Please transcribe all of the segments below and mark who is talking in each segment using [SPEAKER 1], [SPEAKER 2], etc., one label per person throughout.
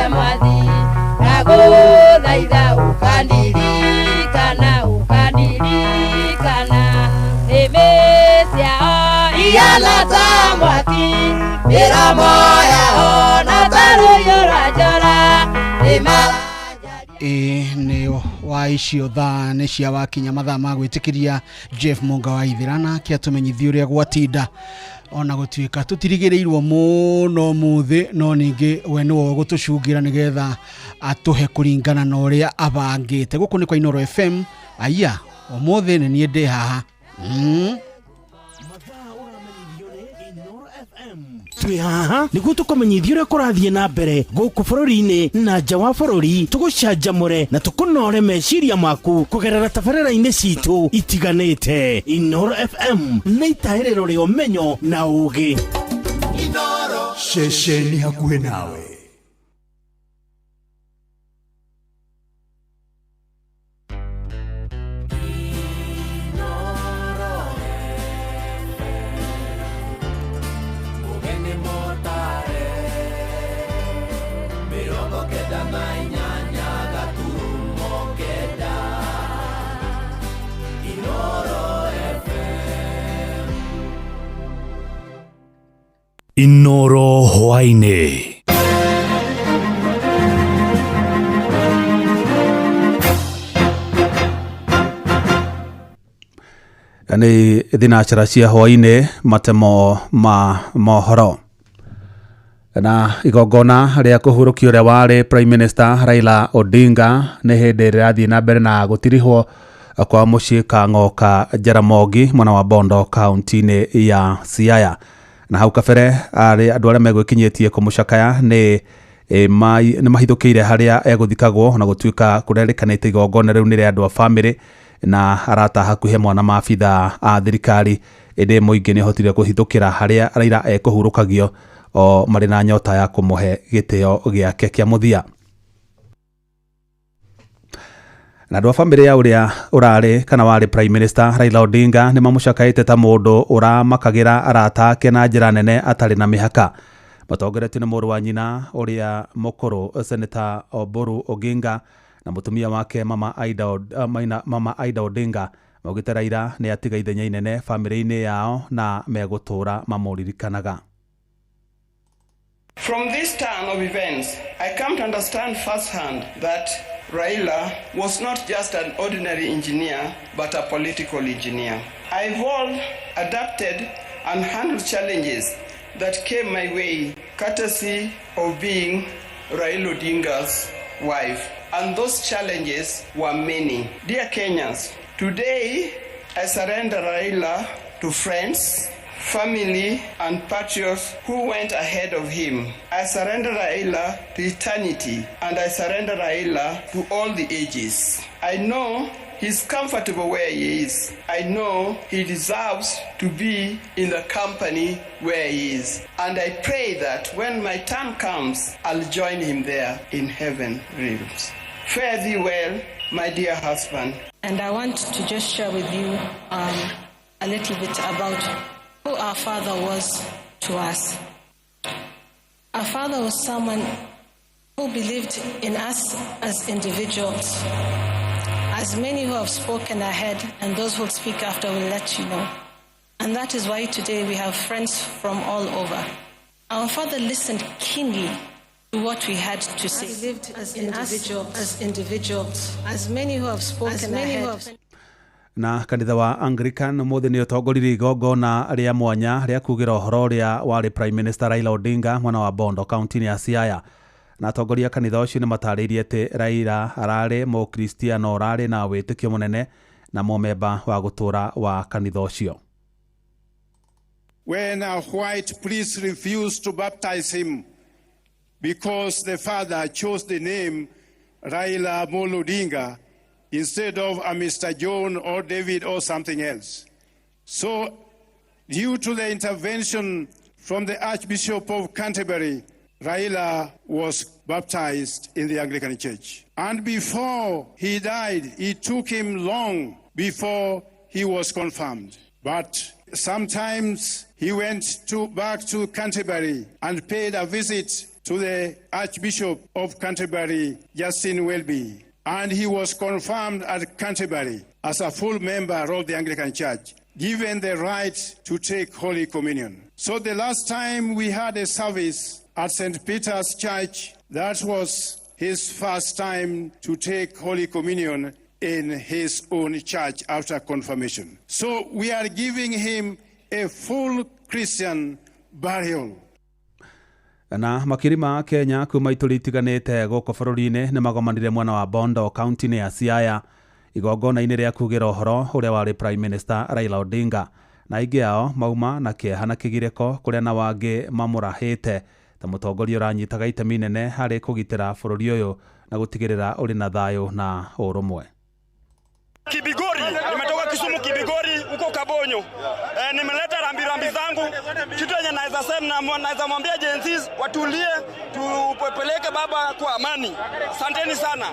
[SPEAKER 1] Mwathi, ndagũthaitha ũkandirikana, ũkandirikana. Nĩmĩ ciao ihana ta mwaki, mĩromo yao na ta rũhiũ rwa njora, nĩmara
[SPEAKER 2] Ĩ nĩ wa icio thaa nĩ cia wakinya mathaa ma gwĩtĩkĩria Jeff Mũnga wa Ithĩra nake atũmenyithie ũrĩa gwatinda. Ona gũtuĩka tũtirigĩrĩirwo mũno mũthĩ, no ningĩ we nĩwe ũgũtũcungĩra nĩgetha atũhe kũringana na ũrĩa abangĩte. Gũkũ nĩ kwa Inooro FM. Aya, ũmũthĩ nĩ niĩ ndĩ haha.
[SPEAKER 3] Twĩ haha nĩguo tũkũmenyithie ũrĩa kũrathiĩ na mbere gũkũ bũrũri-inĩ na nja wa bũrũri, tũgũcanjamũre na tũkũnore meciria maku kũgerera tabarĩra-inĩ citũ itiganĩte. Inooro FM nĩ itahĩrĩro rĩa ũmenyo na ũũgĩ.
[SPEAKER 4] Ceceni hakuhĩ nawe.
[SPEAKER 5] Inooro hwaĩ-inĩ.
[SPEAKER 6] Nĩ thinacara cia hwaĩ-inĩ, matemo ma mohoro na igongona rĩa kũhurũkio ũrĩa warĩ Prime Minister Raila Odinga nĩ hĩndĩ rĩrathiĩ na mbere na gũtirihwo kwa mũciĩ Kang'oka Jaramogi mwena wa Bondo kaunti-inĩ ya Siaya. Na hau kabere arĩ andũ arĩa megwĩkinyĩtie kũmũcakaya nĩ nĩ mahithũkĩire harĩa egũthikagwo, na gũtuĩka kũrerĩkanĩte igongona rĩu nĩ rĩa andũ a bamĩrĩ na arata hakuhĩ mwana maabitha a thirikari, ĩndĩ mũingĩ nĩ ũhotire kũhithũkĩra harĩa Raila ekũhurũkagio o marĩ na nyota ya kũmũhe gĩtĩo gĩake kĩa mũthia. Na andũ a bamĩrĩ ya ũrĩa ũrarĩ kana warĩ Prime Minister Raila Odinga nĩ mamũcakaĩte ta mũndũ ũramakagĩra arata ake na njĩra nene atarĩ na mĩhaka. Matongoretio nĩ mũrũ wa nyina ũrĩa mũkũrũ Senator Oburu Oginga na mũtumia wake Mama Aida, Mama Aida Odinga, maugĩte Raila nĩ atiga ithenya inene bamĩrĩ-inĩ yao na megũtũra mamũririkanaga.
[SPEAKER 7] From this turn of events, I come to understand firsthand that Raila was not just an ordinary engineer, but a political engineer. I evolved, adapted, and handled challenges that came my way, courtesy of being Raila Odinga's wife. And those challenges were many. Dear Kenyans, today I surrender Raila to friends, family, and patriots who went ahead of him. I surrender Raila to eternity, and I surrender Raila to all the ages. I know he's comfortable where he is. I know he deserves to be in the company where he is. And I pray that when my time comes, I'll join him there in heaven realms. Fare thee well, my dear husband.
[SPEAKER 8] And I want to just share with you a little bit about who our father was to us. Our father was someone who believed in us as individuals. As many who have spoken ahead and those who will speak after will let you know. And that is why today we have friends from all over. Our father listened keenly to what we had to say. Lived as individuals, as individuals, as many who have spoken as many who have
[SPEAKER 6] Na kanitha wa Anglican ũmũthĩ nĩ ũtongoririe igongona rĩa mwanya rĩa kugĩra ũhoro ũrĩa warĩ Prime Minister Raila Odinga mwena wa Bondo kaunti-inĩ ya Siaya. Na atongoria a kanitha ũcio nĩ matarĩirie atĩ Raila ararĩ mũkristiano ũrarĩ na wĩtĩkio mũnene na mũmemba wa gũtũra wa kanitha ũcio.
[SPEAKER 9] When a white priest refused to baptize him because the father chose the name Raila Amolo Odinga instead of a Mr. John or David or something else. So, due to the intervention from the Archbishop of Canterbury, Raila was baptized in the Anglican Church. And before he died, it took him long before he was confirmed. But sometimes he went back to Canterbury and paid a visit to the Archbishop of Canterbury, Justin Welby, and he was confirmed at Canterbury as a full member of the Anglican Church, given the right to take Holy Communion. So the last time we had a service at St. Peter's Church, that was his first time to take Holy Communion in his own church after confirmation. So we are giving him a full Christian burial.
[SPEAKER 6] Na makiri ma Kenya kuma ituri itiganĩte gũkũ bũrũri-inĩ nĩ magomanire mwena wa Bondo kaunti-inĩ ya Siaya igongona-inĩ rĩa kugĩra ũhoro ũrĩa warĩ Prime Minister Raila Odinga, na aingĩ ao mauma na kĩeha na kĩgirĩko kũrĩa na wangĩ mamũrahĩte ta mũtongoria ũranyitaga itemi nene harĩ kũgitĩra bũrũri ũyũ na gũtigĩrĩra ũrĩ na thayũ na ũrũmwe.
[SPEAKER 4] Kibigori, nimetoka Kisumu Kibigori huko Kabonyo. Nimeleta rambirambi zangu. Kitu yenye naweza sema na naweza mwambia Gen Zs watulie, tupeleke baba kwa amani. Asanteni sana.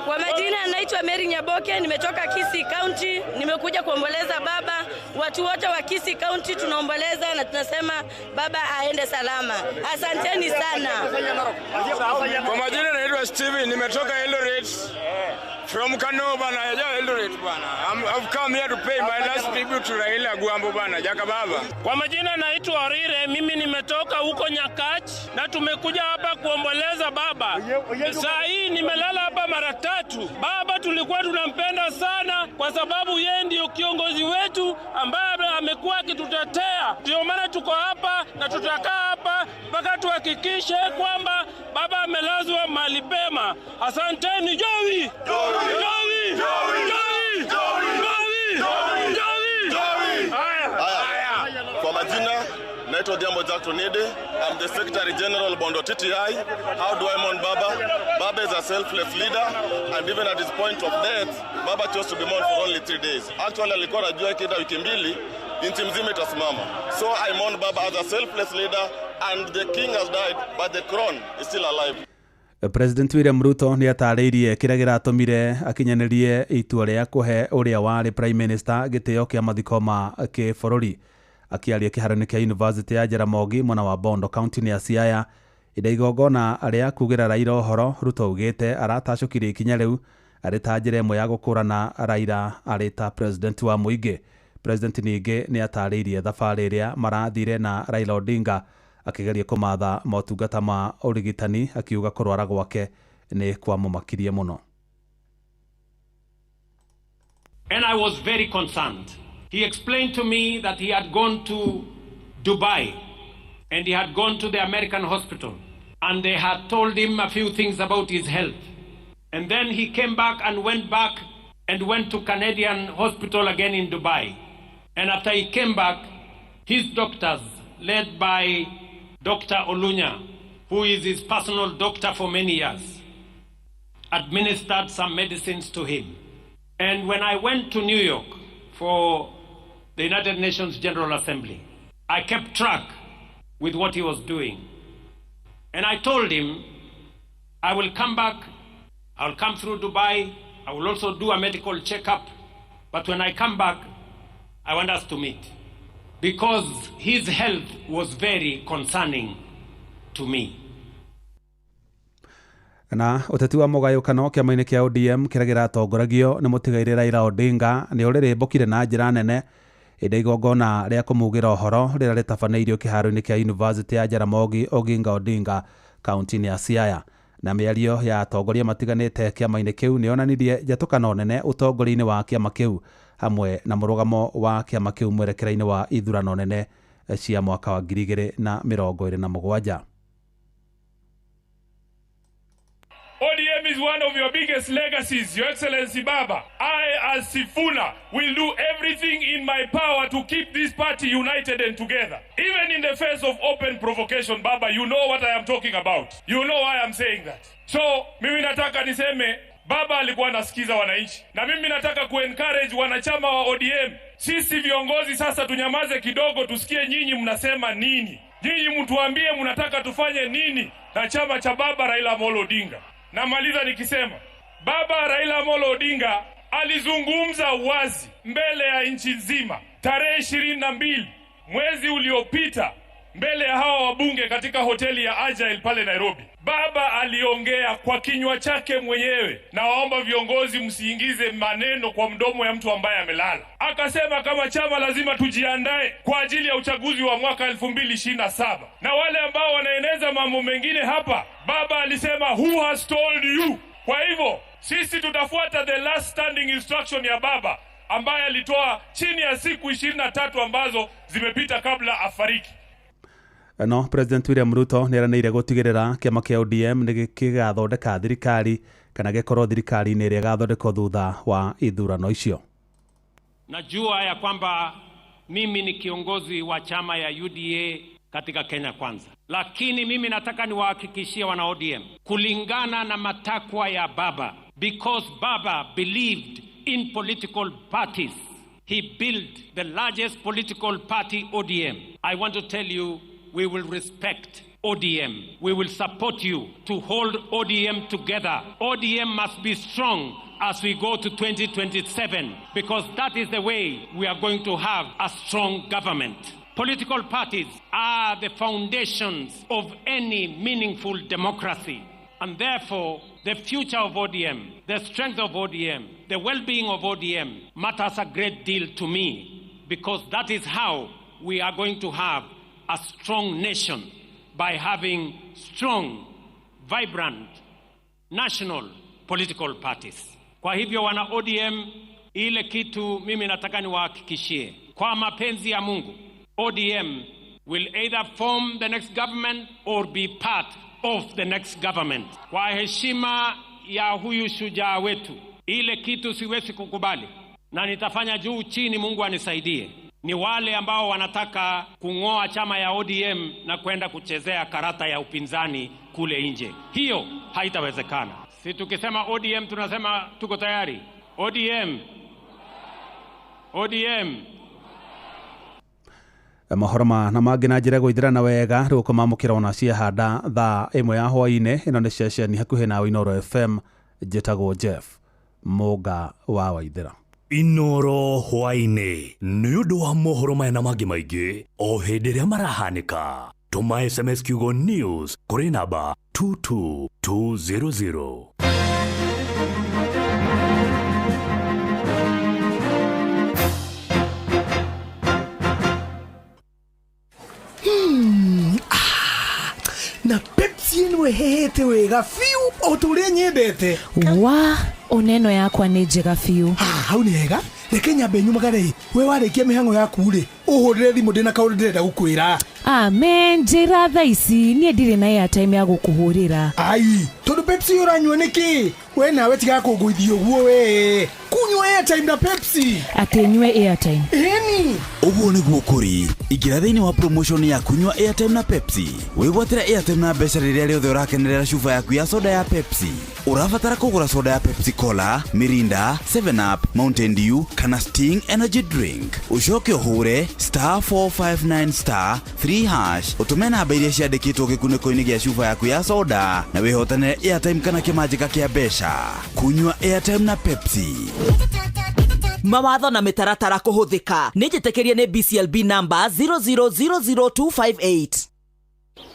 [SPEAKER 10] Kwa majina naitwa Mary Nyaboke, nimetoka Kisii County, nimekuja kuomboleza baba. Watu wote wa Kisii County tunaomboleza na tunasema baba aende salama. Asanteni sana.
[SPEAKER 11] Kwa majina naitwa Steven, nimetoka Eldoret. From Kano bana, ya Eldoret bana. I've come here to pay my last tribute to Raila Guambo bana, jaka baba.
[SPEAKER 12] Kwa majina naitwa Orire, mimi nimetoka huko Nyakach na tumekuja hapa kuomboleza baba. Saa hii nimelala hapa mara tatu. Baba tulikuwa tunampenda sana kwa sababu yeye ndio kiongozi wetu ambaye amekuwa akitutetea. Ndio maana tuko hapa na tutakaa hapa mpaka tuhakikishe kwamba baba amelazwa mahali pema. Asanteni. Jowi! Jowi! Jowi! Jowi! Jowi! Jowi!
[SPEAKER 13] Haya. Kwa majina naitwa Diambo Jackson Ede. I'm the Secretary General Bondo TTI. How do I mourn Baba? Baba is a selfless leader, and even at his point of death, Baba chose to be mourned for only 3 days. Actually, alikuwa anajua ikienda wiki mbili, nchi mzima itasimama. So I mourn Baba as a selfless leader, and the king has died, but the crown is still alive.
[SPEAKER 6] President William Ruto nĩ atarĩirie kĩrĩa kĩratũmire akinyanĩrie itua rĩa kũhe ũrĩa warĩ Prime Minister gĩtĩo kĩa mathiko ma kĩbũrũri. Akĩaria kĩharo-inĩ kĩa University ya Jaramogi mwena wa Bondo kaunti-inĩ ya Siaya ida igongona rĩa kugĩra Raila ũhoro, Ruto augĩte aratacũkirie ikinya rĩu arĩ ta njĩra ĩmwe ya gũkũrana Raila arĩ ta president wa mũingĩ. President ningĩ nĩ atarĩirie thabarĩ ĩrĩa marathire na Raila Odinga akigeria kũmatha motungata ma ũrigitani, akiuga kũrwara gwake nĩ kwamũmakirie mũno.
[SPEAKER 12] And I was very concerned. He explained to me that he had gone to Dubai and he had gone to the American hospital and they had told him a few things about his health. And then he came back and went back and went to Canadian hospital again in Dubai. And after he came back, his doctors, led by Dr. Olunya, who is his personal doctor for many years, administered some medicines to him. And when I went to New York for the United Nations General Assembly, I kept track with what he was doing. And I told him, I will come back, I'll come through Dubai, I will also do a medical checkup, but when I come back, I want us to meet. Because his health was very concerning to me.
[SPEAKER 6] Na uteti wa mũgayũkano kĩama-inĩ kĩa ODM kĩrĩa kĩratongoragio nĩ mũtigairĩ Raila Odinga nĩ ũrĩrĩmbũkire na njĩra nene ĩndĩ igongona rĩa kũmugĩra ũhoro rĩrĩa rĩtabanĩirio kĩharo-inĩ kĩa University ya Jaramogi Oginga Odinga kaunti-inĩ ya Siaya. Na mĩario ya atongoria matiganĩte kĩama-inĩ kĩu nĩ yonanirie njatũkano nene ũtongoria-inĩ wa kĩama kĩu hamwe na mũrũgamo wa kĩama kĩu mwerekera-inĩ wa ithurano nene cia mwaka wa 2027.
[SPEAKER 14] ODM is one of your biggest legacies, Your Excellency Baba. I, as Sifuna, will do everything in my power to keep this party united and together. Even in the face of open provocation, Baba, you know what I am talking about. You know why I'm saying that. So, mimi nataka niseme, Baba alikuwa anasikiza wananchi. Na mimi nataka kuencourage wanachama wa ODM. Sisi viongozi sasa tunyamaze kidogo, tusikie nyinyi mnasema nini. Nyinyi mtuambie mnataka tufanye nini na chama cha Baba Raila Amolo Odinga. Namaliza nikisema Baba Raila Amolo Odinga alizungumza wazi mbele ya nchi nzima tarehe 22 mwezi uliopita mbele ya hawa wabunge katika hoteli ya Agile pale Nairobi, baba aliongea kwa kinywa chake mwenyewe, na waomba viongozi msiingize maneno kwa mdomo ya mtu ambaye amelala. Akasema kama chama lazima tujiandae kwa ajili ya uchaguzi wa mwaka 2027. Na wale ambao wanaeneza mambo mengine hapa, baba alisema who has told you? Kwa hivyo sisi tutafuata the last standing instruction ya baba ambaye alitoa chini ya siku 23 ambazo zimepita kabla afariki.
[SPEAKER 6] No President William Ruto nĩeranĩire gũtigĩrĩra kĩama kĩa ODM nĩ gĩgathondeka thirikari kana gĩkorwo thirikari-inĩ ĩrĩa ĩgathondekwo thutha wa ithurano icio.
[SPEAKER 12] Najua ya kwamba mimi ni kiongozi wa chama ya UDA katika Kenya Kwanza, lakini mimi nataka niwahakikishie wana ODM kulingana na matakwa ya baba, because baba believed in political parties. He built the largest political party, ODM. I want to tell you, we will respect ODM. We will support you to hold ODM together. ODM must be strong as we go to 2027, because that is the way we are going to have a strong government. Political parties are the foundations of any meaningful democracy. And therefore, the future of ODM, the strength of ODM, the well-being of ODM matters a great deal to me, because that is how we are going to have a strong nation, by having strong, vibrant, national political parties. Kwa hivyo wana ODM, ile kitu mimi nataka niwahakikishie, kwa mapenzi ya Mungu, ODM will either form the next government or be part of the next government. Kwa heshima ya huyu shujaa wetu, ile kitu siwezi kukubali na nitafanya juu chini, Mungu anisaidie, ni wale ambao wanataka kung'oa chama ya ODM na kwenda kuchezea karata ya upinzani kule nje. Hiyo haitawezekana. Si tukisema ODM tunasema tuko tayari. ODM. ODM.
[SPEAKER 6] Mohoro ma na mangĩ na njĩra gũithĩrana wega rĩu ũkũmamũkĩra ona ciahanda thaa 1 ya hwaĩ-inĩ. Ĩno nĩ ceceni hakuhĩ nawe Inooro FM. Njĩtagwo Jeff Mũnga wa Waithĩra.
[SPEAKER 5] Inooro hwaĩ-inĩ nĩ ũndũ wa mohoro maya na mangĩ maingĩ o hĩndĩ ĩrĩa marahanĩka. Tũma SMS kiugo news kũrĩ namba 22200.
[SPEAKER 15] Na Pepsi ĩno ĩhehete wega biũ o ta ũrĩa nyendete.
[SPEAKER 16] Wa oneno yakwa nĩ njega biũ.
[SPEAKER 15] Hau nĩ hega. Reke nyambe nyumagare. We warĩkia mĩhang'o yaku rĩ, ũhũrĩre thimũ ndĩna kaũndũ ndĩrenda gũkwĩra.
[SPEAKER 16] Amen, njĩra thaa ici niĩ ndirĩ na airtime ya gũkũhũrĩra.
[SPEAKER 15] Ai, tondũ Pepsi ũranyua nĩkĩ? We nawe tiga kũngũithia ũguo we. Kunyua airtime na Pepsi.
[SPEAKER 16] Atĩ nyue airtime.
[SPEAKER 15] Ĩni.
[SPEAKER 17] Ũguo nĩguo kũrĩ. Ingĩra thĩinĩ wa promotion ya kunyua airtime na Pepsi. Wĩgwatĩre airtime na mbeca rĩrĩa rĩothe ũrakenerera cuba yaku ya soda ya Pepsi. Ũrabatara kũgũra soda ya Pepsi Cola, Mirinda, 7 Up, Mountain Dew kana Sting Energy Drink. Ũcoke ũhũre *459 *3# ũtũme namba iria ciandĩkĩtwo gĩkunĩko-inĩ gĩa cuba yaku ya soda na wĩhotanĩre airtime kana kĩmanjĩka kĩa mbeca. Kunyua airtime na Pepsi.
[SPEAKER 18] Mawatho na mĩtaratara kũhũthĩka nĩ njĩtĩkĩrie nĩ BCLB number 0000258.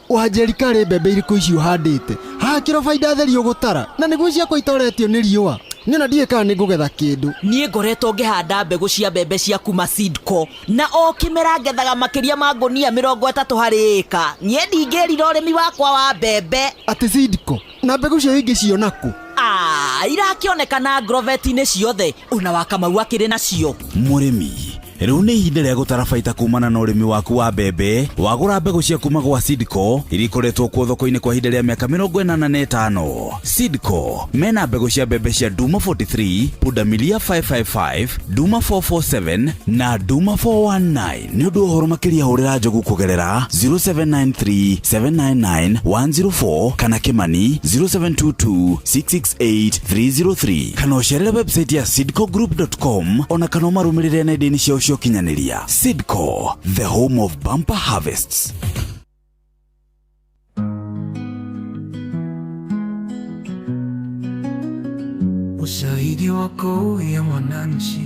[SPEAKER 19] Wanjeri karĩ mbembe irĩkũ ici ũhandĩte? Haha kĩro baida theri ũgũtara na nĩguo ciakwa itoretio nĩ riũa. Niĩ ona ndiũĩ kana nĩngũgetha kĩndũ.
[SPEAKER 18] Niĩ ngoretwo ngĩhanda mbegũ cia mbembe cia kuma Seedco na o kĩmera ngethaga makĩria ma ngũnia 30 harĩ ĩka. Niĩ ndingĩrira ũrĩmi wakwa wa mbembe.
[SPEAKER 19] Atĩ Seedco? Na mbegũ icio ingĩciona kũ?
[SPEAKER 18] Irakĩonekana agroveti-inĩ ciothe ona wa Kamau akĩrĩ nacio.
[SPEAKER 17] Mũrĩmi, rĩu nĩ ihinda rĩa gũtara baita kumana na ũrĩmi waku wa mbembe. Wagũra mbegũ cia kuma gwa Seedco iria ikoretwo kuo thoko-inĩ kwa ihinda rĩa mĩaka 85. Seedco mena mbegũ cia mbembe cia Duma 43, Pundamilia 555, Duma 447 na Duma 419. Nĩ ũndũ wa ũhoro makĩria hũrĩra Njogu kũgerera 0793 799 104 kana Kimani 0722 668 303 kana ũcerere website ya seedcogroup.com ona kana ũmarũmĩrĩre nenda-inĩ ciao cia ũkinyanĩria. Seedco, the home of bumper harvests.
[SPEAKER 20] Ushahidi wako ya mwananchi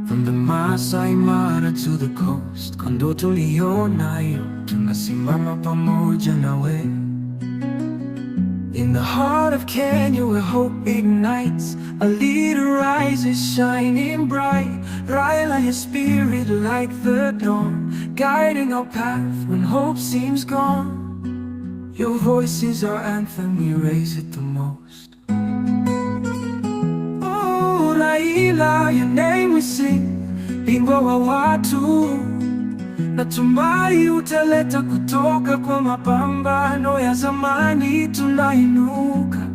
[SPEAKER 20] from From the Masai Mara to the coast, kwa ndoto ulionayo, tunasimama pamoja nawe. In the heart of Kenya where hope ignites, a leader rises shining bright. Raila, his spirit like the dawn, guiding our path when hope seems gone. Your voice is our anthem, we raise it the most. Oh, Raila, your name we sing, bingwa wa watu. Natumai utaleta kutoka kwa mapambano ya zamani, tunainuka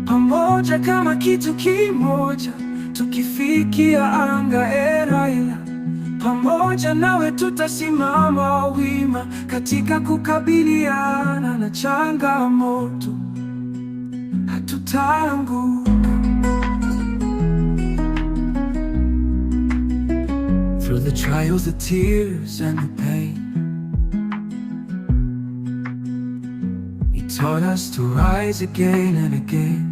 [SPEAKER 20] pamoja kama kitu kimoja, tukifikia anga. E Raila, pamoja nawe tutasimama wima katika kukabiliana na changamoto, hatutaanguka. Through the trials, the tears, and the pain, you taught us to rise again and again.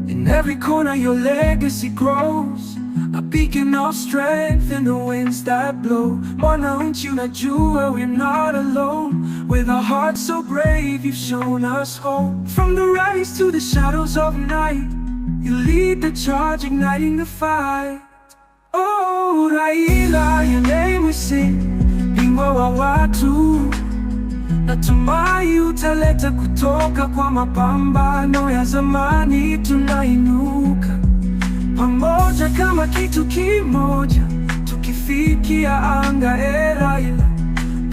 [SPEAKER 20] In every corner your legacy grows, a beacon of strength in the winds that blow. Mwananchi unajua we're not alone. With a heart so brave, you've shown us hope. From the rallies to the shadows of night, you lead the charge, igniting the fight. Oh, Raila, your name we sing, bingwa wa watu. Natumai utaleta kutoka kwa mapambano ya zamani, tunainuka pamoja kama kitu kimoja, tukifikia anga. E Raila,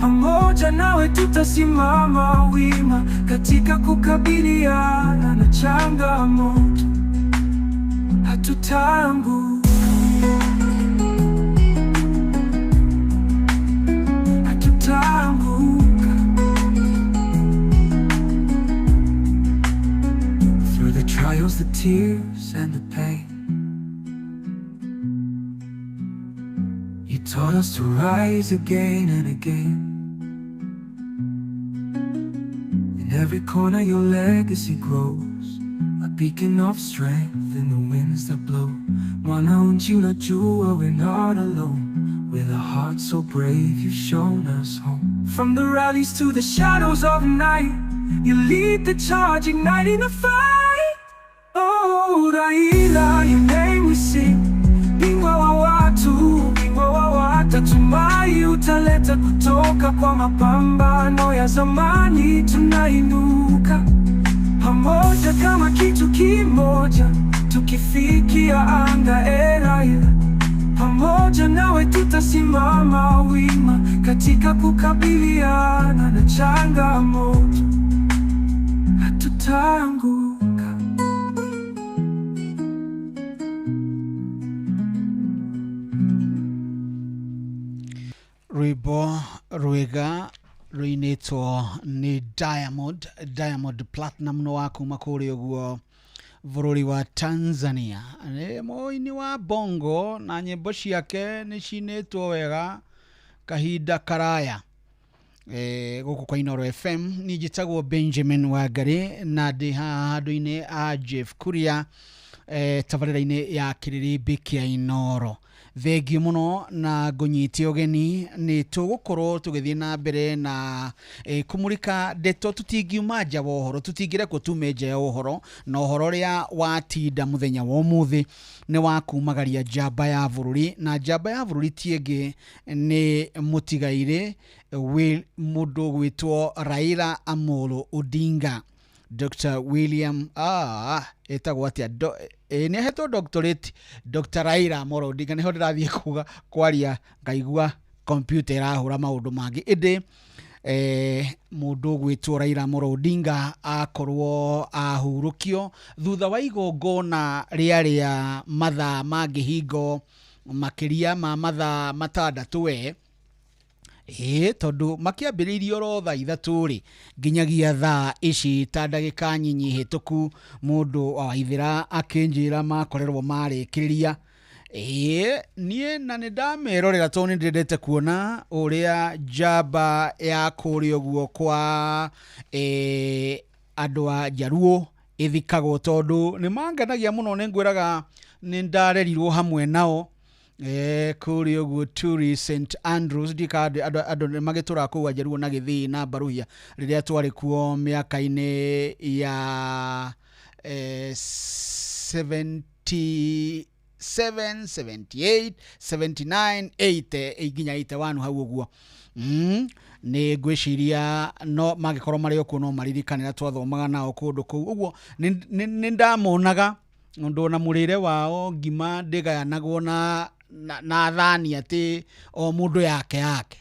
[SPEAKER 20] pamoja nawe tutasimama wima katika kukabiliana na changamoto, hatutaanguka, hatutaanguka. Through the trials, the tears, and the pain, you taught us to rise again and again. In every corner your legacy grows, a beacon of strength in the winds that blow. Mwananchi unajua we're not alone. With a heart so brave, you've shown us home. From the rallies to the shadows of night, you lead the charge, igniting the fight. Oh, Raila, your name we sing, bingwa wa watu, bingwa wa watu. Natumai utaleta kutoka kwa mapambano ya zamani, tunainuka pamoja kama kitu kimoja, tukifikia anga. E Raila, pamoja nawe tutasimama wima katika kukabiliana na changamoto, hatutaanguka.
[SPEAKER 2] Rwĩmbo rwega rũinĩtwo nĩ Diamond Platinum no wa kuma kũrĩa ũguo bũrũri wa Tanzania. Nĩ mũini wa bongo na nyĩmbo ciake nĩ cinĩtwo wega kahinda karaya. Gũkũ kwa Inooro FM niĩ njĩtagwo Benjamin Wangari na ndĩ haha handũ-inĩ a Jeff Kuria, tabarĩra-inĩ ya kĩrĩrĩmbĩ kĩa Inooro. Thengiũ mũno na ngũnyite ũgeni, nĩ tũgũkorwo tũgĩthiĩ na mbere na kũmũrĩka ndeto. Tũtingiuma nja wa ũhoro, tũtingĩrekwo tume nja ya ũhoro, na ũhoro ũrĩa watinda mũthenya wa ũmũthĩ nĩ wa kumagaria njamba ya bũrũri, na njamba ya bũrũri ti ĩngĩ nĩ mũtigairĩ mũndũ gwĩtwo Raila Amolo Odinga. Dr. William etagwo atĩa? Nĩ ahetwo doctorate Dr. Raila Amolo Odinga. Nĩho ndĩrathiĩ kuga kwaria ngaigua kompyuta ĩrahũra maũndũ mangĩ, ĩndĩ mũndũ gwĩtwo Raila Amolo Odinga akorwo ahurũkio thutha wa igongona rĩarĩa mathaa mangĩhingo makĩria ma mathaa 6 we tondũ makĩambĩrĩirie oro thaa 3 rĩ nginyagia thaa ici ta ndagĩka nyinyi hĩtũku mũndũ wa Waithĩra akĩnjĩra makorerwo marĩkĩrĩria. Niĩ na nĩ ndamerorera tondũ nĩ ndĩrendete kuona ũrĩa njamba ya kũrĩa ũguo kwa andũ a Njaruo ĩthikagwo, tondũ nĩ mangenagia mũno. Nĩ ngwĩraga Nĩ ndarerirwo hamwe nao kũrĩa ũguo Turi St Andrews. Ndika andũ nĩ magĩtũraga kũu Ajaruo na Gĩthii na Baruhia rĩrĩa twarĩ kuo mĩaka-inĩ ya 77, 78, 79, 80 nginya 81 hau ũguo. Nĩ ngwĩciria no mangĩkorwo marĩ o kuo no maririkanĩra twathomaga nao kũndũ kũu ũguo. Nĩ ndamonaga ũndũ ona mũrĩre wao ngima ndĩgayanagwo na thani atĩ o mũndũ yake yake.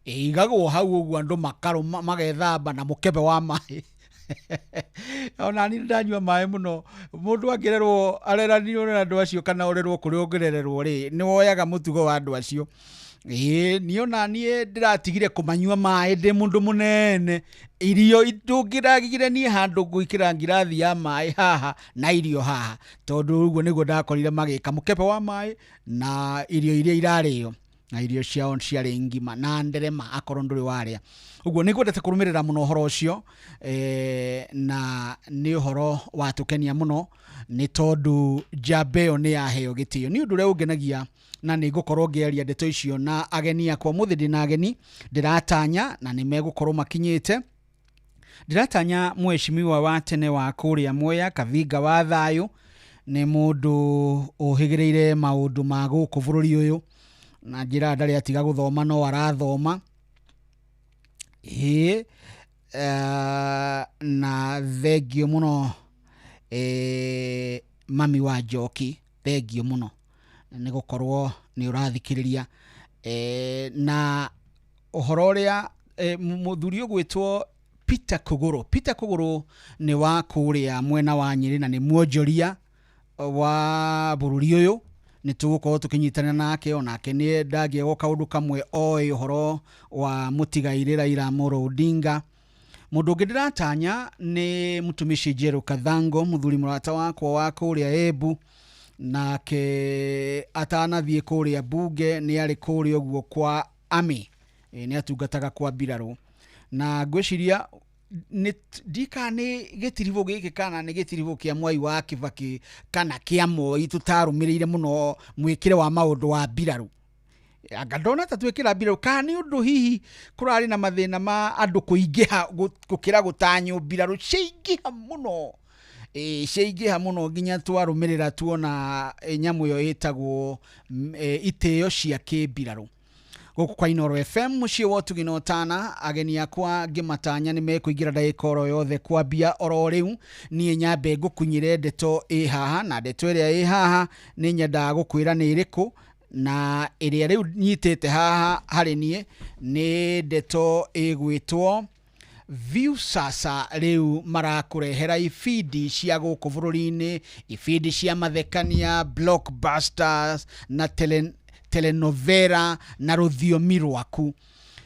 [SPEAKER 2] Ĩigagwo hau ũguo, andũ makarũma magethamba na mũkebe wa maĩ. Ona niĩ ndanyua maĩ mũno. Mũndũ angĩrerwo areranio na andũ acio kana ũrerwo kũrĩa ũngĩrererwo rĩ, nĩ woyaga mũtugo wa andũ acio. Ĩĩ, niĩ ona niĩ ndĩratigire kũmanyua maĩ ndĩ mũndũ mũnene. Irio ndũngĩragire niĩ handũ gwĩkĩra ngirathi ya maĩ haha na irio haha, tondũ ũguo nĩguo ndakorire magĩka mũkebe wa maĩ na irio iria irarĩo, na irio ciao ciarĩ ngima na nderema akorwo ndũrĩ warĩa. Ũguo nĩ ngwendete kũrũmĩrĩra mũno ũhoro ũcio, na nĩ ũhoro watũkenia mũno nĩ tondũ njamba ĩyo nĩ yaheo gĩtĩo. Nĩ ũndũ ũrĩa ũngenagia na nĩ ngũkorwo ngĩaria ndeto icio na ageni akwa. Ũmũthĩ ndĩna ageni ndĩratanya na nĩ megũkorwo makinyĩte. Ndĩratanya mheshimiwa wa tene wa kũrĩa Mwea, Kavinga wa Thayũ. Nĩ mũndũ ũhĩgĩrĩire maũndũ ma gũkũ bũrũri ũyũ na njĩra ndarĩ atiga gũthoma no arathoma. Ĩĩ, na thengio mũno, mami wa Njoki, thengio mũno nĩ gũkorwo nĩ ũrathikĩrĩria. Na ũhoro ũrĩa mũthuri ũgwĩtwo Peter Kũgũrũ. Peter Kũgũrũ nĩ wa kũrĩa mwena wa Nyĩrĩ na nĩ mwonjoria wa bũrũri ũyũ. Nĩ tũgũkorwo tũkĩnyitanĩra nake, onake nĩ ndangĩagwo kaũndũ kamwe oĩ ũhoro wa mũtigairĩ Raila Amolo Odinga. Mũndũ ũngĩ ndĩratanya nĩ mũtumishi Njerũ Kathango, mũthuri mũrata wakwa wa kũrĩa Embu, nake atanathiĩ kũrĩa bunge nĩ arĩ kũrĩa ũguo kwa Ami, nĩ atungataga kwa mbirarũ. Na ngwĩciria ndika nĩ gĩtiribũ gĩkĩ kana nĩ gĩtiribũ kĩa Mwai wa Kibaki kana kĩa Moi tũtarũmĩrĩire mũno mwĩkĩre wa maũndũ wa mbirarũ. Anga ndona ta twĩkĩra mbirarũ kana nĩ ũndũ hihi kũrarĩ na mathĩna ma andũ kũingĩha gũkĩra gũtanywo, mbirarũ ciaingĩha mũno. Ciaingĩha mũno nginya twarũmĩrĩra tuona nyamũ ĩyo ĩtagwo itĩo cia kĩmbirarũ. Gũkũ kwa Inooro FM mũciĩ wa ũtugi na ũtana, ageni akwa ngĩmatanya nĩ mekũingĩra ndagĩka oro yothe kwambia oro rĩu. Niĩ nyambe ngũkunyĩre ndeto ĩ haha, na ndeto ĩrĩa ĩ haha nĩ nyendaga gũkwĩra nĩ ĩrĩkũ, na ĩrĩa rĩu nyitĩte haha harĩ niĩ nĩ ndeto ĩgwĩtwo Viusasa. Rĩu marakũrehera ibindi cia gũkũ bũrũri-inĩ, ibindi cia mathekania, blockbusters na telenovela na rũthiomi rwaku.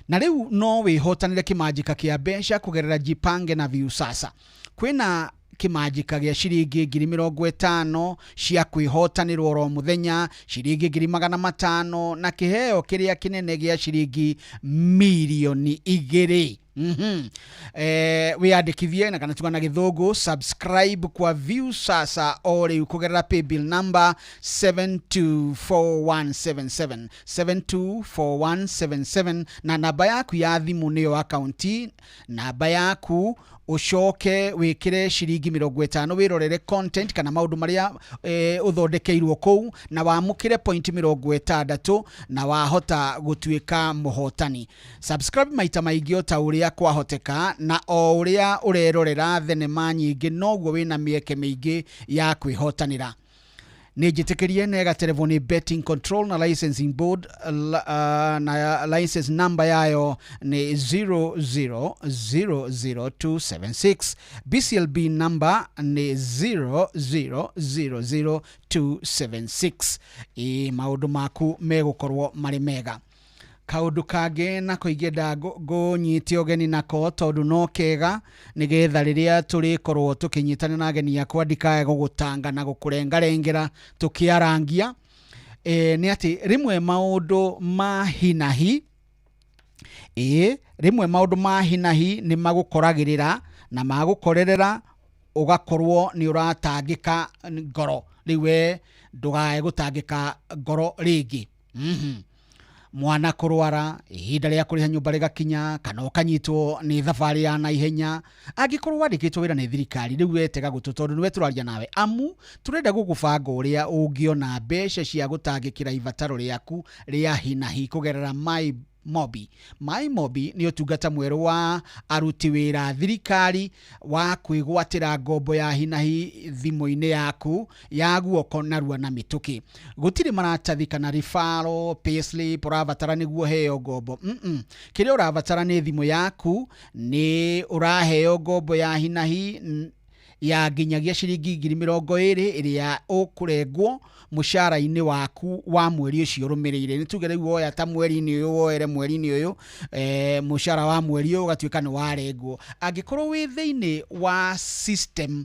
[SPEAKER 2] Na rĩu no wĩhotanĩre kĩmanjĩka kĩa mbeca kũgerera Jipange na Viusasa. Kwĩna kĩmanjĩka gĩa ciringi 50,000 cia kwĩhotanĩrwo oro mũthenya, ciringi 500,000 na kĩheo kĩrĩa kĩnene gĩa ciringi 2 mirioni. Wiyandikithie na kana tuga na gĩthũngũ subscribe kwa Viusasa o rĩu kũgerera paybill number 724177, 724177, na namba yaku ya thimũ nĩyo akaunti namba yaku. Ũcoke wĩkĩre ciringi 50 wĩrorere content kana maũndũ marĩa ũthondekeirwo kũu, na wamũkĩre point 60 na wahota gũtuĩka mũhotani. Subscribe maita maingĩ o ta ũrĩa kwahoteka, na o ũrĩa ũrerorera thenema nyingĩ noguo wĩna mĩeke mĩingĩ ya kwĩhotanĩra. Nĩ njĩtĩkĩrie nĩ gaterevwo nĩ Betting Control na Licensing Board, na license number yayo nĩ 0000276, BCLB number nĩ 0000276. Ĩ maũndũ maku megũkorwo marĩ mega. Kaũndũ kangĩ nako ingĩenda ngũnyite ũgeni nako tondũ no kega, nĩgetha rĩrĩa tũrĩkorwo tũkĩnyitana na ageni akwa ndikae gũgũtanga na gũkũrengarengera tũkĩarangia, nĩ atĩ rĩmwe maũndũ ma hinahi, ĩĩ, rĩmwe maũndũ ma hinahi nĩ magũkoragĩrĩra na magũkorerera ũgakorwo nĩ ũratangĩka ngoro. Rĩu we ndũgae gũtangĩka ngoro rĩngĩ. Mwana kũrwara, ihinda rĩa kũrĩha nyũmba rĩgakinya, kana ũkanyitwo nĩ thabarĩ ya naihenya. Angĩkorwo wandĩkĩtwo wĩra nĩ thirikari, rĩu we tega gũtũ tondũ nĩwe tũraria nawe, amu tũrenda gũgũbanga ũrĩa ũngĩona mbeca cia gũtangĩkĩra ibataro rĩaku rĩa hinahi kũgerera My Mobi. My Mobi nĩ ũtungata mwerũ wa aruti wĩra thirikari wa kwĩgwatĩra ngombo ya hinahi thimũ-inĩ yaku ya guoko narua na mĩtũkĩ. Gũtirĩ maratathi kana referral, payslip ũrabatara nĩguo heo ngombo. Kĩrĩa ũrabatara nĩ thimũ yaku, nĩ ũraheo ngombo ya hinahi ya nginyagia ciringi 20,000 ĩrĩa ũkũrengwo mũcara-inĩ waku wa mweri ũcio ũrũmĩrĩire. Nĩ tuge rĩu woya ta mweri-inĩ ũyũ, woere mweri-inĩ ũyũ, mũcara wa mweri ũyũ ũgatuĩka nĩ warengwo. Angĩkorwo wĩ thĩinĩ wa system,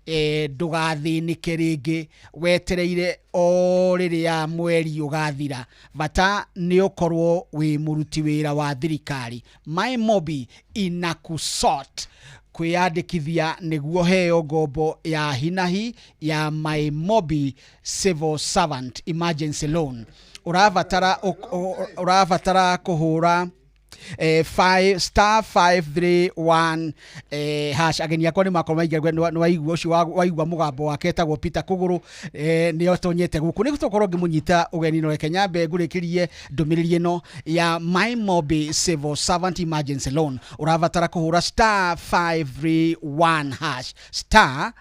[SPEAKER 2] ndũgathĩnĩke rĩngĩ wetereire o rĩrĩa mweri ũgathira. Bata nĩ ũkorwo wĩ mũruti wĩra wa thirikari. My Mobi inakusort. Kwĩyandĩkithia nĩguo heo ngombo ya hinahi ya My Mobi Civil Servant Emergency Loan. Ũrabatara kũhũra 5 star 531 hash. Ageni akwa nĩ makorwo maingĩra, nĩ waigua ũcio waigua mũgambo wake etagwo Peter Kũgũrũ, nĩ atonyete gũkũ nĩ tũkorwo ngĩmũnyita ũgeni. No reke nyambe ngũrĩkĩrie ndũmĩrĩri ĩno ya My Mobi Civil Servant Emergency Loan. Ũrabatara kũhũra star 531 hash, star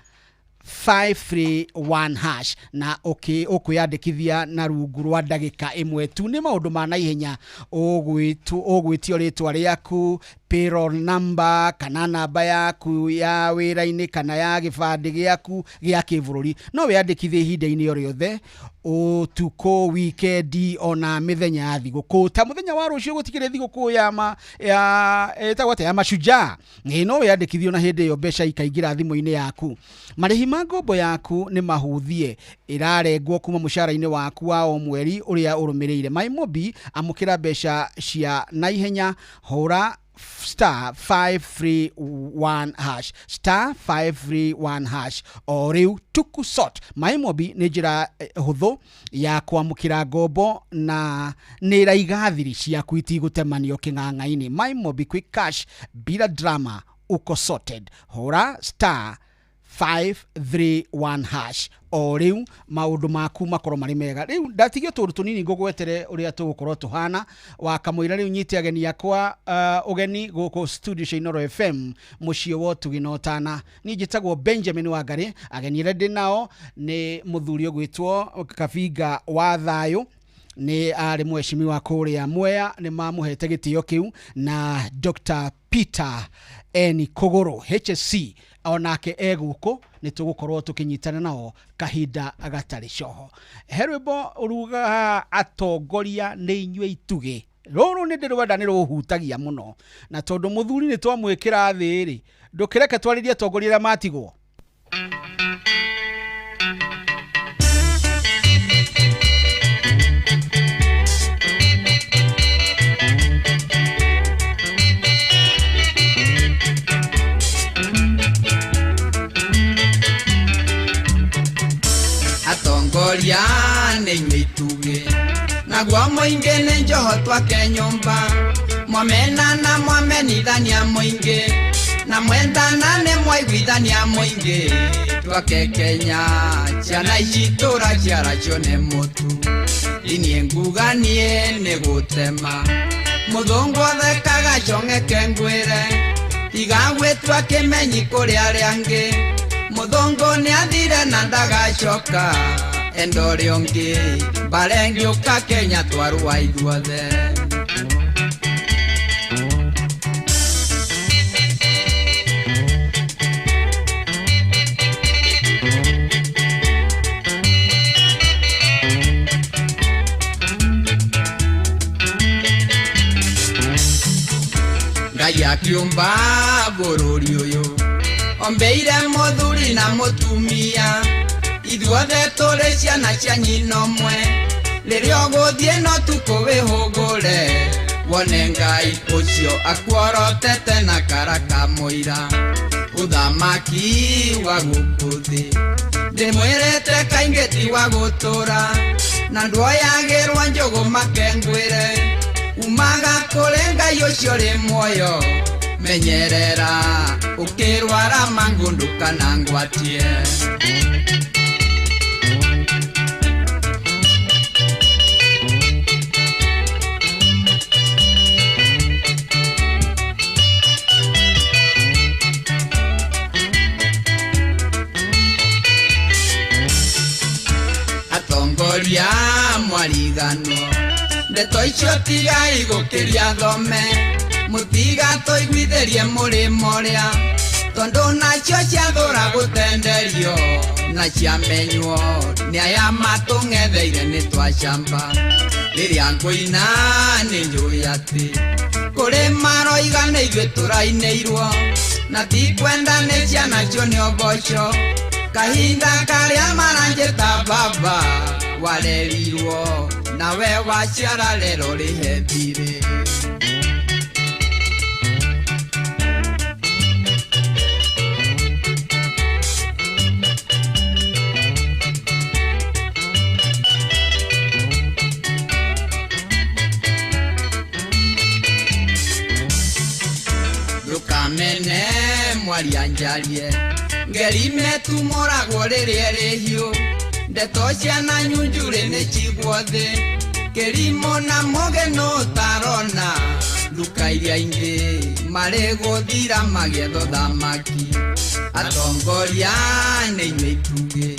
[SPEAKER 2] 531 hash, na ũkwĩyandĩkithia na rungu rwa ndagĩka ĩmwe tu. Nĩ maũndũ ma naihenya, ũgwĩtio rĩtwa rĩaku, payroll number kana namba yaku ya wĩra-inĩ kana ya gĩbandĩ gĩaku gĩa kĩbũrũri. No wĩyandĩkithie ihinda-inĩ o rĩothe, ũtukũ, wikendi, ona mĩthenya ya thigũkũ. Ta mũthenya wa rũciũ gũtikĩrĩ thigũkũ ya ma ya ĩtagwo atĩa, ya mashujaa. Ĩ no wĩyandĩkithie na hĩndĩ ĩyo mbeca ikaingĩra thimũ-inĩ yaku. Marĩhi ma ngombo yaku nĩ mahũthie, ĩrarengwo kuma mũcara-inĩ waku wa o mweri ũrĩa ũrũmĩrĩire. My Mobi, amũkĩra mbeca cia naihenya. Hũra star 531 hash, star 531 hash o rĩu tukusort. My Mobi nĩ njĩra hũthũ ya kwamũkĩra ngombo na nĩ ĩraiga thiri ciaku itigũtemanio kĩng'ang'a-inĩ. My Mobi, quick cash bila drama, uko sorted. Hũra star 531 hash o rĩu maũndũ maku makorwo marĩ mega. Rĩu ndatigio tũũndũ tũnini ngũgwetere ũrĩa tũgũkorwo tũhana wakamũira. Rĩu nyite ageni akwa ũgeni gũkũ studio cia Inooro FM, mũciĩ wa ũtugi na ũtana. Niĩ njĩtagwo Benjamin Wangari. Ageni arĩa ndĩ nao nĩ mũthuri ũgwĩtwo Kabinga wa Thayũ, nĩ arĩ mheshimiwa kũrĩa Mwea, nĩ mamũhete gĩtĩo kĩu, na Dr. Peter N Kũgũrũ HSC onake e gũkũ. Nĩ tũgũkorwo tũkĩnyitana nao kahinda gatarĩ coho. He rwĩmbo ũrugaga atongoria nĩ inyuĩ itugĩ. Rũrũ nĩ ndĩrwenda, nĩ rũhutagia mũno, na tondũ mũthuri nĩ twamwĩkĩra thĩ rĩ, ndũkĩreke twarĩrie atongoria arĩa matigwo.
[SPEAKER 7] Atongoria nĩ inyuĩ itugĩ, naguo mũingĩ nĩ njoho twake nyũmba. Mwamenana mwamenithania mũingĩ, na mwendana nĩ mwaiguithania mũingĩ. Twake Kenya, ciana ici tũraciara cione mũtu. Niĩ nguga niĩ nĩ gũtema mũthũngũ athekaga cong'eke. Ngwĩre tiga gwĩtua kĩmenyi kũrĩ arĩa angĩ. Mũthũngũ nĩ athire na ndagacoka, enda ũrĩa ũngĩ mbara ĩngĩũka Kenya twarũa ithuothe. Ngai akiũmba bũrũri ũyũ ombeire mũthuri na mũtumia. Ithuothe tũrĩ ciana cia nyina ũmwe. Rĩrĩa ũgũthiĩ no tukũ wĩhũgũre, wone Ngai ũcio akuorotete na kara ka mũira.
[SPEAKER 21] Uthamaki wa gũkũ thĩ ndĩmwĩrĩte kaingĩ ti wa gũtũra na ndwoyagĩrwo njũgũ makengwĩre umaga kũrĩ Ngai ũcio rĩ muoyo menyerera ũkĩrwara mangũ ndũkanangwatie. Atongoria mwariganwo ndeto icio tigai gũkĩria thome mũtigatũiguithĩrie mũrĩmo ũrĩa tondũ nacio ciathũra gũtenderio na ciamenywo nĩ aya matũng'etheire nĩ twacamba rĩrĩa ngũina nĩ njũĩ atĩ kũrĩ maroiga nĩ ithuĩ tũrainĩirwo na tikwenda nĩ ciana cio nĩ ũboco kahinda karĩa maranjĩta baba warerirwo nawe waciara rero rĩhe thirĩ. Ndũkamene mwaria njarie ngerime tumũragwo rĩrĩa rĩhiũ ndeto ciana nyunjurĩ nĩ cigwo thĩ kĩrimũ na mũgeno ũtarona nduka iria ingĩ marĩ gũthira magĩetha ũthamaki atongoria nĩ inyuĩ itugĩ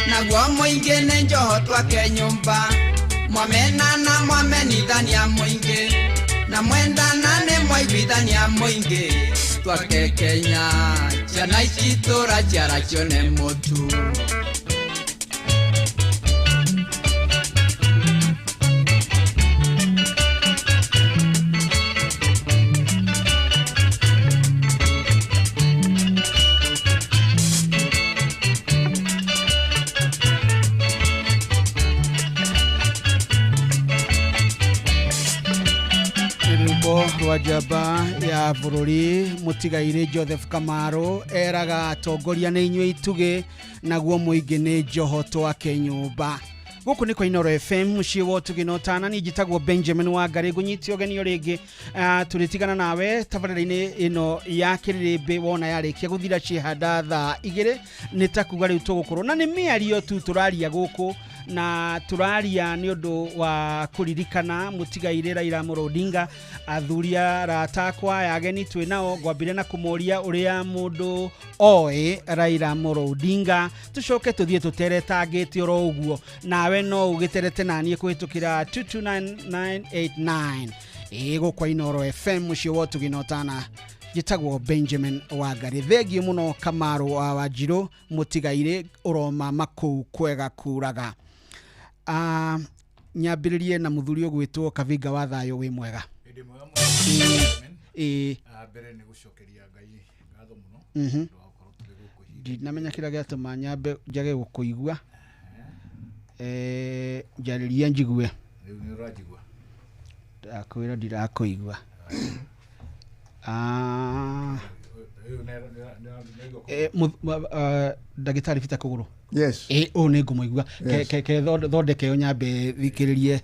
[SPEAKER 21] naguo mũingĩ nĩ njoho twake nyũmba mwamenana mwamenithania mũingĩ na mwendana nĩ mwaiguithania mũingĩ twake Kenya ciana ici tũraciara cione mũtu.
[SPEAKER 2] Rwa njamba ya bũrũri mũtigairĩ Joseph Kamaru eraga atongoria nĩ inyuĩ itugĩ naguo mũingĩ nĩ njoho twake nyũmba. Gũkũ nĩ kwa Inooro FM mũciĩ wa ũtugĩ na ũtana niĩ njĩtagwo Benjamin Wangari ngũnyite ũgeni o rĩngĩ tũrĩtigana nawe tabarĩra-inĩ ĩno ya kĩrĩrĩmbĩ wona yarĩkia gũthira ciĩhanda thaa 2 nĩ ta kuga rĩu tũgũkorwo na nĩ mĩario tu tũraria gũkũ na tũraria nĩ ũndũ wa kũririkana mũtigairĩ Raila Amolo Odinga athuri arata akwa aya ageni twĩ nao ngwambire na kũmoria ũrĩa mũndũ oĩ Raila Amolo Odinga tũcoke tũthiĩ tũteretangĩte oro ũguo nawe no ũgĩterete naniĩ kũhĩtũkĩra 229989 ĩĩ gũkũ Inooro FM mũciĩ wa ũtugi na ũtana njĩtagwo Benjamin Wangari thengiũ mũno Kamaru wa Wanjirũ mũtigairĩ ũromama kũu kwega kuraga. Nyambĩrĩrie na mũthuri ũgwĩtwo Kavinga wa Thayũ wĩ mwega.
[SPEAKER 22] Mbere nĩ gũcokeria Ngai ngatho mũno nĩ wa gũkorwo tũrĩ gũkũ ihinda.
[SPEAKER 2] Ndinamenya kĩrĩa gĩatũma nyambe njage gũkũigua. Njarĩria njigue.
[SPEAKER 22] Rĩu nĩ ũranjigua?
[SPEAKER 2] Ndakwĩra ndirakũigua. Ndagĩtarĩ Peter Kũgũrũ.
[SPEAKER 23] Yes.
[SPEAKER 2] Ũũ nĩ ngũmũigua. Ke thondeke ĩyo nyambe thikĩrĩrie.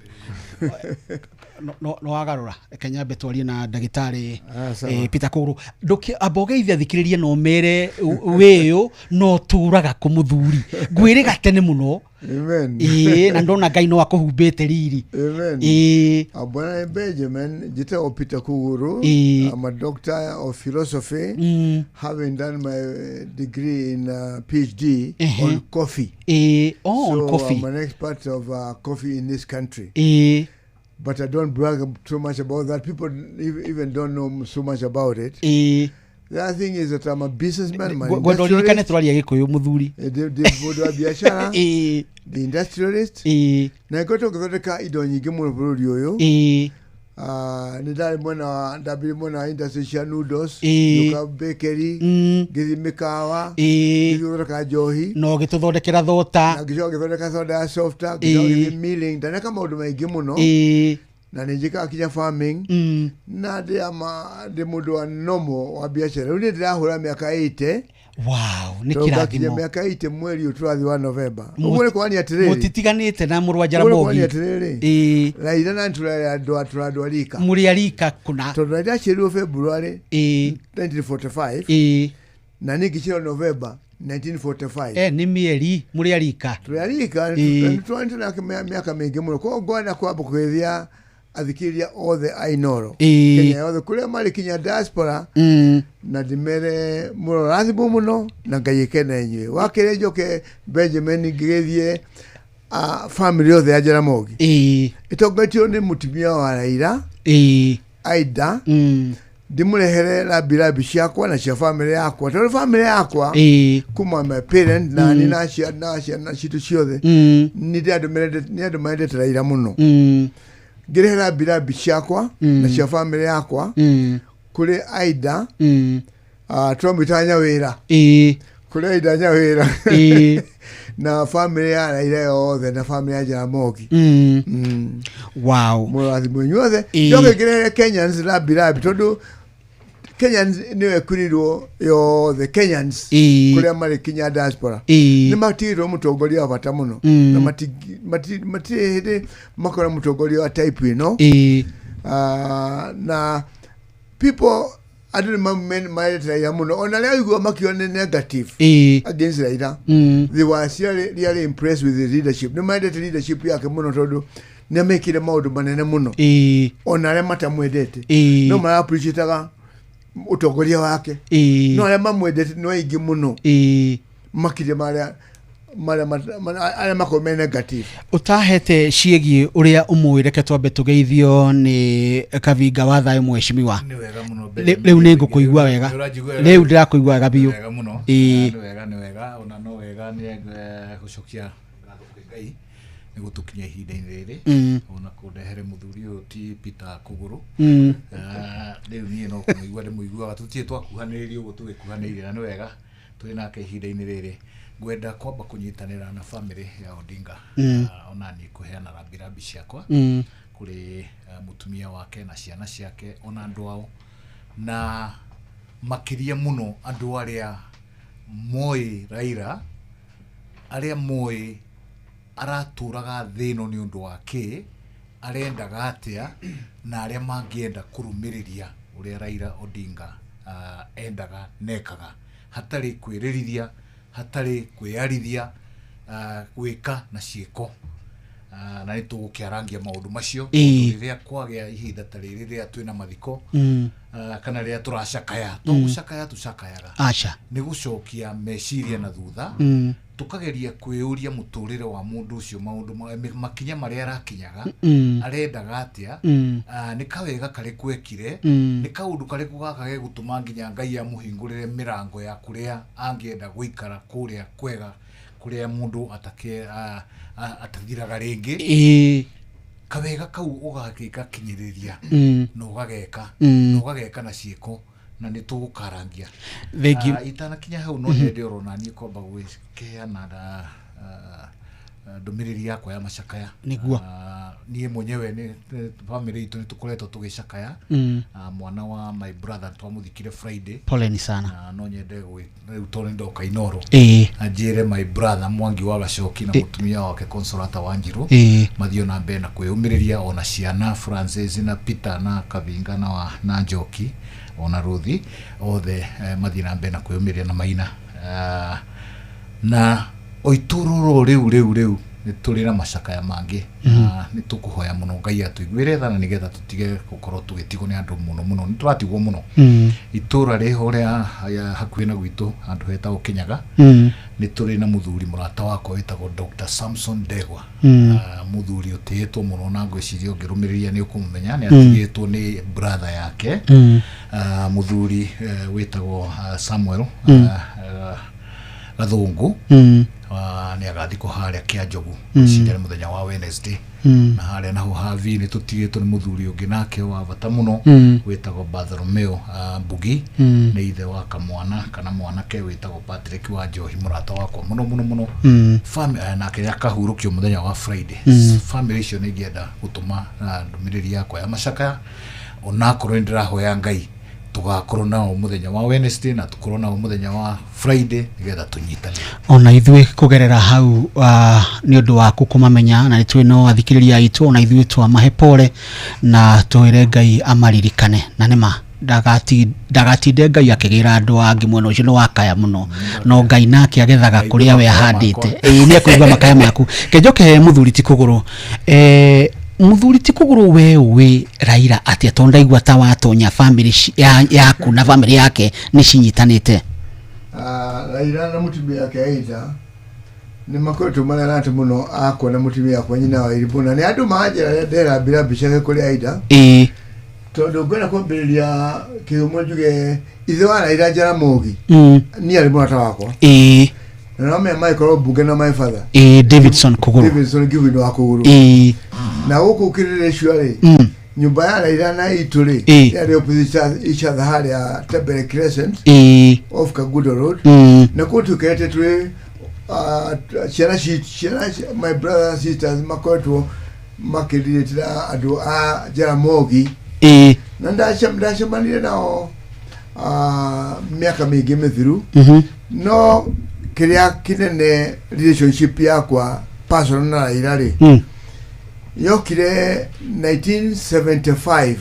[SPEAKER 2] No wagarũra reke nyambe twarie na ndagĩtarĩ Peter Kũgũrũ. Amba ũgeithie athikĩrĩrie na ũmere wĩyũ no tũraga kũ mũthuri. Ngwĩrĩga tene mũno.
[SPEAKER 23] Amen.
[SPEAKER 2] Na ndona Ngai no akũhumbĩte riri.
[SPEAKER 23] Amen. Bwana Benjamin, njĩtagwo Peter Kuguru. I'm a doctor of philosophy, having done my degree in PhD on coffee.
[SPEAKER 2] On
[SPEAKER 23] so
[SPEAKER 2] coffee.
[SPEAKER 23] I'm an expert of coffee in this country. But I don't brag too much about that. People even don't know so much about it. The other thing is that I'm a businessman. I'm an industrialist. The wa biashara. The industrialist. Na ngoto gũthondeka indo nyingĩ mũno bũrũri ũyũ. Nĩ ndarĩ mwena wa ndambire mwena wa industry cia noodles, ngĩũka bakery, ngĩthiĩ mĩkawa, ngĩthiĩ gũthondeka njohi.
[SPEAKER 2] Na ũgĩtũthondekera thota.
[SPEAKER 23] Na ngĩcoka ngĩthondeka soda ya softa, ngĩcoka ngĩthiĩ milling, ndaneka maũndũ maingĩ mũno. Na nĩ njĩkaga kinya farming. Na ndĩ mũndũ wa normal wa biacara. Rĩu nĩ ndĩrahũra mĩaka 80.
[SPEAKER 2] Wow, nĩ
[SPEAKER 23] Tondũ ngakinya
[SPEAKER 2] kĩrathimo.
[SPEAKER 23] Mĩaka 80 mweri ũyũ tũrathiĩ wa November. Ũguo nĩ kuonania atĩrĩrĩ,
[SPEAKER 2] Mũtitiganĩte na mũrũ wa
[SPEAKER 23] ũguo nĩ
[SPEAKER 2] Jaramogi.
[SPEAKER 23] kuonania atĩrĩrĩ, Raila na nĩ tũrandũ arika.
[SPEAKER 2] Mũrĩ arika kũna.
[SPEAKER 23] Tondũ Raila aciarirwo February 1945 na niĩ ngĩciarwo November 1945.
[SPEAKER 2] Nĩ mĩeri mũrĩ arika.
[SPEAKER 23] Tũrĩ arika, nĩ nake mĩaka mĩingĩ mũno. Koguo ngwenda kwamba kũgeithia athikĩrĩria othe a Inooro Kenya yothe kũrĩa marĩ kinya diaspora, na ndĩmere mũrorathimwo mũno na Ngai ĩkene inyuĩ. Wakĩrĩ njoke Benjamin ngĩgeithie family yothe ya Jaramogi ĩtongoretio nĩ mũtumia wa Raila, Aida. Ndĩmũrehere rambirambi ciakwa na cia family yakwa, tondũ family yakwa kuma my parent na niĩ na ciana citũ ciothe nĩ andũ mendete Raila mũno. Ngĩrehe rambirambi ciakwa na cia family yakwa kũrĩ Aida, tũramwĩta Nyawĩra, kũrĩ Aida Nyawĩra na family ya Raila yothe na family ya Jaramogi.
[SPEAKER 2] Wow.
[SPEAKER 23] Mũrathimo inyuothe. Njoke ngĩrehere Kenyans rambirambi, tondũ Kenyans nĩyo ĩkurirwo yothe, Kenyans kũrĩa marĩ kinya diaspora nĩ matigĩtwo mũtongoria wa bata mũno na matirĩ hĩndĩ makona mũtongoria wa type ĩno. Na people, andũ nĩ maendete Raila mũno, ona arĩa ũigua makiuga nĩ negative against Raila, they were really, really impressed with the leadership. Nĩ maendete leadership yake mũno tondũ nĩ amekire maũndũ manene mũno. Ona arĩa matamwendete no mara appreciataga ũtongoria wake, no arĩa mamwendete nĩ aingĩ mũno makĩria marĩa arĩa makorwo me negative.
[SPEAKER 2] Ũtahete ciĩgiĩ ũrĩa ũmũĩ, reke twambe tũgeithio nĩ Kavinga wa thayũ, mheshimiwa.
[SPEAKER 22] Nĩ wega mũno.
[SPEAKER 2] Rĩu nĩ ngũkũigua wega.
[SPEAKER 22] Nĩ ũranjigua wega?
[SPEAKER 2] Rĩu ndĩrakũigua wega biũ.
[SPEAKER 22] Nĩ wega mũno. Nĩ wega, nĩ wega, ona no wega nĩ gũcokia ngatho kwĩ Ngai nĩ gũtũkinya ihinda-inĩ rĩrĩ, ona kũndehere mũthuri ũyũ ti Peter Kũgũrũ. Rĩu niĩ no kũmũigua ndĩmũiguaga, tũtirĩ twakuhanĩrĩria ũguo tũgĩkuhanĩrĩria, na nĩ wega tũrĩ nake ihinda-inĩ rĩrĩ. Ngwenda kwamba kũnyitanĩra na family ya Odinga, ona niĩ kũheana rambirambi ciakwa kũrĩ mũtumia wake na ciana ciake, ona andũ ao, na makĩria mũno andũ arĩa moĩ Raila, arĩa moĩ aratũraga thĩ ĩno nĩ ũndũ wa kĩ, arendaga atĩa, na arĩa mangĩenda kũrũmĩrĩria ũrĩa Raila Odinga endaga nekaga, hatarĩ kwĩrĩrithia, hatarĩ kwĩyarithia, gwĩka na ciĩko. Na nĩ tũgũkĩarangia maũndũ macio, tondũ rĩrĩa kwagĩa ihinda ta rĩrĩ rĩrĩa twĩna mathiko, kana rĩrĩa tũracakaya, to gũcakaya tũcakayaga,
[SPEAKER 2] Aca.
[SPEAKER 22] Nĩ gũcokia meciria na thutha, tũkageria kwĩyũria mũtũrĩre wa mũndũ ũcio, maũndũ makinya marĩa arakinyaga, arendaga atĩa, nĩ kawega karĩkũ ekire, nĩ kaũndũ karĩkũ gaka gegũtũma nginya Ngai amũhingũrĩre mĩrango ya kũrĩa angĩenda gũikara, kũrĩa kwega, kũrĩa mũndũ atathiraga rĩngĩ. Kawega kau ũgagĩgakinyĩrĩria na ũgageka na ũgageka na ciĩko, na nĩ tũgũkarangia.
[SPEAKER 2] Thank you.
[SPEAKER 22] Itanakinya hau, no nyende oro naniĩ kwamba gwĩkĩheana na ndũmĩrĩri yakwa ya macakaya.
[SPEAKER 2] Nĩguo.
[SPEAKER 22] Niĩ mwenyewe nĩ family itũ nĩ tũkoretwo tũgĩcakaya. Mwana wa my brother twamũthikire Friday.
[SPEAKER 2] Poleni sana.
[SPEAKER 22] Na no nyende rĩu tondũ nĩ ndoka Inooro, na njĩre my brother Mwangi wa Gacoki na mũtumia wake Consolata Wanjiru mathiĩ na mbere na kwĩyũmĩrĩria, ona ciana Francis na Peter na Kavinga na Njoki ona Ruthi othe, mathiĩ na mbere na kwĩyũmĩrĩria na Maina. Na o itũrũrũ rĩu nĩ tũrĩ na macakaya mangĩ, na nĩ tũkũhoya mũno Ngai atũiguĩre tha na nĩgetha tũtige gũkorwo tũgĩtigwo nĩ andũ mũno mũno, nĩ tũratigwo mũno. Itũra rĩho rĩa hakuhĩ na gwitũ, handũ hetagwo Kĩnyaga, nĩ tũrĩ na mũthuri mũrata wakwa wĩtagwo Dr. Samson Ndegwa. Mũthuri ũtĩĩtwo mũno, na ngwĩciria ũngĩrũmĩrĩria nĩ ũkũmũmenya. Nĩ atigĩtwo nĩ brother yake, mũthuri wĩtagwo Samuel Gathũngũ. Nĩ agathikwo harĩa Kĩanjogu cindane mũthenya wa Wednesday. Na harĩa naho havi nĩ tũtigĩtwo nĩ mũthuri ũngĩ nake wa bata mũno wĩtagwo Bartholomew Mbugi. Nĩ ithe wa kamwana kana mwanake wĩtagwo Patrick wa Njohi, mũrata wakwa mũno mũno mũno. Nake akahurũkio mũthenya wa Friday. Family icio nĩ ingĩenda gũtũma ndũmĩrĩri yakwa ya macakaya, onakorwo nĩ ndĩrahoya Ngai tugakorwo nao muthenya wa Wednesday na tukorwo nao muthenya wa Friday nigetha tunyitane.
[SPEAKER 2] Ona ithuĩ kũgerera hau nĩ ũndũ waku kũmamenya na nĩ no athikĩrĩria aitũ, ona ithuĩ twamahe pole na twĩre Ngai amaririkane, na nĩma ndagatinde Ngai akĩgĩra andũ angĩ mwena ũcio nĩ wakaya mũno, no Ngai nake agethaga kũrĩa we ahandĩte. Ĩĩ nĩ ekũigua makaya maku. Kenjoke mũthuri ti kũgũrũ, muthuri ti kũgũrũ we ũĩ Raila atĩa, tondũ ndaigua ta watonya family yaku na family yake nĩ cinyitanĩte?
[SPEAKER 23] Raila na mũtumia wake Aida nĩ makoretwo marĩ arata mũno akwa na mũtumia wakwa nyina wa Iribũ, na nĩ andũ manjĩra nderambĩra mbica kũrĩ Aida. Tondũ ngwenda kwambĩrĩria kĩhumo njuge ithe wa Raila Jaramogi niĩ arĩ mũrata wakwa. Na no me magĩkorwo mbunge na my father
[SPEAKER 2] Davidson Kũgũrũ.
[SPEAKER 23] Davidson Kĩhuinĩ wa Kũgũrũ. Na gũkũ kĩrĩrĩ rĩ, nyũmba ya Raila na itũ rĩ yarĩ opposite each other harĩa Tembere Crescent off Kagudo Road. Na kũu tũikarĩte twĩ ciana my brothers sisters makoretwo makĩrirĩtĩra andũ a Jaramogi. Na ndacemanire nao mĩaka mĩingĩ mĩthiru. No kĩrĩa kĩnene relationship yakwa personal na Raila rĩ yokire 1975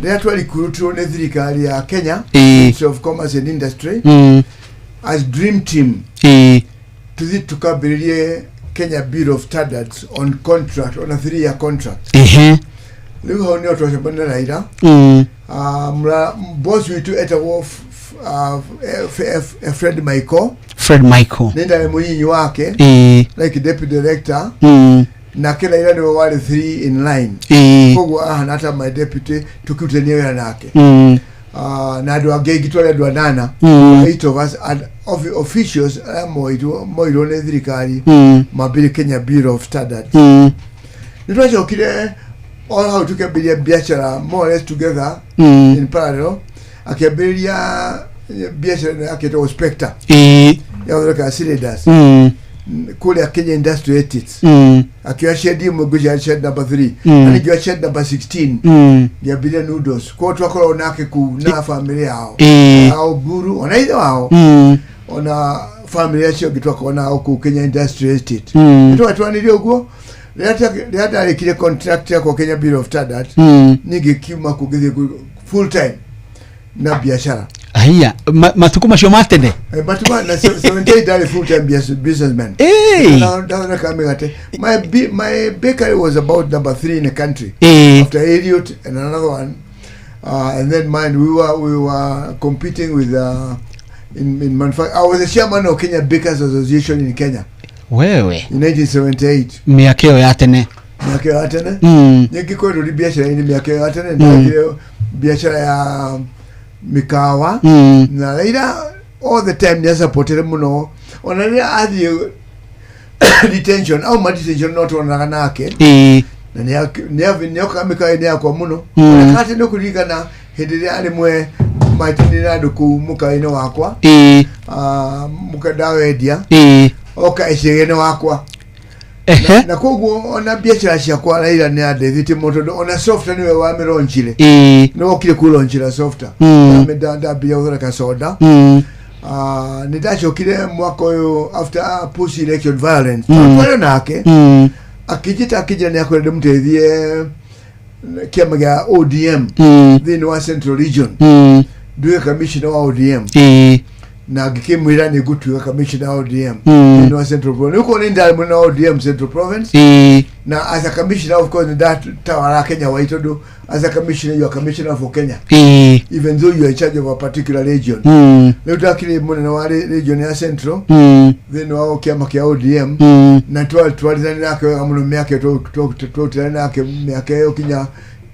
[SPEAKER 23] rĩrĩa twarikurutirwo nĩ thirikari ya Kenya, Ministry of Commerce and Industry, as dream team tũthiĩ tukambĩrĩrie Kenya Bureau of Standards on contract, on a 3-year contract. Rĩu hau nĩho twacemania na Raila. Boss witũ etagwo Fred Michael.
[SPEAKER 2] Fred Michael
[SPEAKER 23] nĩ ndarĩ mũnyinyi wake, like deputy director. Nake Raila nĩwe warĩ 3 in line. Koguo ahana ta my deputy tũkĩrutania wĩra nake. Na andũ angĩ aingĩ twarĩ andũ anana. 8 of us and officials arĩa moirwo nĩ thirikari mambĩrĩrie Kenya Bureau of Standards. Nĩ twacokire all hau tukĩambĩrĩria biacara more or less together in parallel. Akĩambĩrĩria biacara ĩno yake ĩtagwo Spectre ya gũthondeka cylinders kũrĩa Kenya Industrial Estates. Akĩoya shed ĩmwe ngwĩciria shed number 3 na ningĩ shed number 16 ngĩambĩrĩria noodles. Koguo twakoragwo nake kũu na family yao ao Mburu ona ithe wao ona family acio angĩ twakoragwo nao kũu Kenya Industrial Estate. Nĩtwatwanire ũguo rĩrĩa ndarĩkire contract yakwa Kenya Bureau of Standards, ningĩ kiuma kũu ngĩthiĩ full time na biashara.
[SPEAKER 2] Haiya, matukũ macio ma tene?
[SPEAKER 23] Matukũ na 78 ndarĩ full time businessman. Ndathondekaga mĩgate. My bakery was about number 3 in the country. After Elliot and another one. And then mine, we were competing with in manufacturing. I was the chairman of Kenya Bakers Association in Kenya.
[SPEAKER 2] Wewe.
[SPEAKER 23] In 1978.
[SPEAKER 2] Mĩaka ĩyo ya tene.
[SPEAKER 23] Mĩaka ĩyo ya tene. Nyingĩ kwendwo nĩ biacara-inĩ mĩaka ĩyo ya tene. Ndakire biacara ya mikawa. Na Raila all the time nĩ supported mũno. Ona rĩrĩa athiĩ detention, auma detention no tuonaga nake. Na nĩokaga mĩkawa-inĩ yakwa mũno. Ona kate nĩ ũkũririkana hĩndĩ ĩrĩa arĩ mwe maĩtanire na andũ kũu mũkawa-inĩ wakwa. Mũkandawendia. Oka icegene wakwa. Na koguo ona biacara ciakwa Raila nĩ andeithĩtie mũno tondũ ona software nĩwe wamĩronjire. Nĩwe okire kũronjera software. Ndambia gũthondeka soda. Nĩ ndacokire mwaka ũyũ after post election violence. Twarĩ nake. Akĩnjĩta akĩnjĩra nĩ akwenda ndĩmũteithie kĩama gĩa ODM thĩinĩ wa Central Region. Nduĩke commissioner wa ODM. Na ngĩkĩmwĩra nĩ ngũtuĩka commissioner wa ODM thĩinĩ wa Central Province. Nĩ ũkuona nĩ ndarĩ mũnene wa ODM Central Province. Na as a commissioner of course nĩ ndatawara Kenya wai tondũ as a commissioner you are commissioner for Kenya. Even though you are in charge of a particular region. Rĩu ndakĩrĩ mũnene wa region ya Central thĩinĩ wa kĩama kĩa ODM. Na twarithanire nake wega mũno mĩaka ĩyo twarutanire nake mĩaka ĩyo kinya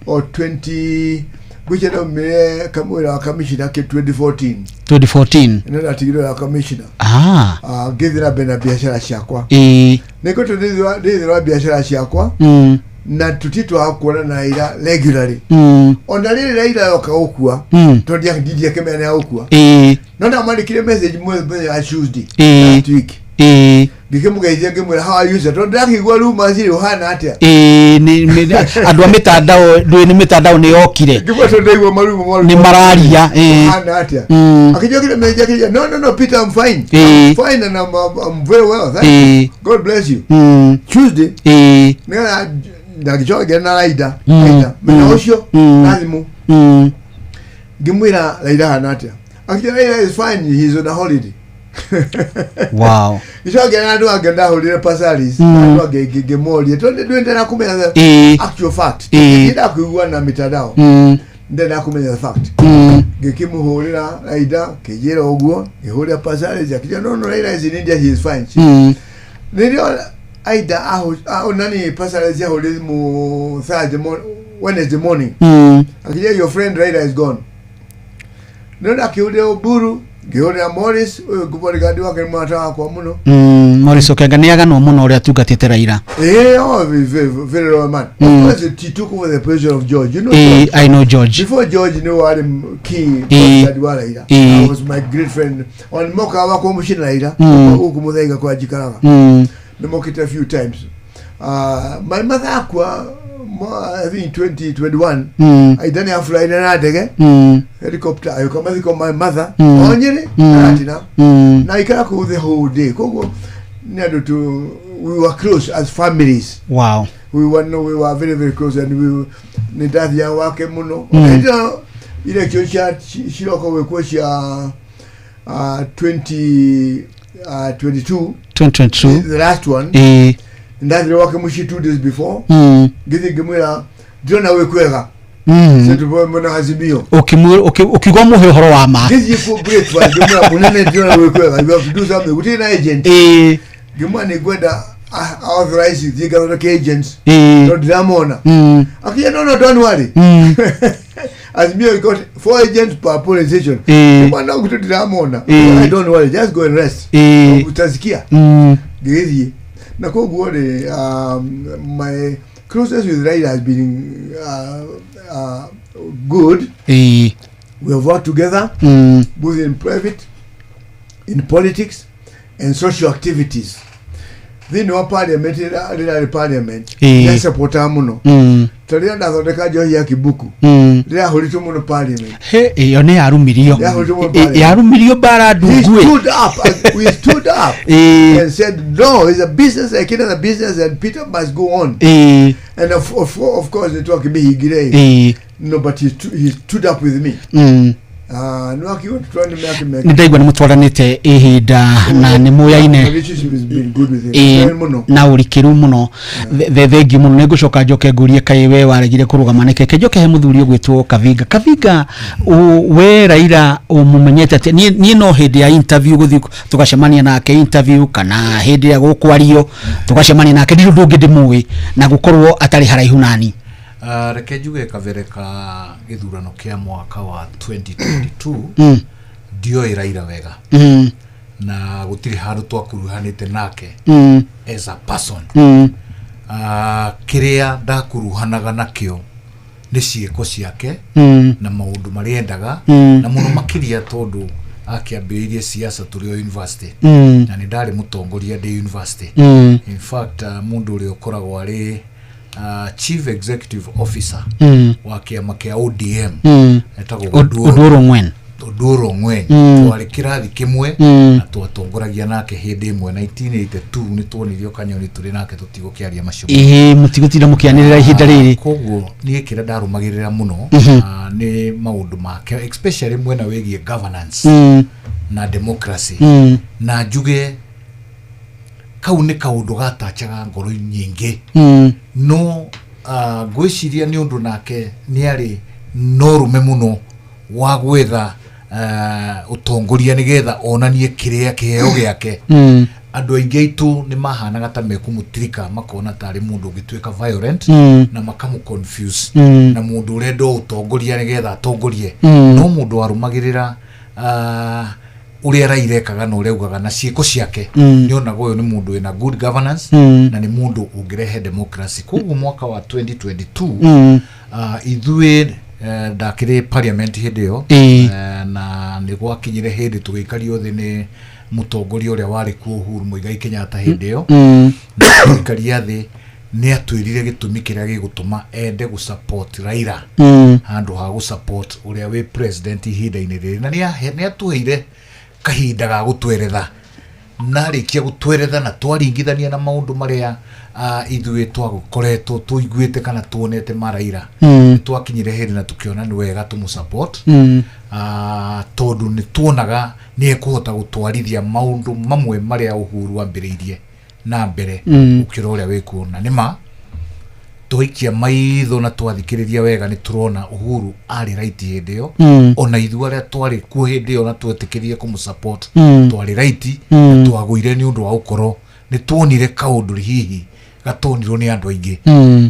[SPEAKER 23] o 20 Ngwĩciria ndaumire wĩra wa commissioner kĩ 2014.
[SPEAKER 2] 2014.
[SPEAKER 23] Nĩ ndatigire wĩra wa commissioner.
[SPEAKER 2] Ah.
[SPEAKER 23] Ah, ngĩthiĩ na mbere na biacara ciakwa. Nĩguo ndĩthĩ wa biacara ciakwa na tutitwaga kuona na Raila regularly. Ona rĩrĩ Raila yoka gũkua, tondũ ndiakĩmenya nĩ agũkua, no ndamwandĩkire message mũthenya wa Tuesday last week, ngĩkĩmũgeithia, ngĩmwĩra, "How are you, sir?" Tondũ ndakĩigua rumors rĩ, ũhana atĩa?
[SPEAKER 2] Ĩĩ, andũ a mĩtandao, ndũĩ nĩ mĩtandao nĩ yokire.
[SPEAKER 23] Ngĩmwĩra tondũ ndaigua marumo marumo
[SPEAKER 2] Nĩ mararia, ĩĩ.
[SPEAKER 23] Ũhana atĩa? Akĩnjokeria message akĩnjĩra, "No, no, no, Peter, I'm fine. I'm fine and I'm very well, thank you. God bless you." Tuesday nĩgetha ndagĩcoka ngĩaria na Raila. Raila mena ũcio na thimũ, ngĩmwĩra, "Raila hana atĩa?" Akĩnjĩra, "Raila is fine, he's on a holiday." Gĩcoka ngĩaria na andũ angĩ, ndahũrire Pasaris na andũ angĩ ngĩmoria tondũ ndwendera kũmenya the actual fact. Ndĩrenda kũigua na mitandao, ndĩrenda kũmenya the fact. Ngĩkĩmũhũrĩra Raila, kĩnjĩra ũguo, ngĩhũrĩra Pasaris, akĩnjĩra, "No, no, Raila is in India, he is fine." Rĩrĩa Aida nani, Pasaris ahũrire thimũ Thursday Wednesday morning, akĩnjĩra, "Your friend Raila is gone." No ndakĩhũrĩra Oburu, ngĩhũrĩra Morris, ũyũ bodyguard wake nĩ mũrata wakwa mũno.
[SPEAKER 2] Morris Okenga nĩ aganwo mũno ũrĩa atungatĩte Raila.
[SPEAKER 23] Eh, oh, very, very, very loyal man. Of course, he took over the position of George. You know, George.
[SPEAKER 2] I know George.
[SPEAKER 23] Before George knew what him key bodyguard wa Raila. I was my great friend. On moka wakwa muciĩ na Raila, gũkũ Muthaiga kwa njikaraga. Nĩ mokĩte a few times. My mother akua, I think 2021. Aida nĩ afuraine na ndege, helicopter, agĩũka mathiko my mother. O Nyĩrĩ, Karatina. Na aikara kũu the whole day. Koguo nĩ andũ tu, we were close as families. We were, no, we were very, very close and we nĩ ndathiaga gwake mũno. Hĩndĩ ĩyo election cia ciroka gwĩkwo cia 20 22.
[SPEAKER 2] 2022.
[SPEAKER 23] The last one, ndathire gwake mũciĩ 2 days before, ngĩthiĩ ngĩmwĩra ndĩrona gwĩ kwega. Sasa mwena Azimio.
[SPEAKER 2] Ũkiuga mũhe ũhoro wa ma.
[SPEAKER 23] Ngĩthiĩ ku breakfast, ngĩmwĩra, "Mũnene, ndĩrona gwĩ kwega, you have to do something." Gũtirĩ na agent. Ngĩmwĩra nĩ ngwenda authorize thiĩ ngathondeke agents tondũ ndiramona. Akĩnjĩra, "No, no, don't worry." Azimio got four agents per polling station. Ngĩmwĩra, "No, gũtirĩ, ndiramona." "I don't worry, just go and rest." Utasikia. Ngĩgĩthiĩ na koguo rĩ, my closeness with Raila has been good. We have worked together both in private, in politics and social activities. Thĩinĩ wa parliament, rĩrarĩ parliament, nĩacapotaga mũno. Ta rĩrĩa ndathondeka njohi ya Kibuku, rĩrĩa ahũrĩtwo mũno parliament.
[SPEAKER 2] He, ĩyo nĩ yarumirio.
[SPEAKER 23] Yahũrĩtwo mũno parliament.
[SPEAKER 2] Yarumirio mbara
[SPEAKER 23] He
[SPEAKER 2] ndungu.
[SPEAKER 23] stood up and we stood up and said, "No, it's a business like any other business and Peter must go on." And of course nĩtwakĩmĩhingire. No, but he stood up with me. Nĩwakiuga tũtwarane mĩaka
[SPEAKER 2] Nĩ ndaigua nĩ mũtwaranĩte ihinda na nĩ mũyaine.
[SPEAKER 23] Relationship has been good with him. Very mũno.
[SPEAKER 2] Na ũrikĩru mũno. Thengiũ mũno. Nĩ ngũcoka njoke ngũrie kaĩ we waregire kũrũgama nĩkĩ. Ke njoke he mũthuri ũgwĩtwo Kavinga. Kavinga, we Raila ũmũmenyete atĩa? Niĩ no hĩndĩ ya interview gũthiĩ tũgacemania nake interview, kana hĩndĩ ya gũkwario tũgacemania nake, ndirĩ ũndũ ũngĩ ndĩmũĩ na gũkorwo atarĩ haraihu nani.
[SPEAKER 22] Reke njuge kabere ka gĩthurano kĩa mwaka wa 2022, ndioĩ Raila wega na gũtirĩ handũ twakuruhanĩte nake as a person. Kĩrĩa ndakuruhanaga nakĩo nĩ ciĩko ciake na maũndũ marĩa endaga, na mũno makĩria tondũ akĩambĩrĩirie siasa tũrĩ o university, na nĩ ndarĩ mũtongoria ndĩ university. In fact, mũndũ ũrĩa ũkoragwo arĩ chief executive officer wa kĩama kĩa ODM etagwo
[SPEAKER 2] Oduor Ong'wen.
[SPEAKER 22] Oduor Ong'wen. Twarĩ kĩrathi kĩmwe na twatongoragia nake hĩndĩ ĩmwe 1982. Nĩ tuonirio kanyoni tũrĩ nake, tũtigũkĩaria macio.
[SPEAKER 2] Ĩĩ, mũtigũtinda mũkĩanĩrĩra ihinda rĩrĩ.
[SPEAKER 22] Koguo niĩ kĩrĩa ndarũmagĩrĩra mũno nĩ maũndũ make, especially mwena wĩgiĩ governance na democracy. Na njuge kau nĩ kaũndũ gatachaga ngoro nyingĩ. No ngwĩciria nĩ ũndũ nake nĩ arĩ na ũrũme mũno wa gwetha ũtongoria nĩgetha onanie kĩrĩa kĩheo gĩake. Andũ aingĩ aitũ nĩ mahanaga ta mekũmũtirika, makona tarĩ mũndũ ũngĩtuĩka violent na makamũ confuse na mũndũ ũrenda ũtongoria nĩgetha atongorie. No mũndũ warũmagĩrĩra ũrĩa Raila ekaga na ũrĩa augaga na ciĩko ciake, nĩonaga ũyũ nĩ mũndũ wĩna good governance na nĩ mũndũ ũngĩrehe democracy. Koguo mwaka wa 2022, ithuĩ, ndakĩrĩ parliament hĩndĩ ĩyo, na nĩ gwakinyire hĩndĩ tũgĩikario thĩ nĩ mũtongoria ũrĩa warĩ kuo, Uhuru Muigai Kenyatta, hĩndĩ ĩyo. Na tũikaria thĩ nĩ atwĩrire gĩtũmi kĩrĩa gĩgũtũma ende gũ support Raila handũ ha gũ support ũrĩa wĩ president ihinda-inĩ rĩrĩ, na nĩ atũheire kahinda ga gũtweretha, na arĩkia gũtweretha na twaringithania na maũndũ marĩa ithuĩ twakoretwo tũiguĩte kana tuonete ma Raila, nĩ twakinyire hĩndĩ na tũkĩona nĩ wega tũmũ support, tondũ nĩ tuonaga nĩ ekũhota gũtwarithia maũndũ mamwe marĩa Uhuru ambĩrĩirie na mbere gũkĩra ũrĩa wĩkuo. Na nĩma twaikia maitho na twathikĩrĩria wega, nĩ tũrona Uhuru arĩ right hĩndĩ ĩyo. Ona ithuĩ arĩa twarĩ kuo hĩndĩ ĩyo na twetĩkĩrire kũmũ support, twarĩ right, na twagũire nĩ ũndũ wa gũkorwo nĩ tuonire kaũndũ hihi gatonirwo nĩ andũ aingĩ.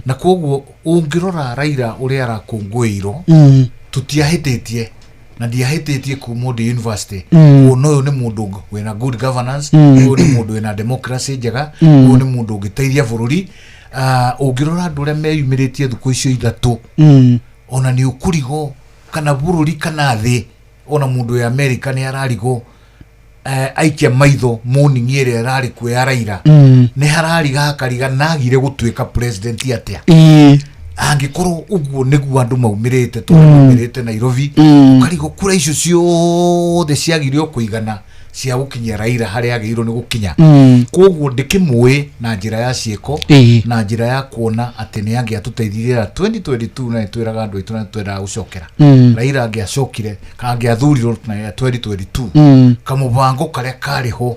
[SPEAKER 22] Na koguo ũngĩrora Raila ũrĩa arakũngũĩirwo, tũtiahĩtĩtie na ndiahĩtĩtie kuma ndĩ university kuona ũyũ nĩ mũndũ wĩna good governance, ũyũ nĩ mũndũ wĩna democracy njega, ũyũ nĩ mũndũ ũngĩteithia bũrũri. Ũngĩrora andũ arĩa meyumĩrĩtie thukũ icio ithatũ, ona nĩ ũkũrigwo kana bũrũri kana thĩ, ona mũndũ wĩ America nĩ ararigwo, aikia maitho morning ĩrĩa ĩrarĩ kuo ya Raila, nĩ harariga hakariga nagire gũtuĩka president atĩa, angĩkorwo ũguo nĩguo andũ maumĩrĩte, tondũ maumĩrĩte Nairobi. Ũkarigwo kura icio ciothe ciagire o kũigana cia gũkinyia Raila harĩa agĩrĩirwo nĩ gũkinya. Koguo ndĩkĩmũĩ na njĩra ya ciĩko, na njĩra ya kuona atĩ nĩ angĩatũteithirie na 2022, na nĩtwĩraga andũ aitũ na nĩtwendaga gũcokera Raila angĩacokire kana angĩathurirwo na 2022, kamũbango karĩa karĩ ho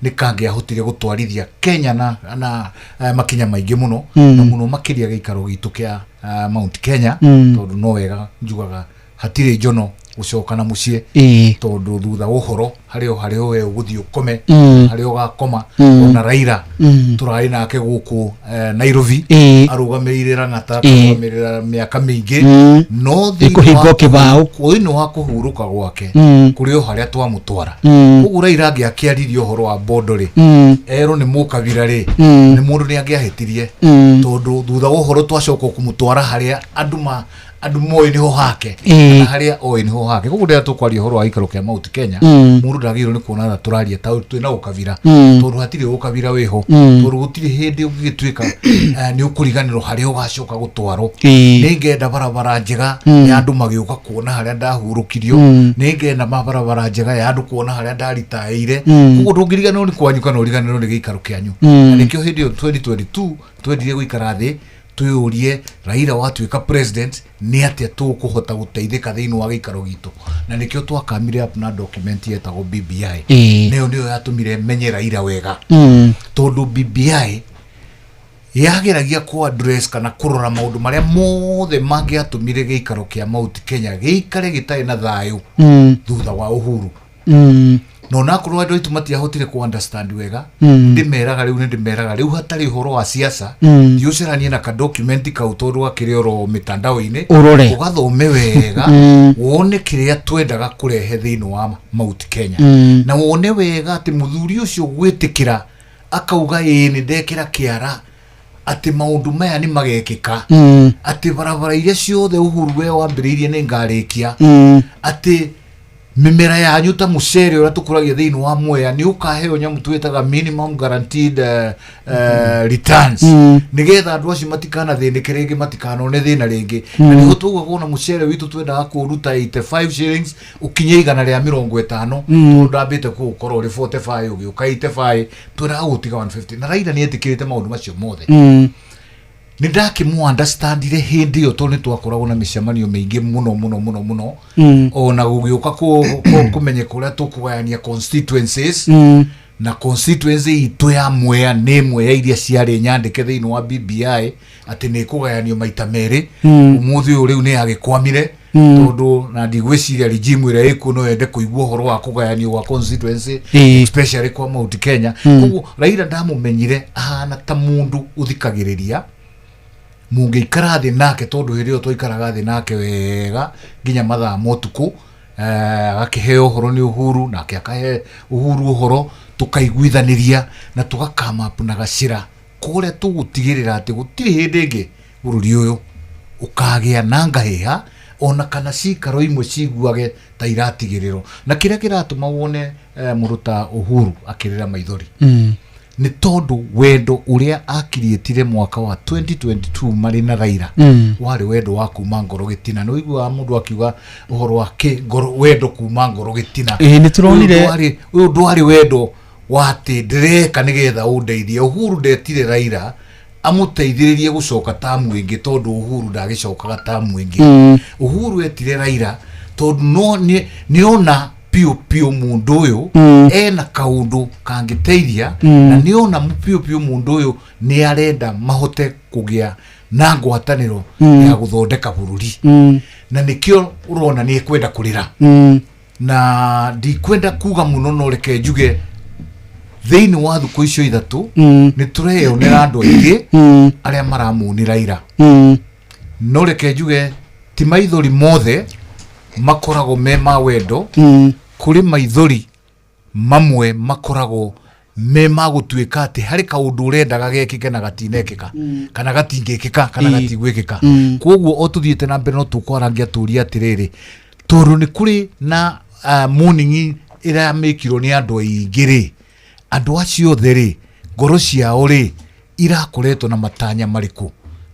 [SPEAKER 22] nĩ kangĩahotire gũtwarithia Kenya na makinya maingĩ mũno, na mũno makĩria gĩikaro gitũ kĩa Mount Kenya, tondũ no wega njugaga hatirĩ njono gũcoka na mũciĩ, tondũ thutha wa ũhoro harĩ o harĩa we ũgũthiĩ ũkome, harĩa ũgakoma. Ona Raila tũrarĩ nake gũkũ Nairobi, arũgamĩrĩire Lang'ata, akarũgamĩrĩra mĩaka mĩingĩ, no thĩinĩ
[SPEAKER 2] Ĩkũhingwo kĩbaũ.
[SPEAKER 22] Thĩinĩ wa kũhurũka gwake, kũrĩ o harĩa twamũtwara. Koguo Raila angĩakĩaririe ũhoro wa bondo rĩ, erwo nĩ mũkabira rĩ, nĩ mũndũ nĩ angĩahĩtirie, tondũ thutha wa ũhoro twacoka kũmũtwara harĩa andũ ma andũ moĩ nĩho hake, kana harĩa oĩ nĩho hake. Koguo rĩrĩa tũkwaria ũhoro wa gĩikaro kĩa Mount Kenya, mũndũ ndagĩrĩirwo nĩ kuona ta tũraria ta twĩna ũkabira, tondũ hatirĩ ũkabira wĩho, tondũ gũtirĩ hĩndĩ ũngĩgĩtuĩka nĩ ũkũriganĩrwo harĩa ũgacoka gũtwarwo. Nĩ ngenda barabara njega ya andũ magĩũka kuona harĩa ndahurũkirio. Nĩ ngenda barabara njega ya andũ kuona harĩa ndaritaĩire. Koguo ndũngĩriganĩrwo nĩ kwanyu kana ũriganĩrwo nĩ gĩikaro kĩanyu. Na nĩkĩo hĩndĩ ĩyo 2022 twendire gũikara thĩ twĩyũrie, Raila watuĩka president, nĩ atĩa tũkũhota gũteithĩka thĩinĩ wa gĩikaro gitũ? Na nĩkĩo twakamire up na document yetagwo BBI. Nayo nĩyo yatũmire menye Raila wega, tondũ BBI yageragia ku address kana kũrora maũndũ marĩa mothe mangĩatũmire gĩikaro kĩa Mount Kenya gĩikare gĩtarĩ na thayũ thutha wa Uhuru. Na onakorwo andũ aitũ matiahotire ku understand wega, ndĩmeraga rĩu, nĩ ndĩmeraga rĩu hatarĩ ũhoro wa siasa, thiĩ ũcaranie na ka document kau, tondũ gakĩrĩ oro mĩtandao-inĩ.
[SPEAKER 2] Ũrore.
[SPEAKER 22] Ũgathome wega, wone kĩrĩa twendaga kũrehe thĩinĩ wa Mount Kenya, na wone wega atĩ mũthuri ũcio gwĩtĩkĩra akauga ĩĩ nĩ ndekĩra kĩara atĩ maũndũ maya nĩ magekĩka, atĩ barabara iria ciothe Uhuru we wambĩrĩirie nĩ ngarĩkia, atĩ mĩmera yanyu ta mũcere ũrĩa tũkũragia thĩinĩ wa Mwea nĩ ũkaheo nyamũ twĩtaga minimum guaranteed returns, nĩgetha andũ acio matikanathĩnĩke rĩngĩ, matikanone thĩna rĩngĩ. Na nĩho taugaga ona mũcere witũ twendaga kũũruta 85 shillings ũkinye 150, tondũ ndambĩte kũũkorwo ũrĩ 45 ũgĩũka 85, twendaga gũtiga 150, na Raila nĩ etĩkĩrĩte maũndũ macio mothe. Nĩ ndakĩmũ understandire hĩndĩ ĩyo, tondũ nĩ twakoragwo na mĩcemanio mĩingĩ mũno mũno mũno mũno, ona gũgĩũka kũmenyeka ũrĩa tũkũgayania constituencies, na constituency itũ ya Mwea nĩ ĩmwe ya iria ciarĩ nyandĩke thĩinĩ wa BBI atĩ nĩ ĩkũgayanio maita merĩ. Ũmũthĩ ũyũ rĩu nĩ yagĩkwamire. Tondũ na ndigwĩciria regime ĩrĩa ĩkuo no yende kũigua ũhoro wa kũgayanio gwa constituency, especially kwa Mount Kenya. Koguo Raila ndamũmenyire ahana ta mũndũ ũthikagĩrĩria mũngĩikara thĩ nake, tondũ hĩndĩ ĩyo twaikaraga thĩ nake wega nginya mathaa ma ũtukũ, agakĩheo ũhoro nĩ Uhuru, nake akahe Uhuru ũhoro, tũkaiguithanĩria na tũgakama up na gacĩra kũrĩa tũgũtigĩrĩra atĩ gũtirĩ hĩndĩ ĩngĩ bũrũri ũyũ ũkagĩa na ngahĩha ona kana cikaro imwe ciguage ta iratigĩrĩrwo. Na kĩrĩa kĩratũma wone mũndũ ta Uhuru akĩrĩra maithori nĩ tondũ wendo ũrĩa akiriĩtire mwaka wa 2022 marĩ na Raila warĩ wendo wa kuma ngoro gĩtina. Nĩ ũiguaga mũndũ akiuga ũhoro wa ngoro, wendo kuma ngoro gĩtina.
[SPEAKER 2] Ĩĩ, nĩ tũronire.
[SPEAKER 22] Ũyũ ndwarĩ wendo wa atĩ ndĩreka nĩgetha ũndeithie. Uhuru ndetire Raila amũteithĩrĩrie gũcoka tamu ĩngĩ, tondũ Uhuru ndagĩcokaga tamu ĩngĩ. Uhuru etire Raila tondũ no nĩona piũ piũ mũndũ ũyũ ena kaũndũ kangĩteithia, na nĩona piũ piũ mũndũ ũyũ nĩ arenda mahote kũgĩa na ngwatanĩro ya gũthondeka bũrũri. Na nĩkĩo ũrona nĩ ekwenda kũrĩra. Na ndikwenda kuga mũno, no reke njuge thĩinĩ wa thukũ icio ithatũ nĩ tũreyonera andũ aingĩ arĩa maramũni Raila. No reke njuge ti maithori mothe makoragwo me ma wendo. Kũrĩ maithori mamwe makoragwo me ma gũtuĩka atĩ harĩ kaũndũ ũrendaga gekĩke na gatinekĩka, kana gatingĩkĩka, kana gatigwĩkĩka. Koguo o tũthiĩte na mbere no tũkwarangia tũrie atĩrĩrĩ, tondũ nĩ kũrĩ na morning ĩrĩa mĩkirwo nĩ andũ aingĩ rĩ, andũ acio othe rĩ, ngoro ciao rĩ irakoretwo na matanya marĩkũ?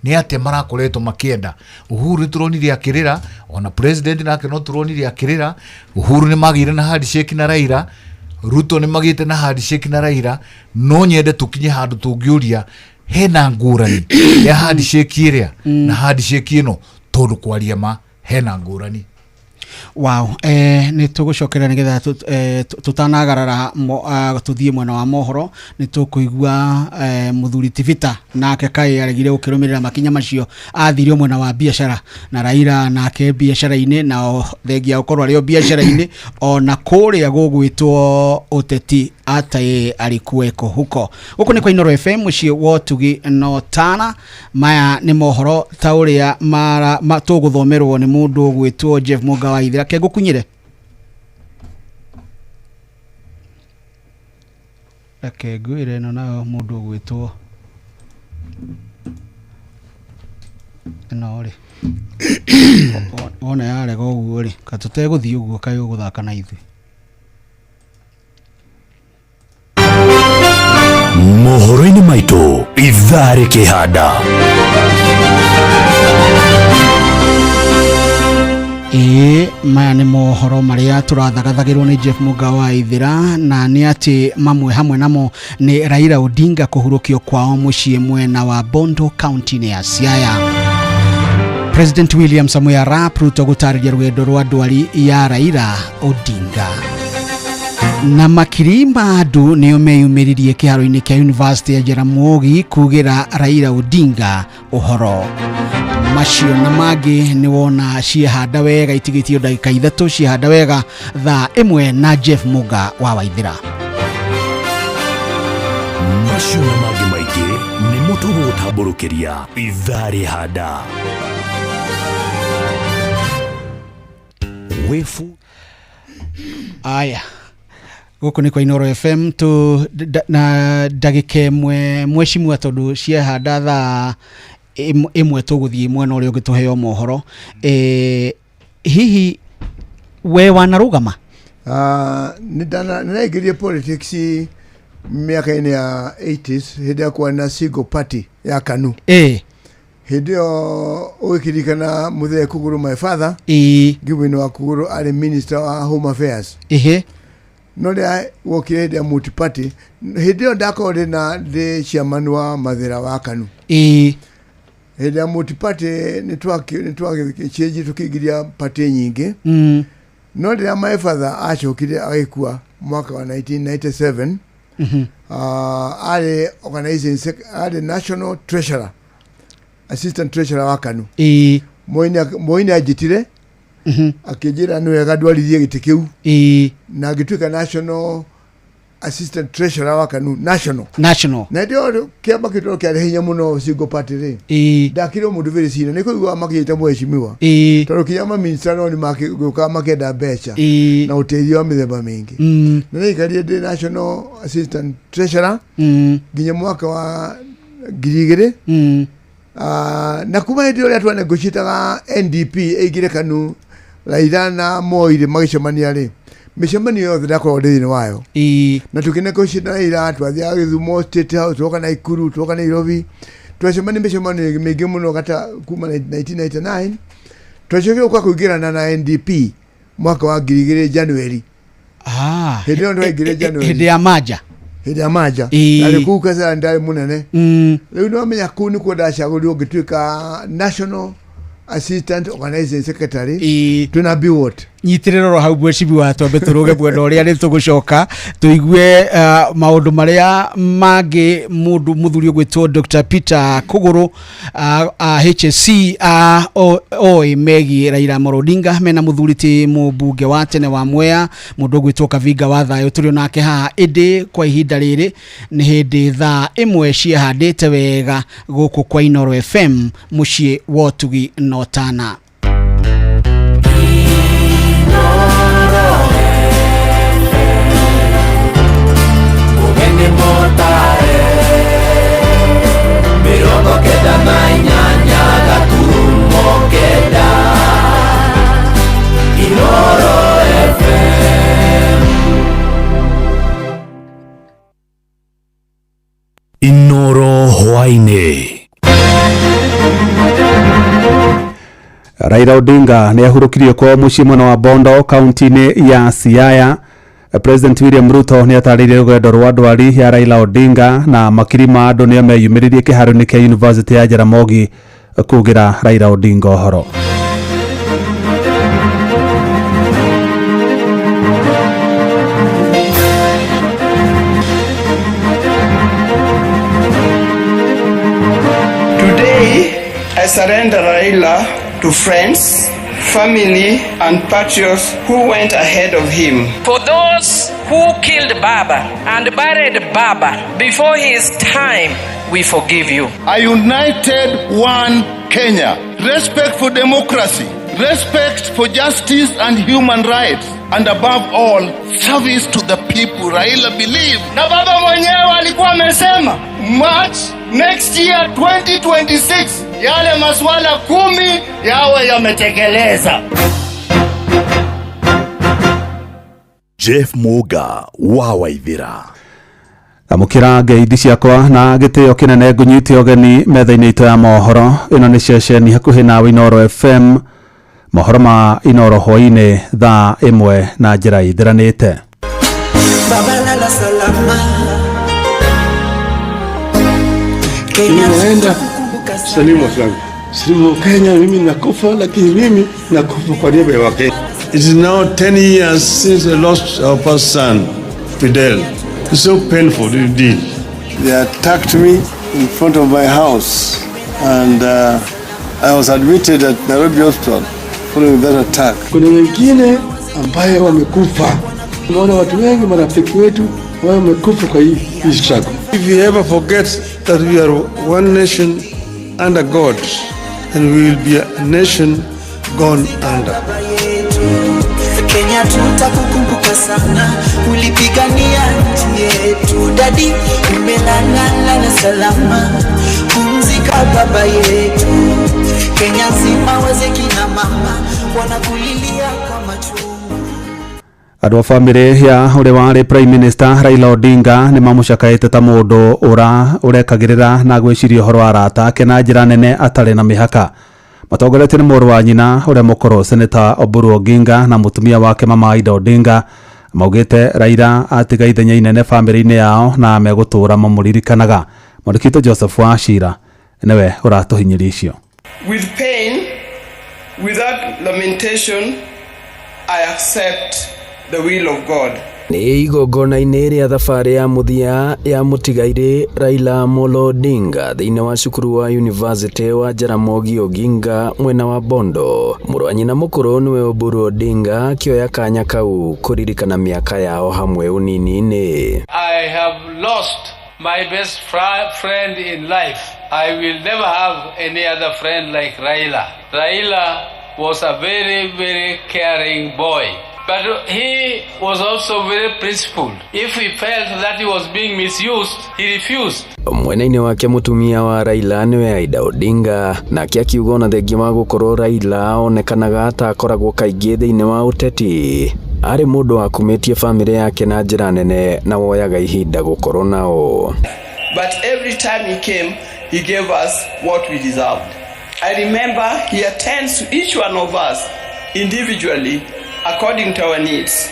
[SPEAKER 22] Nĩ atĩa marakoretwo makĩenda? Uhuru nĩ tũronire akĩrĩra, ona president nake no tũronire akĩrĩra. Uhuru nĩ magĩire na handshake na Raila, Ruto nĩ magĩte na handshake na Raila. No nyende tũkinye handũ tũngĩũria hena ngũrani ya handshake ĩrĩa na handshake ĩno, tondũ kwaria ma hena ngũrani.
[SPEAKER 2] Wow, nĩ tũgũcokerera nĩgetha tũtanagarara tũthiĩ mwena wa mohoro. Nĩ tũkũigua mũthuri Tivita nake kaĩ aregire gũkĩrũmĩrĩra makinya macio, athirio mwena wa biacara na Raila nake biacara-inĩ, nao thengia gũkorwo arĩ o biacara-inĩ ona kũrĩa gũgwĩtwo ũteti ataĩ alikuweko huko. Gũkũ nĩ kwa Inooro FM, mũciĩ wa ũtugi no tana. Maya nĩ mohoro ta ũrĩa tũgũthomerwo nĩ mũndũ ũgwĩtwo Jeff Mũnga wa Ithira. Ke ngũkunyĩre? Reke ngwĩre ĩno nayo mũndũ ũgwĩtwo ĩno rĩ, wona yarega ũguo rĩ, ka tũtegũthiĩ ũguo kaĩ ũgũthaka na ithuĩ.
[SPEAKER 5] Mohoro-inĩ maitũ ithaa rĩkĩhanda.
[SPEAKER 2] Ĩĩ, maya nĩ mohoro marĩa tũrathagathagĩrwo nĩ Jeff Mũnga wa Ithira, na nĩ atĩ mamwe hamwe namo nĩ Raila Odinga kũhurũkio kwao mũciĩ mwena wa Bondo county-inĩ ya Siaya. President William Samoei Arap Ruto gũtarĩria rũgendo rwa ndwari ya Raila Odinga. Na makiri ma andũ nĩo meyumĩririe kĩharo-inĩ kĩa University ya Jaramogi kugĩra Raila Odinga ũhoro. Macio na mangĩ nĩ wona ciehanda wega, itigĩtio ndagĩka ithatũ ciehanda wega thaa ĩmwe na Jeff Mũnga wa Waithĩra.
[SPEAKER 5] Macio na mangĩ maingĩ nĩmo tũgũgũtambũrũkĩria ithaa rĩhanda. Wĩbu
[SPEAKER 2] Aya, gũkũ nĩ kwa Inooro FM tu na ndagĩka ĩmwe mwecimua, tondũ ciehanda thaa ĩmwe tũgũthiĩ mwena ũrĩa ũngĩ tũheo mohoro. Hihi we wanarũgama?
[SPEAKER 23] Nĩ ndaingĩrire politics mĩaka-inĩ ya 80s, hĩndĩ ĩrĩa kwarĩ na single party ya KANU. Hĩndĩ ĩyo ũgĩkĩririkana Mũthee Kũgũrũ, my father, Gideon wa Kũgũrũ, arĩ minister wa home affairs. No rĩrĩa wokire hĩndĩ ya multi party, hĩndĩ ĩyo ndakorwo ndĩ na ndĩ chairman wa Mathĩra wa KANU. Hĩndĩ ya multi party nĩ twagĩchange tũkĩingĩria party nyingĩ. No rĩrĩa my father acokire agĩkua mwaka wa 1997, arĩ organizing arĩ national treasurer, assistant treasurer wa KANU. Moi nĩ anjĩtire. Akĩnjĩra nĩ wega ndwarithie gĩtĩ kĩu.
[SPEAKER 2] Ĩĩ.
[SPEAKER 23] Na ngĩtuĩka national assistant treasurer wa KANU national.
[SPEAKER 2] National.
[SPEAKER 23] Na hĩndĩ ĩyo kĩama kĩu tondũ kĩarĩ hinya mũno single party rĩ,
[SPEAKER 2] Ĩĩ.
[SPEAKER 23] ndakĩrĩ mũndũ very senior nĩ kũigua makĩnjĩta mheshimiwa.
[SPEAKER 2] Ĩĩ.
[SPEAKER 23] Tondũ kinya maminista no nĩ magĩũkaga makĩenda mbeca
[SPEAKER 2] Ĩĩ.
[SPEAKER 23] na ũteithio wa mĩthemba mĩingĩ. Na nĩaikarire ndĩ national assistant treasurer nginya mwaka wa 2000. Na kuma hĩndĩ ĩyo ũrĩa twanegotiataga NDP ĩingĩre KANU, Raila na Moi rĩ magĩcemania rĩ, mĩcemanio yothe ndakoragwo ndĩ thĩinĩ wayo. Na tũkĩnegotiate na Raila, twathiaga Gĩthumo State House, twoka Naikuru, twoka Nairobi, twacemania mĩcemanio mĩingĩ mũno gata kuma 1999. Twacokire gũka kũingĩrana na NDP mwaka wa 2000 January. Hĩndĩ ĩyo twaingĩrire January.
[SPEAKER 2] Hĩndĩ ya manja.
[SPEAKER 23] Hĩndĩ ya manja.
[SPEAKER 2] Ĩĩ.
[SPEAKER 23] Ndarĩ kũu Kasarani ndarĩ mũnene. Rĩu nĩwamenya kũu nĩkuo ndacagũrirwo ngĩtuĩka national assistant organizing secretary. Twĩna Biwott.
[SPEAKER 2] Nyitĩrĩra oro hau mheshimiwa, twambe tũrũge mwena ũrĩa nĩ tũgũcoka tũigue maũndũ marĩa mangĩ mũndũ mũthuri ũgwĩtwo Dr. Peter Kũgũrũ HSC oĩ megiĩ Raila Amolo Odinga mena mũthuri ti mũmbunge wa tene wa Mwea, mũndũ ũgwĩtwo Kavinga wa Thayũ, tũrĩ onake haha. Ĩndĩ kwa ihinda rĩrĩ nĩ hĩndĩ thaa 1 ciĩhandĩte wega gũkũ kwa Inooro FM, mũciĩ wa ũtugi na ũtana.
[SPEAKER 1] 98.9 Inooro FM.
[SPEAKER 5] Inooro hwaĩ-inĩ.
[SPEAKER 6] Raila Odinga nĩ ahurũkirio kwao mũciĩ mwena wa Bondo, kaunti-inĩ ya Siaya. President William Ruto nĩ atarĩirie rũgendo rwa ndwari ya Raila Odinga, na makiri ma andũ nĩo meyumĩririe kĩharo-inĩ kĩa University ya Jaramogi kugĩra Raila Odinga ũhoro.
[SPEAKER 7] Today, I surrender Raila to friends, family, and patriots who went ahead of him.
[SPEAKER 3] For those who killed Baba and buried Baba before his time, we forgive you.
[SPEAKER 8] A united one Kenya, respect for democracy, respect for justice and human rights, and above all, service to the people. Raila believed.
[SPEAKER 11] Na baba mwenyewe alikuwa amesema March next year 2026 yale masuala 10 yawe yametekeleza.
[SPEAKER 5] Jeff Muga wa Waithira.
[SPEAKER 6] Amũkĩra ngeithi ciakwa na gĩtĩo kĩnene, ngũnyite ũgeni metha-inĩ itũ ya mohoro. Ĩno nĩ ceceni hakuhĩ nawe, Inooro FM, mohoro ma Inooro hwaĩ-inĩ thaa 1 na njĩra ithiranĩte.
[SPEAKER 1] Baba lala salama. Kenya.
[SPEAKER 24] Ninaenda salimu watu wangu. Salimu Kenya, mimi nakufa, lakini mimi nakufa kwa niaba ya Wakenya. It is now 10 years since I lost our first son, Fidel. It's so painful indeed. They attacked me in front of my house, and I was admitted at Nairobi Hospital following that attack. Kuna wengine ambaye wamekufa. Tunaona watu wengi, marafiki wetu ambao wamekufa kwa hii struggle. If you ever forget that we are one nation under God, then we will be a nation gone under.
[SPEAKER 1] Kenya tutakukumbuka sana, ulipigania nchi yetu. Dadi umelala salama, pumzika baba yetu. Kenya nzima wazee kina mama wanakulilia kwa machungu.
[SPEAKER 6] Andũ a bamĩrĩ ya ũrĩa warĩ Prime Minister Raila Odinga nĩ mamũcakaĩte ta mũndũ ũrekagĩrĩra na gwĩciria ũhoro wa arata ake na njĩra nene atarĩ na mĩhaka. Matongoretio nĩ mũrũ wa nyina ũrĩa mũkũrũ Senator Oburu Oginga na mũtumia wake Mama Aida Odinga, maugĩte Raila atiga ithenya inene bamĩrĩ-inĩ yao na megũtũũra mamũririkanaga. Mwandĩki witũ Joseph Wachira nĩwe ũratũhinyĩria icio.
[SPEAKER 7] With pain, without lamentation, I accept the will of God.
[SPEAKER 4] Nĩ igongona-inĩ rĩa thabarĩ ya mũthia ya mũtigairĩ Raila Amolo Odinga thĩinĩ wa cukuru wa University wa Jaramogi Oginga mwena wa Bondo. Mũrũ wa nyina mũkũrũ nĩwe Oburu Odinga akĩoya kanya kau kũririkana mĩaka yao hamwe ũnini-inĩ.
[SPEAKER 9] I have lost my best friend in life. I will never have any other friend like Raila. Raila was a very, very caring boy. But he was also very principled. If he felt that he was being misused, he refused.
[SPEAKER 4] Mwena-inĩ wake mũtumia wa Raila nĩwe Aida Odinga, nake akiuga ona thengia wa gũkorwo Raila onekanaga ta akoragwo kaingĩ thĩinĩ wa ũteti, arĩ mũndũ wakumĩtie bamĩrĩ yake na njĩra nene na woyaga ihinda gũkorwo nao.
[SPEAKER 7] But every time he came, he gave us what we deserved. I remember he attends to each one of us individually according to our needs.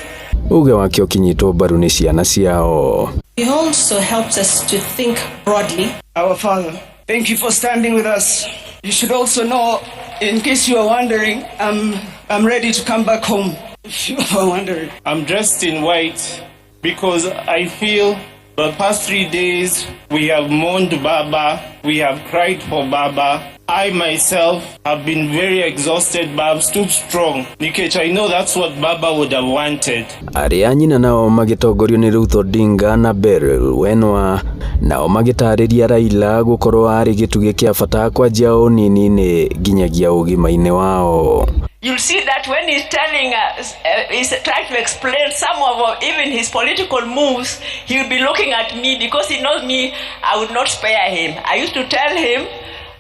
[SPEAKER 4] Uge wake ũkinyitwo mbaru nĩ ciana ciao.
[SPEAKER 10] He also helps us to think broadly.
[SPEAKER 7] Our father, thank you for standing with us. You should also know, in case you are wondering, I'm ready to come back home. If you are wondering.
[SPEAKER 13] I'm dressed in white because I feel the past 3 days we have mourned Baba, we have cried for Baba. I myself have been very exhausted, but I've stood strong. Nikech, I know that's what Baba would have wanted.
[SPEAKER 4] Arĩa nyina nao magĩtongorio nĩ Ruth Odinga na Beryl Wenwa, nao magĩtarĩria Raila gũkorwo arĩ gĩtugĩ kĩa bata kwanjia ũnini-inĩ nginyagia ũgima-inĩ wao.
[SPEAKER 25] You'll see that when he's telling us, he's trying to explain some of even his political moves, he'll be looking at me because he knows me, I would not spare him. I used to tell him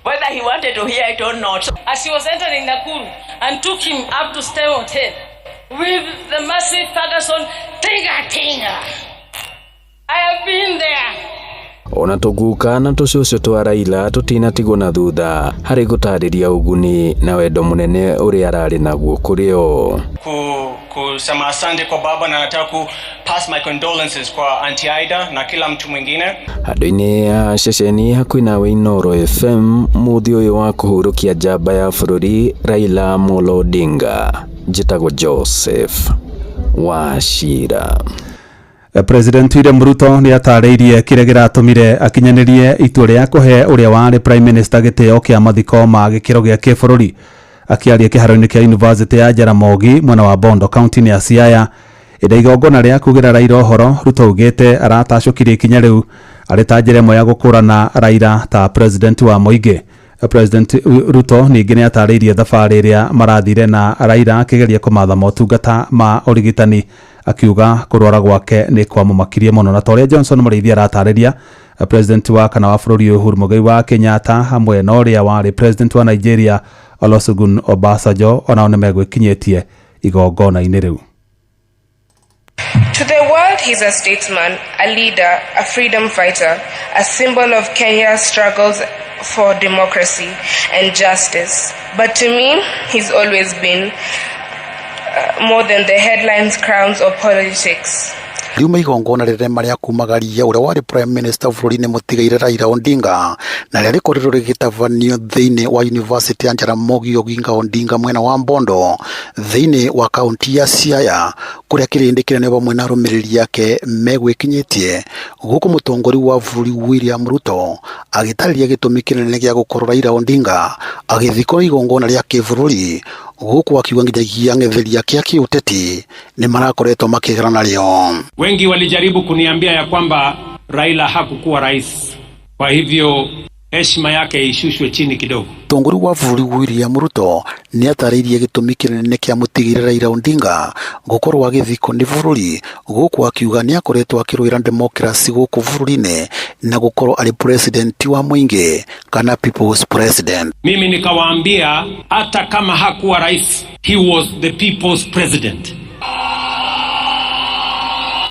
[SPEAKER 25] whether he wanted to hear it or not.
[SPEAKER 26] As he was entering Nakuru and took him up to State Hotel with the massive Ferguson tinga tinga. I have been there.
[SPEAKER 4] Ona tũguka na tũcũcũ twa Raila tũtinatigwo na thutha harĩ gũtarĩria ũguni na wendo mũnene ũrĩa ararĩ naguo kũrĩ o.
[SPEAKER 27] Kusema asante kwa baba na nataka ku pass my condolences kwa Auntie Aida na kila mtu mwingine.
[SPEAKER 4] Handũ-inĩ ya ceceni hakuhĩ nawe Inooro FM mũthĩ ũyũ wa kũhurũkia njamba ya bũrũri Raila Amolo Odinga. Njĩtagwo Joseph Wachira.
[SPEAKER 6] President William Ruto nĩ atarĩirie kĩrĩa kĩratũmire akinyanĩrie itua rĩa kũhe ũrĩa warĩ Prime Minister gĩtĩo kĩa mathiko ma gĩkĩro gĩa kĩbũrũri. Akĩaria kĩharo-inĩ kĩa University ya Jaramogi mwena wa Bondo kaunti-inĩ ya Siaya ĩrĩa igongona rĩa kugĩra Raila ũhoro, Ruto augĩte aratacũkirie ikinya rĩu arĩ ta njĩra ĩmwe ya gũkũrana Raila ta president wa mũingĩ. President Ruto ningĩ nĩ atarĩirie thabarĩ ĩrĩa marathire na Raila akĩgeria kũmatha motungata ma ũrigitani, akiuga kũrwara gwake nĩ kwamũmakirie mũno. Na ta ũrĩa Johnson Mũrĩithi aratarĩria, president wa kana wa bũrũri Uhuru Muigai wa Kenyatta hamwe na ũrĩa warĩ president wa Nigeria Olusegun Obasanjo onao nĩ megwĩkinyĩtie igongona-inĩ rĩu.
[SPEAKER 28] To the world, he's a statesman, a leader, a freedom fighter, a symbol of Kenya's struggles for democracy and justice. But to me, he's always been more than the headlines, crowns, or politics.
[SPEAKER 29] Riuma igongona rĩrĩa marĩa kumagaria ũrĩa warĩ Prime Minister bũrũri-inĩ mũtigaire Raila Odinga na rĩrĩa rĩkoretwo rĩgĩtabanio thĩinĩ wa University ya Jaramogi Oginga Odinga mwena wa Bondo thĩinĩ wa kaunti ya Siaya kũrĩa kĩrĩndĩ kĩnene vamwe na arũmĩrĩri ake megwĩkinyĩtie gũkũ mũtongoria wa bũrũri William Ruto agĩtarĩria gĩtũmi kĩnene gĩa gũkorwo Raila Odinga agĩthikwo igongona rĩa kĩbũrũri gũkũ akiuga nginyagia ang'etheri ake a kĩũteti nĩ marakoretwo makĩgera narĩo.
[SPEAKER 12] Wengi walijaribu kuniambia ya kwamba Raila hakukuwa rais, kwa hivyo heshima yake ishushwe chini kidogo.
[SPEAKER 29] Mũtongoria wa bũrũri William Ruto nĩ atarĩirie gĩtũmi kĩnene kĩa mũtigĩrĩra Raila Odinga gũkorwo agĩthikwo nĩ bũrũri gũkũ akiuga nĩ akoretwo akĩrũĩra democracy gũkũ bũrũri-inĩ na gũkorwo arĩ president wa mũingĩ kana people's president.
[SPEAKER 12] Mimi nikawaambia hata kama hakuwa rais, he was the people's president.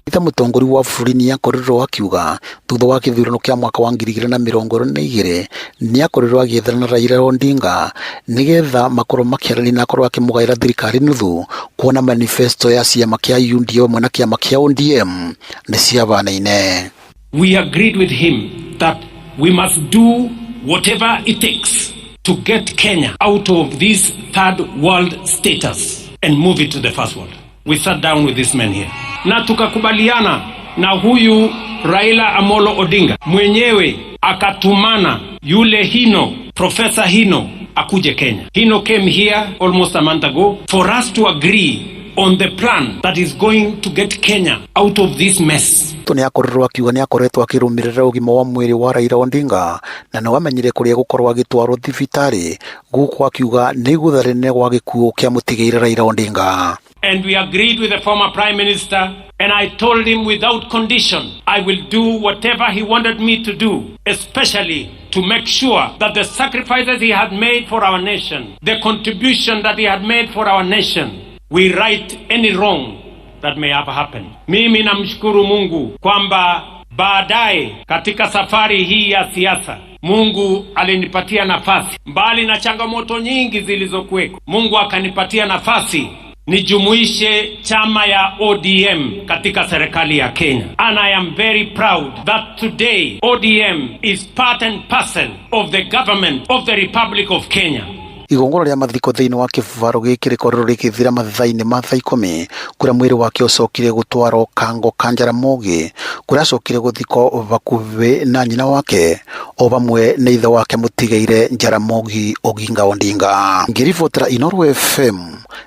[SPEAKER 29] Ita mũtongoria wa bũrũri nĩ akorirwo akiuga thutha wa gĩthurano kĩa mwaka wa 2022 nĩ akorirwo agĩethana na Raila Odinga nĩgetha makorwo makĩaranĩria na akorwo akĩmũgaĩra thirikari nuthu kuona manifesto ya ciama kĩa UDA hamwe na kĩama kĩa ODM nĩ ciabanaine.
[SPEAKER 12] We agreed with him that we must do whatever it takes to get Kenya out of this third world status and move it to the first world. We sat down with this man here na tukakubaliana na huyu Raila Amolo Odinga mwenyewe akatumana yule Hino, Professor Hino akuje Kenya. Hino came here almost a month ago for us to agree on the plan that is going to get Kenya out of this mess.
[SPEAKER 29] Ruto nĩ akorirwo akiuga nĩ akoretwo akĩrũmĩrĩra ũgima wa mwĩrĩ wa Raila Odinga na nĩ wamenyire kũrĩa gũkorwo agĩtwarwo thibitarĩ, gũkũ akiuga nĩ igũtha rĩnene gwa gĩkuũ kĩa mũtigairĩ Raila Odinga.
[SPEAKER 12] And we agreed with the former Prime Minister, and I told him without condition I will do whatever he wanted me to do, especially to make sure that the sacrifices he had made for our nation, the contribution that he had made for our nation, we right any wrong that may have happened. Mimi namshukuru Mungu kwamba baadaye katika safari hii ya siasa Mungu alinipatia nafasi, mbali na changamoto nyingi zilizokuweko, Mungu akanipatia nafasi nijumuishe chama ya ODM katika serikali ya Kenya. And I am very proud that today ODM is part and parcel of the government of the Republic of Kenya.
[SPEAKER 29] Igongona rĩa mathiko thĩinĩ wa kĩbaro gĩkĩ rĩkorirwo rĩgĩthira mathaa-inĩ ma thaa 10, kũrĩa mwĩrĩ wake ũcokire gũtwarwo Kango ka Jaramogi, kũrĩa acokire gũthikwo hakuhĩ na nyina wake o hamwe na ithe wake mũtigaire Jaramogi Oginga Odinga. Ngĩribotera Inooro FM,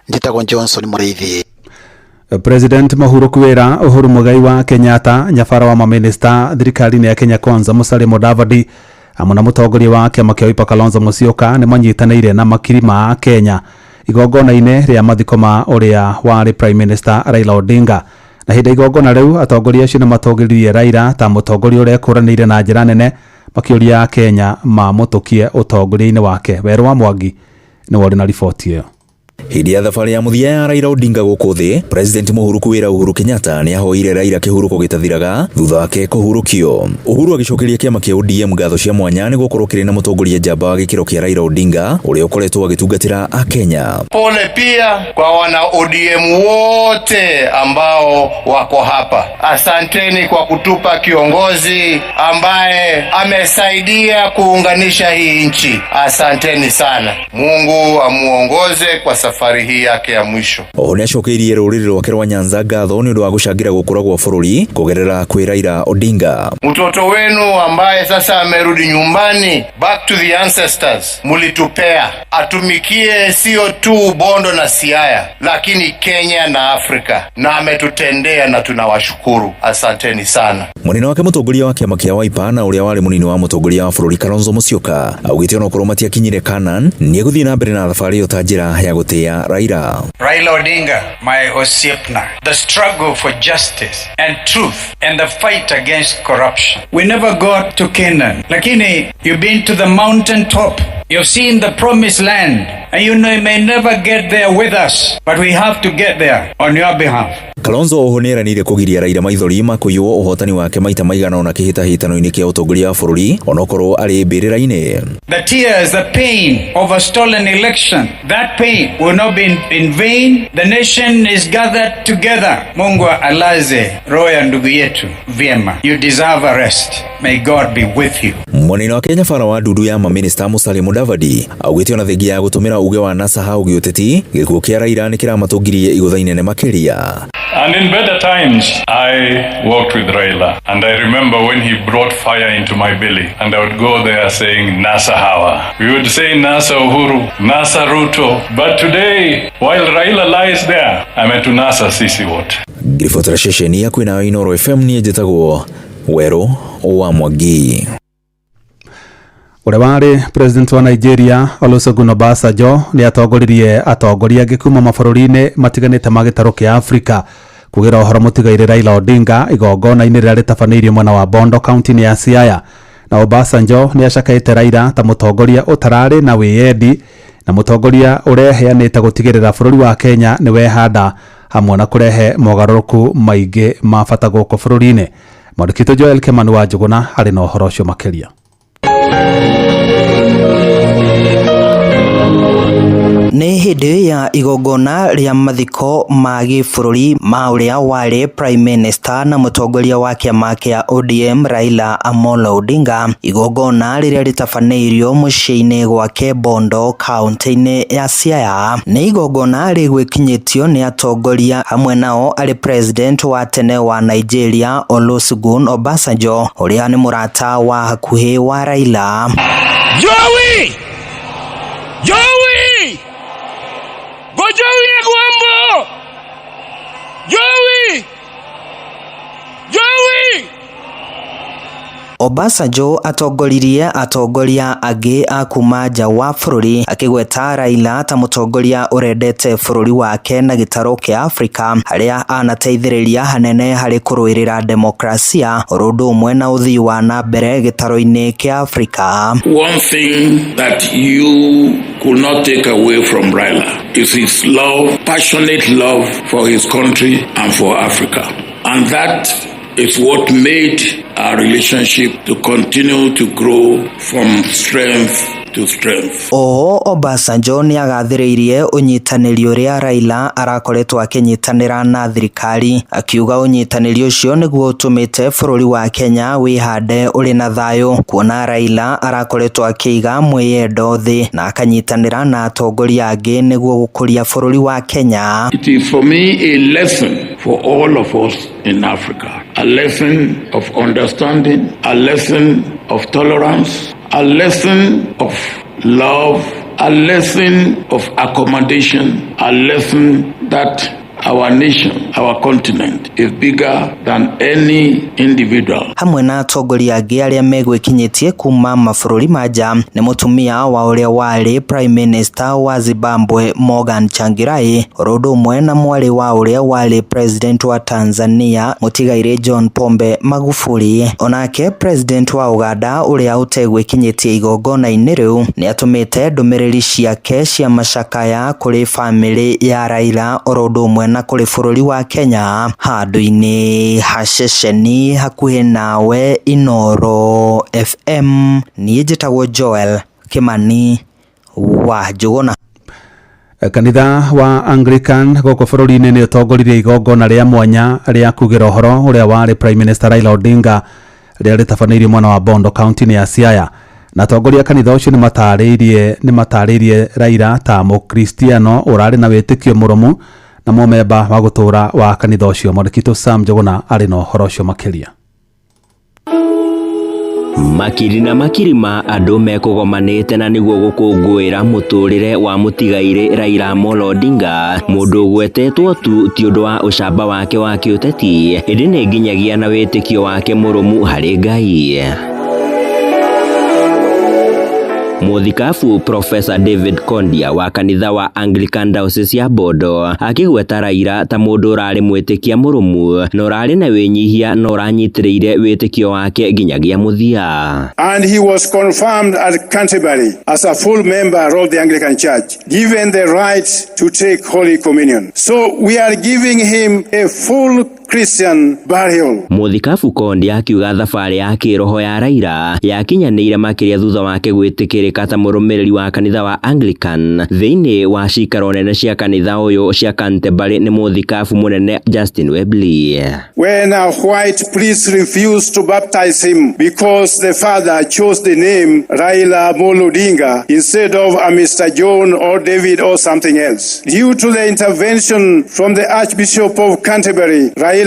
[SPEAKER 29] njĩtagwo Johnson Mũrĩithi.
[SPEAKER 6] President Mũhurũku wĩra Uhuru Muigai wa Kenyatta, nyabara wa maminista thirikari-inĩ ya Kenya Kwanza Musalia Mudavadi hamwe na mũtongoria wa kĩama kĩa Wiper Kalonzo Musyoka nĩ manyitanĩire na makiri ma Kenya igongona-inĩ rĩa mathiko ma ũrĩa warĩ Prime Minister Raila Odinga. Na hĩndĩ ya igongona rĩu, atongoria acio nĩ matũgĩririe Raila ta mũtongoria ũrĩa ekũranĩire na njĩra nene, makĩũria Kenya mamũtũkie ũtongoria-inĩ wake. Werũ wa Mwangi nĩwe ũrĩ na riboti ĩyo.
[SPEAKER 14] Hĩndĩ ya thabarĩ ya mũthia ya Raila Odinga gũkũ thĩ, President mũhurũku wĩra Uhuru Kenyatta nĩ ahoire Raila kĩhurũko gĩtathiraga thutha wake kũhurũkio. Uhuru agĩcokeria kĩama kĩa ODM ngatho cia mwanya nĩ gũkorwo kĩrĩ na mũtongoria njamba wa gĩkĩro kĩa Raila Odinga, ũrĩa ũkoretwo agĩtungatĩra Akenya.
[SPEAKER 15] Pole pia kwa wana ODM wote ambao wako hapa. Asanteni kwa kutupa kiongozi ambaye amesaidia kuunganisha hii nchi. Asanteni sana. Mungu amuongoze kwa safari hii yake ya mwisho.
[SPEAKER 14] Oho nĩ acokeirie rũrĩrĩ rwake rwa Nyanza ngatho nĩ ũndũ wa gũcangĩra gũkũra gwa bũrũri kũgerera kwĩ Raila Odinga.
[SPEAKER 15] Mtoto wenu ambaye sasa amerudi nyumbani, back to the ancestors, mulitupea atumikie sio tu Bondo na Siaya, lakini Kenya na Afrika, na ametutendea na tunawashukuru. Asanteni sana.
[SPEAKER 14] Mũnene wake mũtongoria wa kĩama kĩa Wiper na ũrĩa warĩ mũnini wa mũtongoria wa bũrũri Kalonzo Musyoka augĩte onokorwo matiakinyire Canaan, nĩ egũthiĩ na mbere na thabarĩ ĩyo ta njĩra ya gũtĩa Raila.
[SPEAKER 16] Raila Odinga, my Osiepna, the struggle for justice and truth and the fight against corruption. We never got to Canaan. Lakini you've been to the mountain top. You've seen the promised land. And you know you may never get there with us, but we have to get there on your behalf.
[SPEAKER 14] Kalonzo oho nĩ eranĩire kũgiria Raila maithori makũiywo ũhotani wake maita maigana ũna kĩhĩtahĩtano-inĩ kĩa ũtongoria wa bũrũri, onokorwo arĩ mbĩrĩra-inĩ.
[SPEAKER 16] The tears, the pain of a stolen election, that pain will not be in vain. The nation is gathered together. Mungu alaze roho ya ndugu yetu vyema. You deserve a rest. May God be with you.
[SPEAKER 14] Mwanene wa Kenya bara wa ndundu ya maminista Musalia Mudavadi augĩte ona thengia ya gũtũmĩra uge wa NASA gĩũteti, gĩkuũ kĩa Raila nĩ kĩramatũngirie igũtha inene makĩria.
[SPEAKER 17] And in better times, I worked with Raila. And I remember when he brought fire into my belly, and I would go there saying, "NASA Hawa." We would say NASA Uhuru, NASA Ruto. But today, while Raila lies there, ametunasa sisi wote.
[SPEAKER 14] Ngiribotera ceceni ya kwĩnayo Inooro FM, niĩ njĩtagwo Werũ wa Mwangi.
[SPEAKER 6] Ũrĩa warĩ president wa Nigeria Olusegun Obasanjo nĩ atongoririe atongoria angĩ kuma mabũrũri-inĩ matiganĩte ma gĩtarũ kĩa Afrika kugĩra ũhoro mũtigairĩ Raila Odinga igongona-inĩ rĩrĩa rĩtabanĩirio mwena wa Bondo, kaunti-inĩ ya Siaya. Na Obasanjo nĩ acakaĩte Raila ta mũtongoria ũtararĩ na wĩyendi na mũtongoria ũreheanĩte gũtigĩrĩra bũrũri wa Kenya nĩ wehanda hamwe na kũrehe mogarũrũku maingĩ ma bata gũkũ bũrũri-inĩ. Mwandĩki Joel Kimani wa Njũgũna arĩ na ũhoro ũcio makĩria.
[SPEAKER 2] Nĩ hĩndĩ ya igongona rĩa mathiko ma gĩbũrũri ma ũrĩa warĩ Prime Minister na mũtongoria wa kĩama kĩa ODM Raila Amolo Odinga, igongona rĩrĩa rĩtabanĩirio mũciĩ-inĩ gwake Bondo kaunti-inĩ ya Siaya. Nĩ igongona rĩgwĩkinyĩtio nĩ atongoria hamwe nao arĩ President wa tene wa Nigeria Olusegun Obasanjo ũrĩa nĩ mũrata wa hakuhĩ wa Raila.
[SPEAKER 11] Joey! Joey! Go Joey Agwambo! Joey! Joey!
[SPEAKER 2] Obasanjo atongoririe atongoria angĩ a kuma nja wa bũrũri akĩgweta Raila ta mũtongoria ũrendete bũrũri wake na gĩtarũ kĩa Afrika harĩa anateithĩrĩria hanene harĩ kũrũĩrĩra demokrasia oro ũndũ ũmwe na ũthii wa na mbere gĩtarũ-inĩ kĩa Afrika.
[SPEAKER 3] One thing that you could not take away from Raila is his love, passionate love for his country and for Africa. And that is what made our relationship to continue to grow from strength to strength.
[SPEAKER 2] Oho Obasanjo nĩagathĩrĩirie ũnyitanĩri ũrĩa Raila arakoretwo akĩnyitanĩra na thirikari, akiuga ũnyitanĩri ũcio nĩguo ũtũmĩte bũrũri wa Kenya wĩhande ũrĩ na thayũ, kuona Raila arakoretwo akĩiga mwĩyendo thĩ na akanyitanĩra na atongoria angĩ nĩguo gũkũria bũrũri wa Kenya.
[SPEAKER 3] It is for me a lesson for all of us in Africa, a lesson of understanding, a lesson of tolerance, a lesson of love, a lesson of accommodation, a lesson that our nation, our continent is bigger than any individual.
[SPEAKER 2] Hamwe na atongoria angĩ arĩa megwĩkinyĩtie kuma mabũrũri ma nja nĩ mũtumia wa ũrĩa warĩ Prime Minister wa Zimbabwe Morgan Tsvangirai oro ũndũ ũmwe na mwarĩ wa ũrĩa warĩ President wa Tanzania mũtigairĩ John Pombe Magufuli. Onake President wa Uganda ũrĩa ũtegwĩkinyĩtie igongona-inĩ rĩu nĩatũmĩte ndũmĩrĩri ciake cia macakaya kũrĩ bamĩrĩ ya Raila oro ũndũ ũmwe na kũrĩ bũrũri wa Kenya. Handũ-inĩ ha ceceni hakuhĩ nawe Inooro FM, niĩ njĩtagwo Joel Kimani wa Njũgũna.
[SPEAKER 6] Kanitha wa Anglican gũkũ bũrũri-inĩ nĩ ũtongoririe igongona rĩa mwanya rĩa kugĩra ũhoro ũrĩa warĩ Prime Minister Raila Odinga rĩrĩa rĩtabanĩirio mwena wa Bondo kaunti-inĩ ya Siaya. Na atongoria a kanitha ũcio nĩ matarĩirie Raila ta mũkristiano ũrarĩ na wĩtĩkio mũrũmu na mũmemba wa gũtũũra wa kanitha ũcio. Mwandĩki Sam Njũgũna arĩ na ũhoro ũcio makĩria.
[SPEAKER 8] Makiri na makiri ma andũ mekũgomanĩte na nĩguo gũkũngũĩra mũtũrĩre wa mũtigairĩ Raila Amolo Odinga, mũndũ ũgwetetwo tu ti ũndũ wa ũcamba wake wa kĩũteti, ĩndĩ nĩ nginyagia na wĩtĩkio wake mũrũmu harĩ Ngai. Mũthikabu Professor David Kondia wa kanitha wa Anglican Diocese ya Bondo akĩgweta Raila ta mũndũ ũrarĩ mwĩtĩkia mũrũmu na ũrarĩ na wĩnyihia na ũranyitĩrĩire wĩtĩkio wake nginyagia mũthia.
[SPEAKER 18] And he was confirmed at Canterbury as a full member of the Anglican Church, given the right to take Holy Communion. So we are giving him a full Christian burial.
[SPEAKER 8] Mũthikabu Kondia akiuga thabarĩ ya kĩroho ya Raila yakinyanĩire makĩria thutha wake gwĩtĩkĩrĩka ta mũrũmĩrĩri wa kanitha wa Anglican thĩinĩ wa cikaro nene cia kanitha ũyũ cia Canterbury nĩ mũthikabu mũnene Justin Welby.
[SPEAKER 18] When a white priest refused to baptize him because the father chose the name Raila Amolo Odinga instead of a Mr. John or David or something else. Due to the intervention from the Archbishop of Canterbury, Raila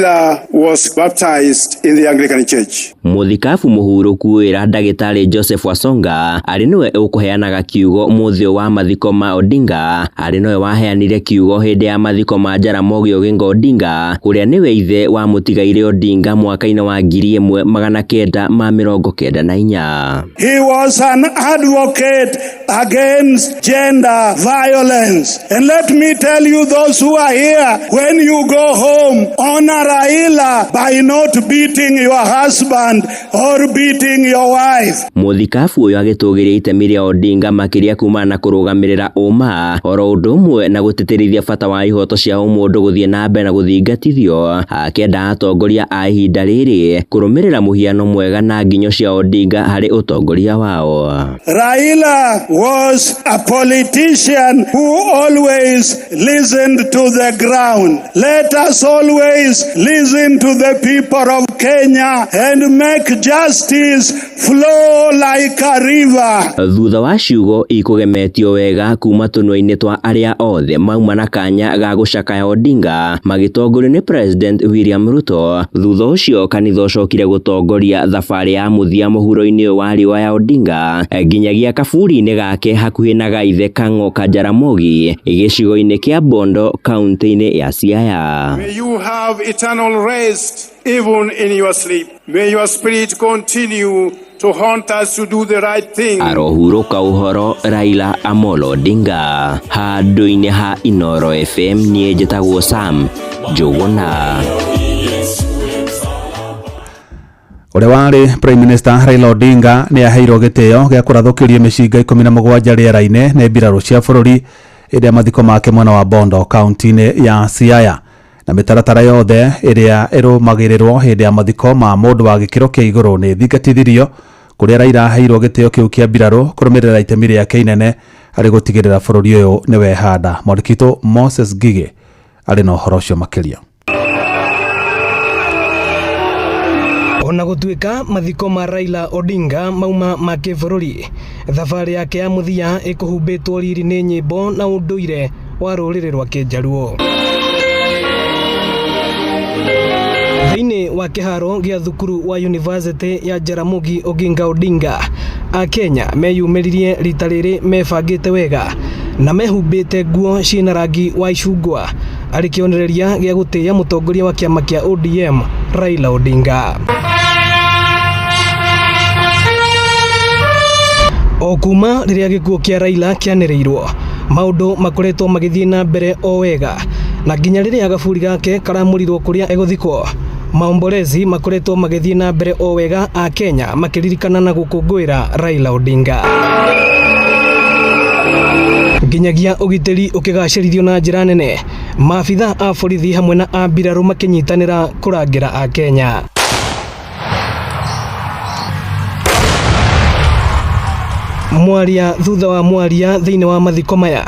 [SPEAKER 18] was baptized in the Anglican Church.
[SPEAKER 8] Mũthikabu mũhurũku wĩra ndagĩtarĩ Joseph Wasonga arĩ nĩwe ũkũheanaga kiugo mũthĩ wa mathiko ma Odinga, arĩ nowe waheanire kiugo hĩndĩ ya mathiko ma Jaramogi Oginga Odinga ũrĩa nĩwe ithe wa mũtigairĩ Odinga mwaka-inĩ wa 1994.
[SPEAKER 19] He was an advocate against gender violence. And let me tell you, those who are here, when you go home, honor Honor Raila by not beating your husband or beating your wife.
[SPEAKER 8] Mũthikabu ũyũ agĩtũgĩria itemi rĩa Odinga makĩria kumana na kũrũgamĩrĩra ũma oro ũndũ ũmwe na gũtĩtĩrithia bata wa ihoto cia ũmũndũ gũthiĩ na mbere na gũthingatithio, akĩenda atongoria a ihinda rĩrĩ kũrũmĩrĩra mũhiano mwega na nginyo cia Odinga harĩ ũtongoria wao.
[SPEAKER 19] Raila was a politician who always listened to the ground. Let us always listen to the people of Kenya and make justice flow like a river.
[SPEAKER 8] Thutha wa ciugo ikũgemetio wega kuma tũnua-inĩ twa arĩa othe mauma na kanya ga gũcakaya Odinga magĩtongorio nĩ President William Ruto, thutha ũcio kanitha ũcokire gũtongoria thabarĩ ya mũthia mũhuro-inĩ ũyũ wa riũa ya Odinga nginyagia kaburi-inĩ gake hakuhĩ na gaithe Kang'o ka Jaramogi gĩcigo-inĩ kĩa Bondo kaunti-inĩ ya Siaya.
[SPEAKER 18] May you have eternal rest even in your sleep. May your spirit continue to haunt us to do the right thing.
[SPEAKER 8] Arohurũka ũhoro Raila Amolo Odinga handũ-inĩ ha Inoro FM. Niĩ njĩtagwo Sam Njũgũna.
[SPEAKER 6] Ũrĩa warĩ Prime Minister Raila Odinga nĩ aheirwo gĩtĩo gĩa kũrathũkĩrio mĩcinga 17 rĩera-inĩ nĩ mbirarũ cia bũrũri ĩrĩa mathiko make mwena wa Bondo kaunti-inĩ ya Siaya, na mĩtaratara yothe ĩrĩa ĩrũmagĩrĩrwo hĩndĩ ya mathiko ma mũndũ wa gĩkĩro kĩa igũrũ nĩ thingatithirio, kũrĩa Raila aheirwo gĩtĩo kĩu kĩa mbirarũ kũrũmĩrĩra itemi rĩake inene harĩ gũtigĩrĩra bũrũri ũyũ nĩ wehanda. Mwandĩki witũ Moses Ngigĩ arĩ na ũhoro ũcio makĩria.
[SPEAKER 1] Ona gũtuĩka mathiko ma Raila Odinga mauma ma kĩbũrũri, thabarĩ yake ya mũthia ĩkũhumbĩtwo riri nĩ nyĩmbo na ũndũire wa rũrĩrĩ rwa Kĩnjaruo. Thĩinĩ wa kĩharo gĩa thukuru wa University ya Jaramogi Oginga Odinga, Akenya meyumĩririe rita rĩrĩ mebangĩte wega na mehumbĩte nguo ciĩna rangi wa icungwa arĩ kĩonereria gĩa gũtĩĩa mũtongoria wa kĩama kĩa ODM Raila Odinga. O kuma rĩrĩa gĩkuũ kĩa Raila kĩanĩrĩirwo, maũndũ makoretwo magĩthiĩ na mbere o wega, na nginya rĩrĩa gaburi gake karamũrirwo kũrĩa egũthikwo, maombolezi makoretwo magĩthiĩ na mbere o wega, a Kenya makĩririkana na gũkũngũĩra Raila Odinga. Nginyagia ũgitĩri ũkĩgacĩrithio na njĩra nene, maabitha a borithi hamwe na a mbirarũ makĩnyitanĩra kũrangĩra a Kenya. Mwaria thutha wa mwaria thĩinĩ wa mathiko maya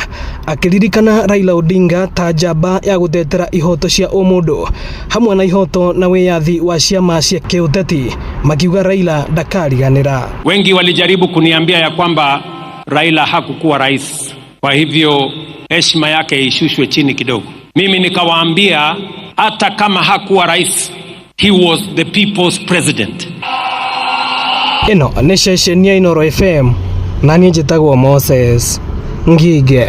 [SPEAKER 1] akĩririkana Raila Odinga ta njamba ya gũtetera ihoto cia ũmũndũ hamwe na ihoto na wĩyathi wa ciama cia kĩũteti, makiuga Raila ndakariganĩra.
[SPEAKER 12] Wengi walijaribu kuniambia ya kwamba Raila hakukuwa rais, kwa hivyo heshima yake ishushwe chini kidogo. Mimi nikawaambia hata kama hakuwa rais, he was the people's president.
[SPEAKER 1] Ĩno nĩ ceceni ya Inoro FM na niĩ njĩtagwo Moses Ngige.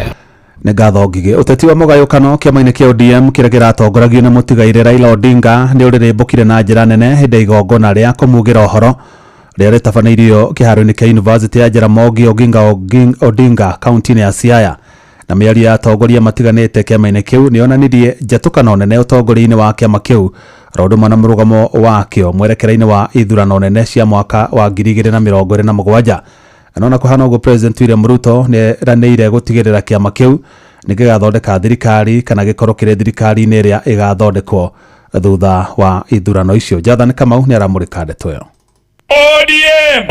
[SPEAKER 6] Nĩ ngatho Ngigĩ. Ũteti wa mũgayũkano kĩama-inĩ kĩa ODM kĩrĩa kĩratongoragio nĩ mũtigairĩ Raila Odinga nĩ ũrĩrĩmbũkire na njĩra nene hĩndĩ ya igongona rĩa kũmugĩra ũhoro rĩrĩa rĩtabanĩirio kĩharo-inĩ kĩa University ya Jaramogi Oginga Odinga kaunti-inĩ ya Siaya, na mĩario ya atongoria matiganĩte kĩama-inĩ kĩu nĩ yonanirie njatũkano nene ũtongoria-inĩ wa kĩama kĩu oro ũndũ ũmwe na mũrũgamo wakĩo mwerekera-inĩ wa ithurano nene cia mwaka wa 2027. Na kũhana ũguo, President William Ruto nĩ eranĩire gũtigĩrĩra kĩama kĩu nĩ gĩgathondeka thirikari kana gĩkorwo kĩrĩ thirikari-inĩ ĩrĩa ĩgathondekwo thutha wa ithurano icio. Jathan Kamau nĩ aramũrĩka ndeto ĩyo.
[SPEAKER 11] ODM!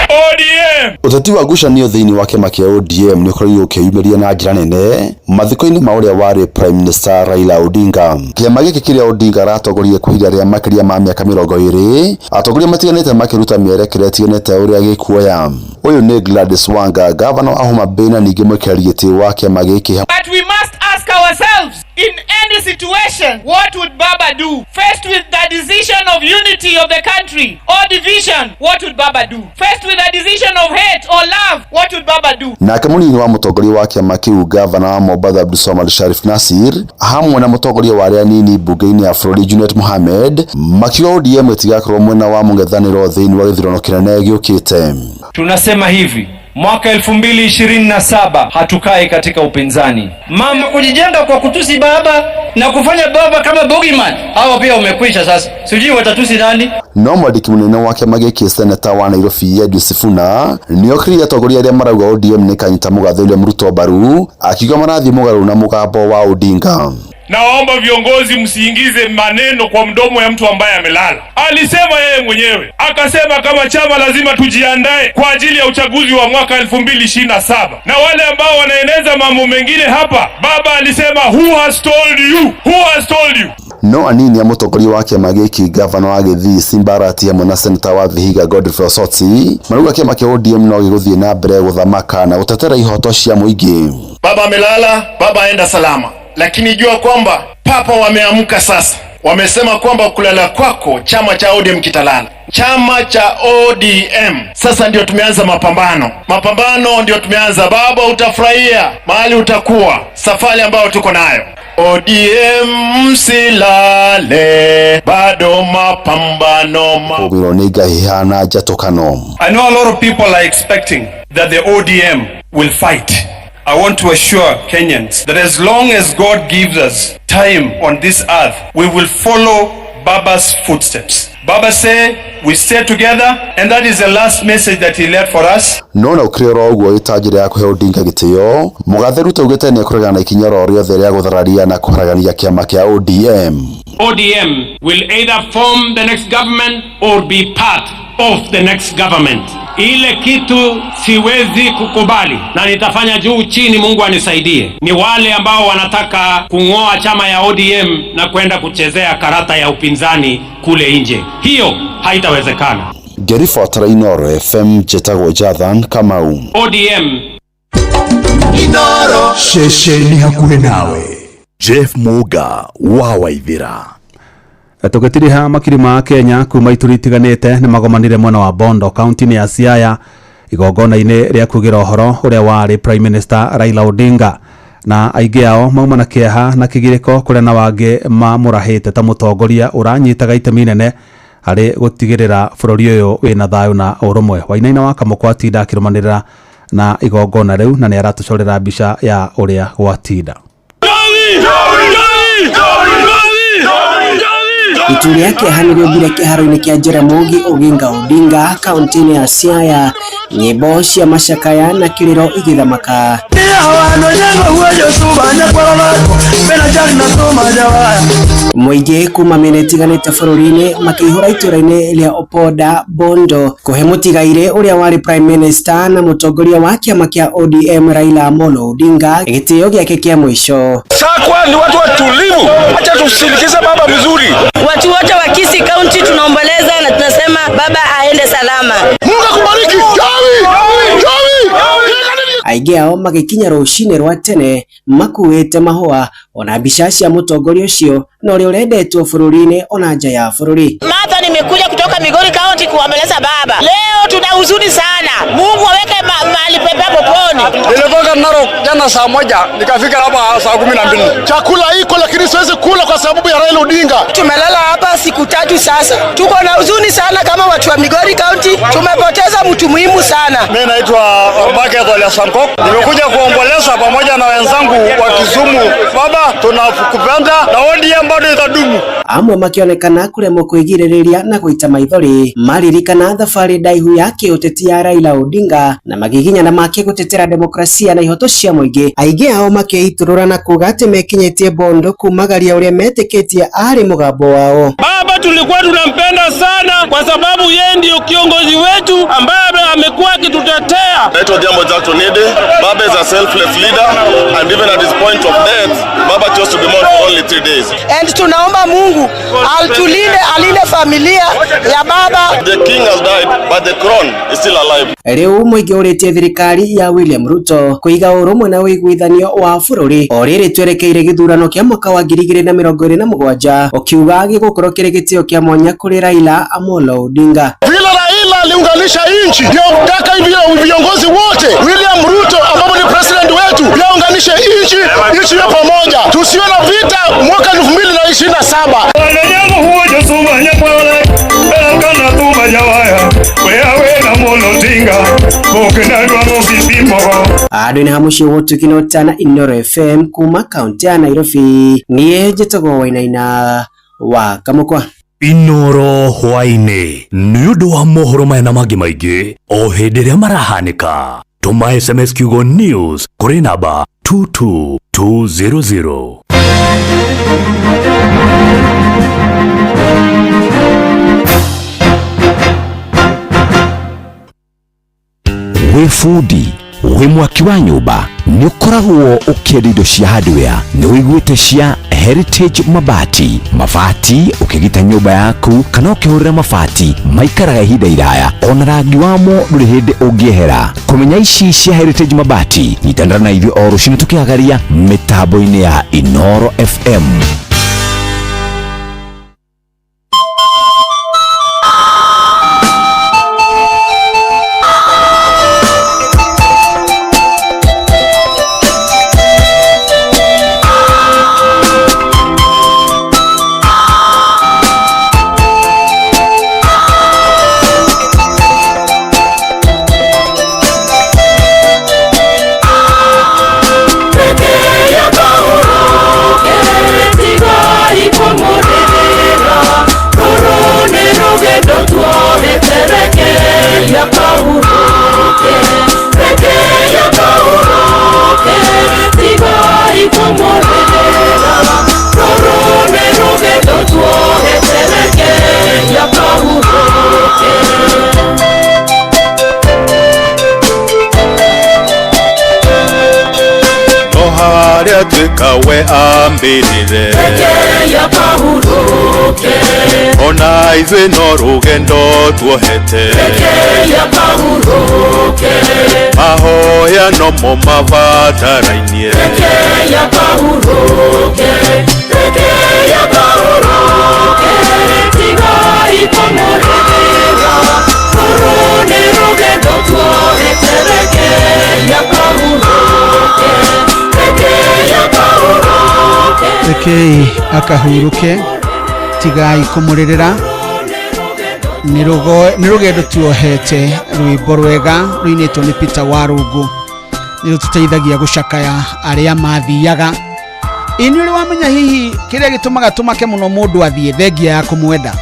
[SPEAKER 11] ODM!
[SPEAKER 5] Ũteti wa ngucanio thĩinĩ wa kĩama kĩa ODM nĩ ũkorirwo ũkĩyumĩria na njĩra nene mathiko-inĩ ma ũrĩa warĩ Prime Minister Raila Odinga. Kĩama gĩkĩ kĩrĩa Odinga aratongoria kwa ihinda rĩa makĩria ma mĩaka 20, atongoria matiganĩte makĩruta mĩerekera ĩtiganĩte ũrĩa gĩkuoya. Ũyũ nĩ Gladys Wanga, gavana wa Homa Bay na ningĩ mũikarĩri gĩtĩ wa kĩama gĩkĩ.
[SPEAKER 9] But we must ask ourselves, in any situation, what would Baba do? Faced with the decision of unity of the country or division, what would Baba do? Faced with the decision of hate or love, what would Baba do?
[SPEAKER 5] Nake mũnini wa mũtongoria wa kĩama kĩu gavana wa Mombatha Abdulswamad Sharif Nasir hamwe na mũtongoria wa arĩa anini mbunge-inĩ ya bũrũri Junet Mohamed makiuga ODM ĩtigakorwo mwena wa mũng'ethanĩro thĩinĩ wa gĩthurano kĩnene gĩũkĩte.
[SPEAKER 10] Tunasema hivi,
[SPEAKER 7] Mwaka 2027 hatukai katika upinzani.
[SPEAKER 10] Mama kujijenga kwa kutusi baba na kufanya baba kama bogeyman, hawa pia umekwisha sasa, sijui watatusi nani.
[SPEAKER 5] No mwandĩki mũnene wa kĩama gĩkĩ seneta wa Nairobi Edwin Sifuna nĩokĩrĩire atongoria arĩa marauga ODM nĩ kanyita mũgathe William Ruto mbaru, akiuga marathiĩ mũgarũ na mũgambo wa Odinga.
[SPEAKER 13] Nawaomba viongozi msiingize maneno kwa mdomo ya mtu ambaye amelala. Alisema yeye mwenyewe, akasema kama chama lazima tujiandae kwa ajili ya uchaguzi wa mwaka 2027. Na wale ambao wanaeneza mambo mengine hapa, baba alisema who has told you? Who has told you?
[SPEAKER 5] No anini a mũtongoria wa kĩama gĩkĩ gavana wa Gĩthii Simba Arati hamwe na seneta wa Vihiga Godfrey Osotsi marauga kĩama kĩa ODM no gĩgũthiĩ na mbere gũthamaka na gũtetera ihoto cia mũingĩ.
[SPEAKER 15] Baba amelala, baba aenda salama, lakini jua kwamba papa wameamka sasa. Wamesema kwamba kulala kwako chama cha ODM kitalala. Chama cha ODM sasa ndio tumeanza mapambano, mapambano ndio tumeanza. Baba, utafurahia mahali utakuwa, safari ambayo tuko nayo. ODM msilale, bado mapambano
[SPEAKER 5] Kũgwĩrwo nĩ ngahiha na njatũkano.
[SPEAKER 16] I know a lot of people are expecting that the ODM will fight. I want to assure Kenyans that as long as God gives us time on this earth, we will follow Baba's footsteps. Baba said we stay together, and that is the last message that he left for us.
[SPEAKER 5] No na ũkĩrĩ oro ũguo ĩta njĩra ya kũhe Odinga gĩtĩo, mũgathe Ruto augĩte nĩekũregana na ikinya oro rĩothe rĩa gũthararia na kũharagania kĩama kĩa ODM.
[SPEAKER 12] ODM will either form the next government or be part of the next government. Ile kitu siwezi kukubali na nitafanya juu chini, Mungu anisaidie, ni wale ambao wanataka kung'oa chama ya ODM na kwenda kuchezea karata ya upinzani kule nje. Hiyo haitawezekana.
[SPEAKER 5] Ngĩribotera Inooro FM, njĩtagwo Jathan Kamau.
[SPEAKER 12] ODM
[SPEAKER 20] Inooro ceceni hakuhĩ nawe.
[SPEAKER 14] Jeff Muga wa Waithira.
[SPEAKER 6] Tũgĩtiriha makiri ma Kenya kuma ituri itiganĩte nĩ magomanire mwena wa Bondo kaunti-inĩ ya Siaya igongona-inĩ rĩa kugĩra ũhoro ũrĩa warĩ Prime Minister Raila Odinga, na aingĩ ao mauma na kĩeha na kĩgirĩko kũrĩa na wangĩ mamũrahĩte ta mũtongoria ũranyitaga itemi inene harĩ gũtigĩrĩra bũrũri ũyũ wĩna thayũ na ũrũmwe. Wainaina wa Kamũkwa atinda akĩrũmanĩrĩra na igongona rĩu na nĩ aratũcorera mbica ya ũrĩa gwatinda.
[SPEAKER 21] Itu rĩa kĩeha nĩrĩombire kĩharo-inĩ kĩa Jaramogi Oginga Odinga kaunti-inĩ ya Siaya, nyĩmbo cia macakaya na kĩrĩro igĩthamaka. Mũingĩ kuma mĩena ĩtiganĩte bũrũri-inĩ makĩihũra itũũra-inĩ rĩa Opoda Bondo kũhe mũtigairĩ ũrĩa warĩ Prime Minister na mũtongoria wa kĩama kĩa ODM Raila Amolo Odinga gĩtĩo gĩake kĩa mũico.
[SPEAKER 11] Sakwa ni watu watulivu, acha tusindikize baba mzuri.
[SPEAKER 22] Watu wote wa Kisii County tunaomboleza na tunasema baba aende salama.
[SPEAKER 11] Mungu akubariki. Jowi! Jowi!
[SPEAKER 21] Aingĩ ao magĩkinya rũcinĩ rwa tene makuĩte mahũa ona mbica cia mũtongoria ũcio na ũrĩa ũrendetwo bũrũri-inĩ ona nja ya bũrũri.
[SPEAKER 22] Martha, nimekuja kutoka Migori County kuomboleza baba. Leo tuna huzuni sana. Mungu aweke mahali pema peponi.
[SPEAKER 11] Nilitoka Narok jana saa 1 nikafika hapa saa 12. Chakula iko lakini siwezi kula kwa sababu ya Raila Odinga.
[SPEAKER 22] Tumelala hapa siku 3 sasa. Tuko na huzuni sana kama watu wa Migori County. Tumepoteza mtu muhimu sana.
[SPEAKER 11] Mimi naitwa Obake Dholia Sankok. Nimekuja kuomboleza pamoja na wenzangu wa Kisumu. Baba, tunakupenda na ODM bado itadumu.
[SPEAKER 21] Amwe makĩonekana kũremwo kwĩgirĩrĩria na gũita maithori maririkana thabarĩ ndaihu ya kĩũteti ya Raila Odinga na magiginyana make gũtetera demokrasia na ihoto cia mũingĩ. Aingĩ ao makĩitũrũra na kuga atĩ mekinyĩtie Bondo kumagaria ũrĩa metĩkĩtie arĩ mũgambo wao.
[SPEAKER 23] Baba tulikuwa tunampenda sana kwa sababu yeye ndio kiongozi wetu ambaye amekuwa akitutetea.
[SPEAKER 24] Naitwa Jambo Jackson Ede. Baba is a selfless leader and even at his point of death, Baba chose to be mourned for only 3 days.
[SPEAKER 22] And tunaomba Mungu altulinde, alinde familia ya baba.
[SPEAKER 24] The king has died but the crown is still alive.
[SPEAKER 21] Rĩu mũingĩ ũrĩtie thirikari ya William Ruto kũiga ũrũmwe na ũiguithanio wa bũrũri o rĩrĩ twerekeire gĩthurano kĩa mwaka wa 2027 ũkiuga gĩgũkorwo kĩrĩ gĩtĩo kĩa mwanya kũrĩ Raila Amolo Odinga.
[SPEAKER 11] Vile Raila aliunganisha nchi, ndio nataka hivi viongozi wote, William Ruto ambapo ni president wetu, yaunganishe nchi, nchi iwe pamoja, tusiwe na vita mwaka 2027.
[SPEAKER 21] Andũ-inĩ ha mũciĩ wa ũtugi na ũtana Inooro FM kuma kaunti ya Nairobi, niĩ njĩtagwo Wainaina wa Kamũkwa.
[SPEAKER 2] Inoro hwaĩ-inĩ nĩ ũndũ wa mohoro maya na mangĩ maingĩ o hĩndĩ ĩrĩa marahanĩka, tũma SMS kiugo news kũrĩ namba 22200.
[SPEAKER 3] Wĩ bundi, wĩ mwaki wa nyũmba, nĩ ũkoragwo ũkĩenda indo cia hardware, nĩ ũiguĩte cia Heritage Mabati. Mabati ũkĩgita nyũmba yaku kana ũkĩhũrĩra mabati maikaraga ihinda iraya, ona rangi wamo ndũrĩ hĩndĩ ũngĩehera. Kũmenya ici cia Heritage Mabati, nyitanĩra na ithuĩ o rũcinĩ tũkĩhagaria mĩtambo-inĩ ya Inooro FM.
[SPEAKER 4] No harĩa tuĩka we ambĩrĩre, ona ithuĩ no rũgendo tuohete, mahoya nomo mabatarainie.
[SPEAKER 17] Rekei akahuruke, tigai kũmũrĩrĩra, nĩ rũgendo tuohete. Rwĩmbo rwega rũinĩtwo nĩ Peter Warũngũ nĩ rũtũteithagia gũcakaya arĩa mathiaga. Ĩ nĩ ũrĩ wamenya hihi kĩrĩa gĩtũmaga tũmake mũno mũndũ athiĩ, thengia ya kũmwenda,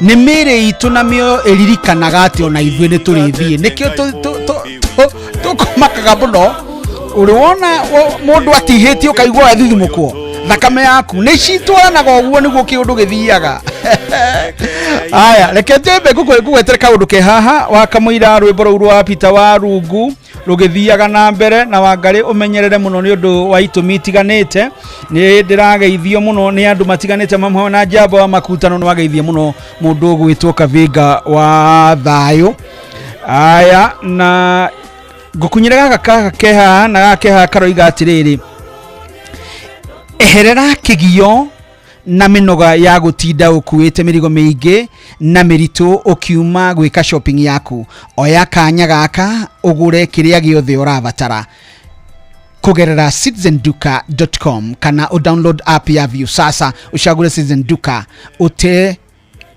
[SPEAKER 17] nĩ mĩĩrĩ itũ na mĩoyo ĩririkanaga atĩ ona ithuĩ nĩ tũrĩthiĩ, nĩkĩo tũkũmakaga mũno. Ũrĩ wona mũndũ atihĩtie ũkaigua wathithimũkwo, thakame yaku nĩ citwaranaga ũguo nĩguo kĩũndũ gĩthiaga. Aya, reke njambe ngũgwetere kaũndũ ke haha wakamũira rwĩmbo rũu rwa Peter Warungu rũgĩthiaga na mbere, na Wangarĩ ũmenyerere mũno nĩ ũndũ wa itũmi itiganĩte. Nĩ ndĩrageithio mũno nĩ andũ matiganĩte, mamwe na njamba wa makutano, nĩ wageithia mũno mũndũ ũgwĩtwo Kavinga wa thayũ. Aya, na ngũkunyĩra gaka ke haha na gaka ke haha karoiga atĩrĩrĩ, eherera kĩgio na mĩnoga ya gũtinda ũkuĩte mĩrigo mĩingĩ na mĩritũ ũkiuma gwĩka shopping yaku. Oya kanya gaka ũgũre kĩrĩa gĩothe ũrabatara kũgerera citizenduka.com kana ũdownload app ya Viusasa, ũcagũre Citizen Duka ũte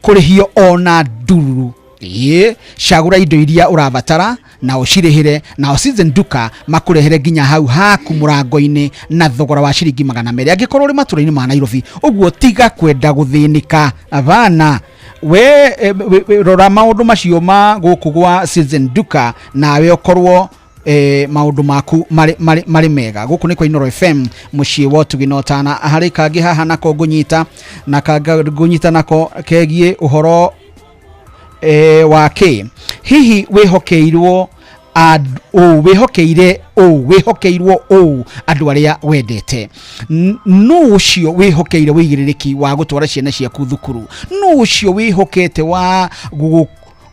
[SPEAKER 17] kũrĩhio ona ndururu. Ĩĩ, cagũra indo iria ũrabatara na ũcirĩhĩre, na Citizen Duka makũrehere nginya hau haku mũrango-inĩ na thogora wa ciringi 200 angĩkorwo ũrĩ matũra-inĩ ma Nairobi. Ũguo tiga kwenda gũthĩnĩka bana, we rora maũndũ macio ma gũkũ gwa Citizen Duka nawe ũkorwo maũndũ maku marĩ mega. Gũkũ nĩ kwa Inooro FM mũciĩ wa ũtugi na ũtana. Harĩ kangĩ haha nako ngũnyita na kangĩ ngũnyita nako kegiĩ ũhoro wa kĩ hihi wĩhokeirwo wĩhokeire wĩhokeirwo andũ arĩa wendete. Nũ ũcio wĩhokeire wĩigĩrĩrĩki wa gũtwara ciana ciaku thukuru? Nũ ũcio wĩhokete wa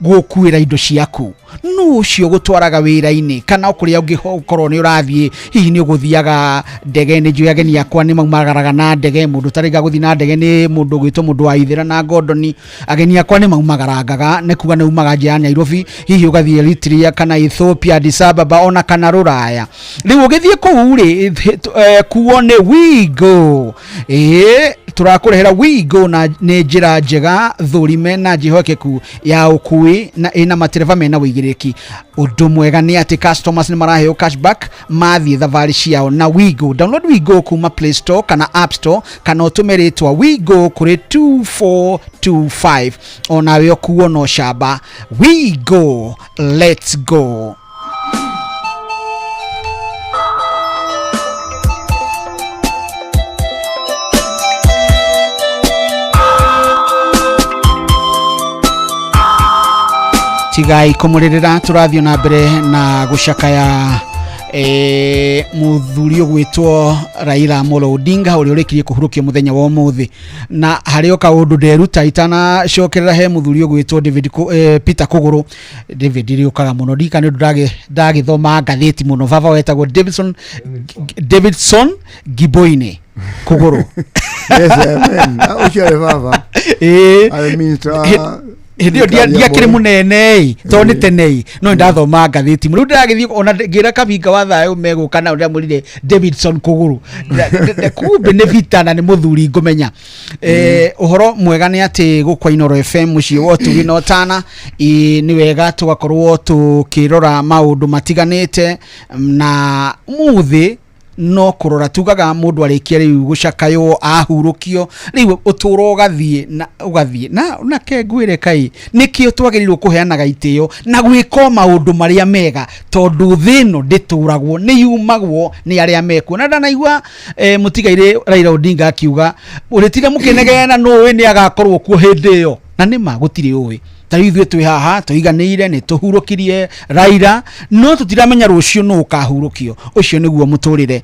[SPEAKER 17] gũkuĩra indo ciaku? Nũ ũcio gũtwaraga wĩra-inĩ kana kũrĩa ũngĩkorwo nĩ ũrathiĩ? Hihi nĩ ũgũthiaga ndege? Nĩ njũĩ ageni akwa nĩ maumagaraga na ndege. Mũndũ ũtarĩga gũthiĩ na ndege nĩ mũndũ ũgwĩtwo mũndũ wa ithĩra na ngondoni. Ageni akwa nĩ maumagarangaga, nĩ kuga nĩ umaga nja ya Nairobi, hihi ũgathiĩ Eritrea kana Ethiopia, Addis Ababa ona kana rũraya. Rĩu ũgĩthiĩ kũu rĩ, kuo nĩ wigo. Tũrakũrehera Wigo na nĩ njĩra njega thũrime na njĩhokeku ya ũkui na ĩna matereba mena ũigĩrĩrĩki. Ũndũ mwega nĩ atĩ customers nĩ maraheo cashback mathiĩ thabarĩ ciao na Wigo. Download Wigo kuma Play Store kana App Store kana ũtũme rĩtwa Wigo kũrĩ 2425 onawe ũkuo no camba. Wigo, let's go. Tigai kũmũrĩrĩra tũrathiĩ na mbere na gũcakaya mũthuri ũgwĩtwo Raila Amolo Odinga ũrĩa ũrĩkirie kũhurũkio mũthenya wa ũmũthĩ. Na harĩ o kaũndũ nderuta itanacokerera he mũthuri ũgwĩtwo David Peter Kũgũrũ. David rĩũkaga mũno ndika nĩ ũndũ ndagĩthoma ngathĩti mũno. Baba wetagwo Davidson Giboine Kũgũrũ.
[SPEAKER 1] Yes, amen. Ũcio arĩ baba. Arĩ minister
[SPEAKER 17] Hĩndĩ ĩyo ndiakĩrĩ mũnene ĩ tondũ nĩ tene ĩ no nĩndathoma ngathĩti rĩu ndĩragĩthiĩ ona ngĩra kabinga wa thayũ megũka nao ndĩramwĩrire Davidson Kũgũrũ. Kumbe nĩ Vita na nĩ mũthuri ngũmenya. Ũhoro mwega nĩ atĩ gũkũ Inooro FM mũciĩ wa ũtugi na ũtana nĩ wega tũgakorwo tũkĩrora maũndũ matiganĩte na mũthĩ no kũrora tugaga mũndũ arĩkia rĩu gũcakaywo ahurũkio rĩu ũtũũro ũgathiĩ na ũgathiĩ na ke ngwĩre kai nĩkĩo twagĩrĩirwo kũheanaga itĩo na gwĩka maũndũ marĩa mega tondũ thĩ ĩno ndĩtũragwo nĩ yumagwo nĩ arĩa mekuo. Na ndanaigua mũtigairĩ Raila Odinga akiuga ũrĩtire mũkĩnegena nũĩ nĩ agakorwo kuo hĩndĩ ĩyo na nĩma gũtirĩ ũĩ. Ta rĩu ithuĩ twĩ haha tũiganĩire nĩ tũhurũkirie Raila no tũtiramenya rũciũ nũ ũkahurũkio. Ũcio nĩguo mũtũrĩre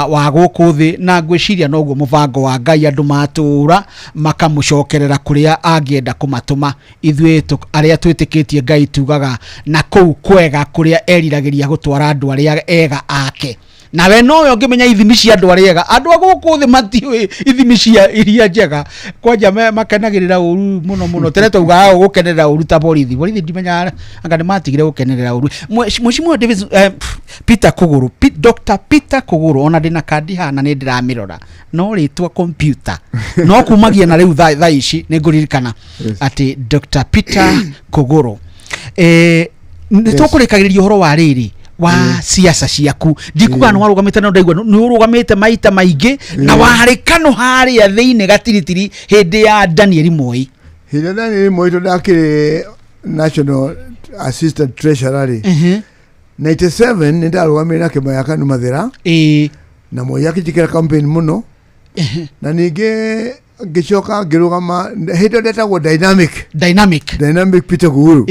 [SPEAKER 17] wa gũkũ thĩ na ngwĩciria noguo mũbango wa Ngai andũ matũra makamũcokerera kũrĩa angĩenda kũmatũma. Ithuĩ arĩa twĩtĩkĩtie Ngai tugaga na kũu kwega kũrĩa eriragĩria gũtwara andũ arĩa ega ake. Nawe nowe ũngĩmenya ithimi cia andũ arĩa ega. Andũ a gũkũ thĩ matiũĩ ithimi cia iria njega kwanja makenagĩrĩra ũru mũno mũno. Tene twaugaga gũkenerera ũru ta borithi. Borithi ndimenyaga anga nĩ matigire gũkenerera ũru. Mheshimiwa Davis Peter Kũgũrũ, Dr. Peter Kũgũrũ ona ndĩna kandi haha na nĩ ndĩramĩrora no rĩtwa computer no kumagia na rĩu thaa ici nĩ ngũririkana atĩ Dr. Peter Kũgũrũ. Nĩ tũkũrĩkagĩrĩria ũhoro wa rĩrĩ wa siasa ciaku ndikuga nĩ warũgamĩte no ndaigua nĩ ũrũgamĩte maita maingĩ na warĩ kano harĩa thĩinĩ gatiritiri hĩndĩ ya Daniel Moi.
[SPEAKER 1] Hĩndĩ ya Daniel Moi tondũ ndakĩrĩ National Assistant Treasurer rĩ 97 nĩ ndarũgamire na kĩama gĩa KANU Mathĩra na Moi akĩnjĩkĩra campaign mũno na ningĩ ngĩcoka ngĩrũgama hĩndĩ ĩyo ndetagwo Dynamic Peter Kũgũrũ.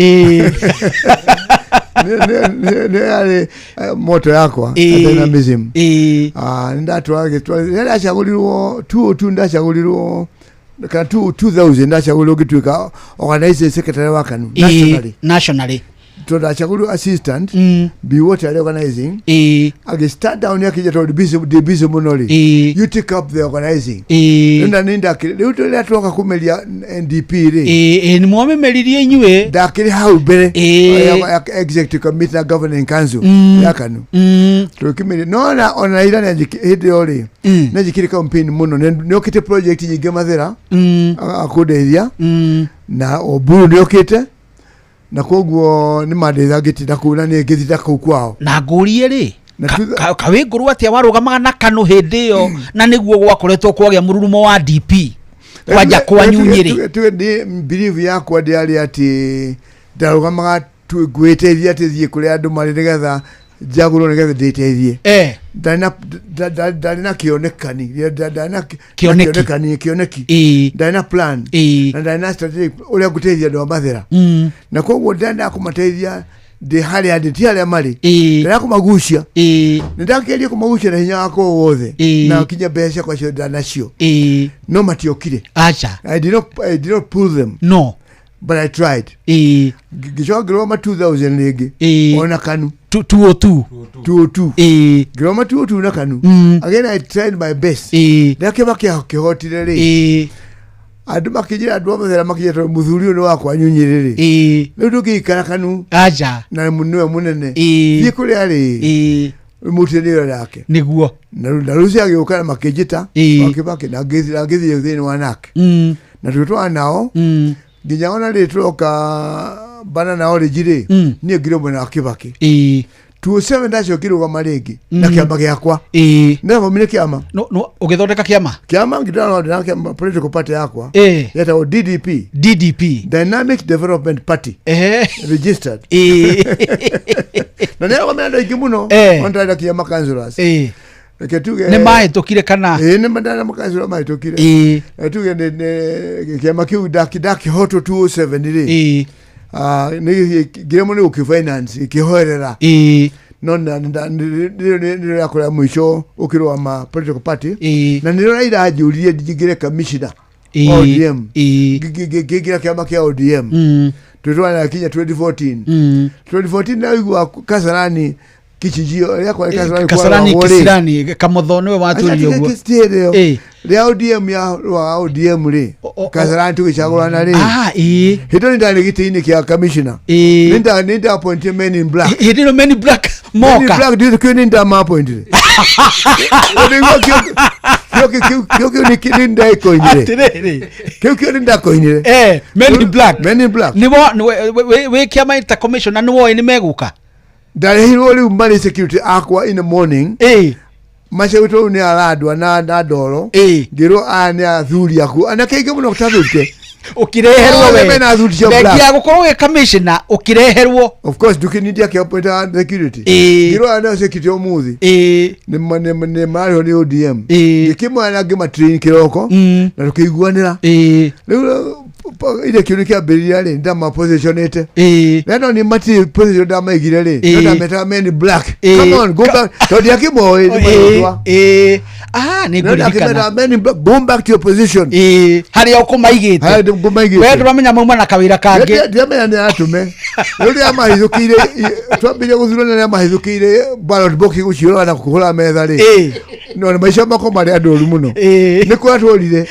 [SPEAKER 1] Nĩ yarĩ moto yakwa dynamism. Nĩ ndacagũrirwo 202 ndacagũrirwo kana 2000 ndacagũrirwo ngĩtuĩka organizing secretary wa KANU
[SPEAKER 17] nationally
[SPEAKER 1] tondũ ndacagũrirwo assistant be what are organizing agĩ start down akĩnjĩra tondũ ndĩ busy mũno rĩ you take up the organizing. Rĩu nĩ ndakĩrĩ rĩu rĩrĩa twoka kũmeria NDP rĩ
[SPEAKER 17] nĩ mwamĩmeririe inyuĩ
[SPEAKER 1] ndakĩrĩ hau mbere ya executive committee na governing council ya KANU tũkĩmeria no ona Raila hĩndĩ ĩyo rĩ nĩanjĩkire campaign mũno nĩokĩte project nyingĩ Mathĩra akũndeithia na Oburu nĩokĩte na koguo nĩ mandeitha ngĩtinda kũu na niĩ ngĩthinda kũu kwao.
[SPEAKER 17] Na ngũrie rĩ kawĩngũrũ atĩa warũgamaga na KANU hĩndĩ ĩyo na nĩguo gwakoretwo kwagĩa mũrurumo wa DP kwanja kwanyu Nyĩrĩ.
[SPEAKER 1] Tuge ndĩ belief yakwa ndĩarĩ atĩ ndarũgamaga ngwĩteithia atĩ thiĩ kũrĩa andũ marĩ nĩgetha njagũrwo nĩgetha ndĩteithie. Ndarĩ na kĩonekani kĩoneki ndarĩ na plan na ndarĩ na strategic ũrĩa ngũteithia andũ a Mathĩra na koguo ndendaga kũmateithia ndĩ harĩa ndĩ ti harĩa marĩ ndendaga kũmagucia nĩ ndakĩgeria kũmagucia na hinya wakwa wothe na kinya mbeca ciakwa ciothe ndanacio no matiokire.
[SPEAKER 17] Aca.
[SPEAKER 1] I did not pull them.
[SPEAKER 17] No.
[SPEAKER 1] But I tried. Ngĩcoka ngĩrũgama 2000 rĩngĩ ona KANU
[SPEAKER 17] 202
[SPEAKER 1] 202 ngĩrũgama 202 na KANU. Again I tried my best. Rĩrĩa kĩama kĩahotire rĩ andũ makĩnjĩra andũ a Mathĩra makĩnjĩra tondũ mũthuri ũyũ nĩ wakwa Nyunyĩrĩ rĩ rĩu ndũngĩikara KANU
[SPEAKER 17] aca
[SPEAKER 1] na nĩwe mũnene thiĩ kũrĩa rĩ Mũtire nĩ wĩra yake.
[SPEAKER 17] Nĩguo.
[SPEAKER 1] Na rĩu agĩũka na makĩnjĩta Kibaki na ngĩthiĩ thĩinĩ wa NARC. Na tũgĩtwara nao nginya ona rĩrĩ tũroka Banana Orange rĩ, niĩ ngirwo mwena wa Kibaki. 2007 ndacokire rũgama rĩngĩ na kĩama gĩakwa. Ndathomire kĩama.
[SPEAKER 17] No ũgĩthondeka kĩama?
[SPEAKER 1] Kĩama ngĩtwara na kĩama political party yakwa. Yetagwo DDP.
[SPEAKER 17] DDP.
[SPEAKER 1] Dynamic Development Party. Registered. Na nĩ arũgamĩrĩra andũ aingĩ mũno. Ona ndarĩ kinya ma councillors. Reke tuge
[SPEAKER 17] Nĩ mahĩtũkire kana?
[SPEAKER 1] Ĩĩ nĩ ndarĩ ma councillor mahĩtũkire. Reke tuge nĩ kĩama kĩu ndakĩhotwo 2007 rĩ. Nĩ ngĩremwo nĩ gũkĩ-finance gĩkĩhoerera. No nĩrĩo rĩakwa rĩa mũico ũkĩrũgama political party. Na nĩrĩo Raila anjũririe njingĩre commissioner ODM. Ngĩingĩra kĩama kĩa ODM. Twĩtwarana kinya 2014. 2014 ndaigua Kasarani kichinjio rĩakwa rĩ Kasarani
[SPEAKER 17] Kasarani
[SPEAKER 1] kwaragwo rĩ.
[SPEAKER 17] Kisirani Kamotho nĩwe watwĩrire ũguo.
[SPEAKER 1] Ĩyo rĩa ODM ya rwa ODM rĩ Kasarani tũgĩcagũrana rĩ. Hĩndĩ ĩyo nĩ ndarĩ gĩtĩ-inĩ kĩa commissioner. Nĩ nda appointed men in black.
[SPEAKER 17] Hĩndĩ ĩno men in black
[SPEAKER 1] Men in
[SPEAKER 17] moka.
[SPEAKER 1] black ndĩ kĩo nĩ ndama appointed. Nĩguo kĩo kĩu nĩ ndakoinire.
[SPEAKER 17] Atĩrĩrĩ.
[SPEAKER 1] Kĩu kĩo nĩ ndakoinire.
[SPEAKER 17] Men in black.
[SPEAKER 1] Men in black.
[SPEAKER 17] Nĩwo wĩ kĩama ta commissioner nĩwoĩ nĩ megũka?
[SPEAKER 1] Ndarehirwo rĩu marĩ security akwa in the morning. Macegwĩtwo rĩu nĩ arandwa na ndoro. Ngĩrwo aya nĩ athuri aku. Anake aingĩ mũno tathurite.
[SPEAKER 17] Ũkĩreherwo
[SPEAKER 1] Othe
[SPEAKER 17] we.
[SPEAKER 1] mena athuri cia
[SPEAKER 17] Thengia
[SPEAKER 1] black.
[SPEAKER 17] ya gũkorwo wĩ commissioner ũkĩreherwo.
[SPEAKER 1] Of course ndũkĩnindia kĩappointa security. Ngĩrwo aya nĩo security ũmũthĩ. Nĩ marĩho nĩ ODM. Ngĩkĩmoya na ngĩmatrain kĩroko na tũkĩiguanĩra. Rĩu ile kĩũndũ kĩambĩrĩria rĩ ndamapositionĩte. Rĩrĩa nĩ matirĩ position ndamaigire rĩ no ndametaga men in black. Come on go back tondũ ndiakĩmoĩ nĩ marĩtwa.
[SPEAKER 17] Nĩ
[SPEAKER 1] No
[SPEAKER 17] ngũririkana.
[SPEAKER 1] ndakĩmetaga men in black go back to your position.
[SPEAKER 17] Harĩa ũkũmaigĩte.
[SPEAKER 1] Harĩa ngũmaigĩte.
[SPEAKER 17] We ndũramenya mauma na kawĩra kangĩ.
[SPEAKER 1] Ndiramenya nĩ atũme. Rĩu rĩrĩa mahithũkĩire twambĩrĩria gũthurana rĩrĩa mahithũkĩire ballot box gũciũraga na kũhũra metha rĩ. No maica makwa marĩ andũ oru mũno. Nĩ kũrĩa tworire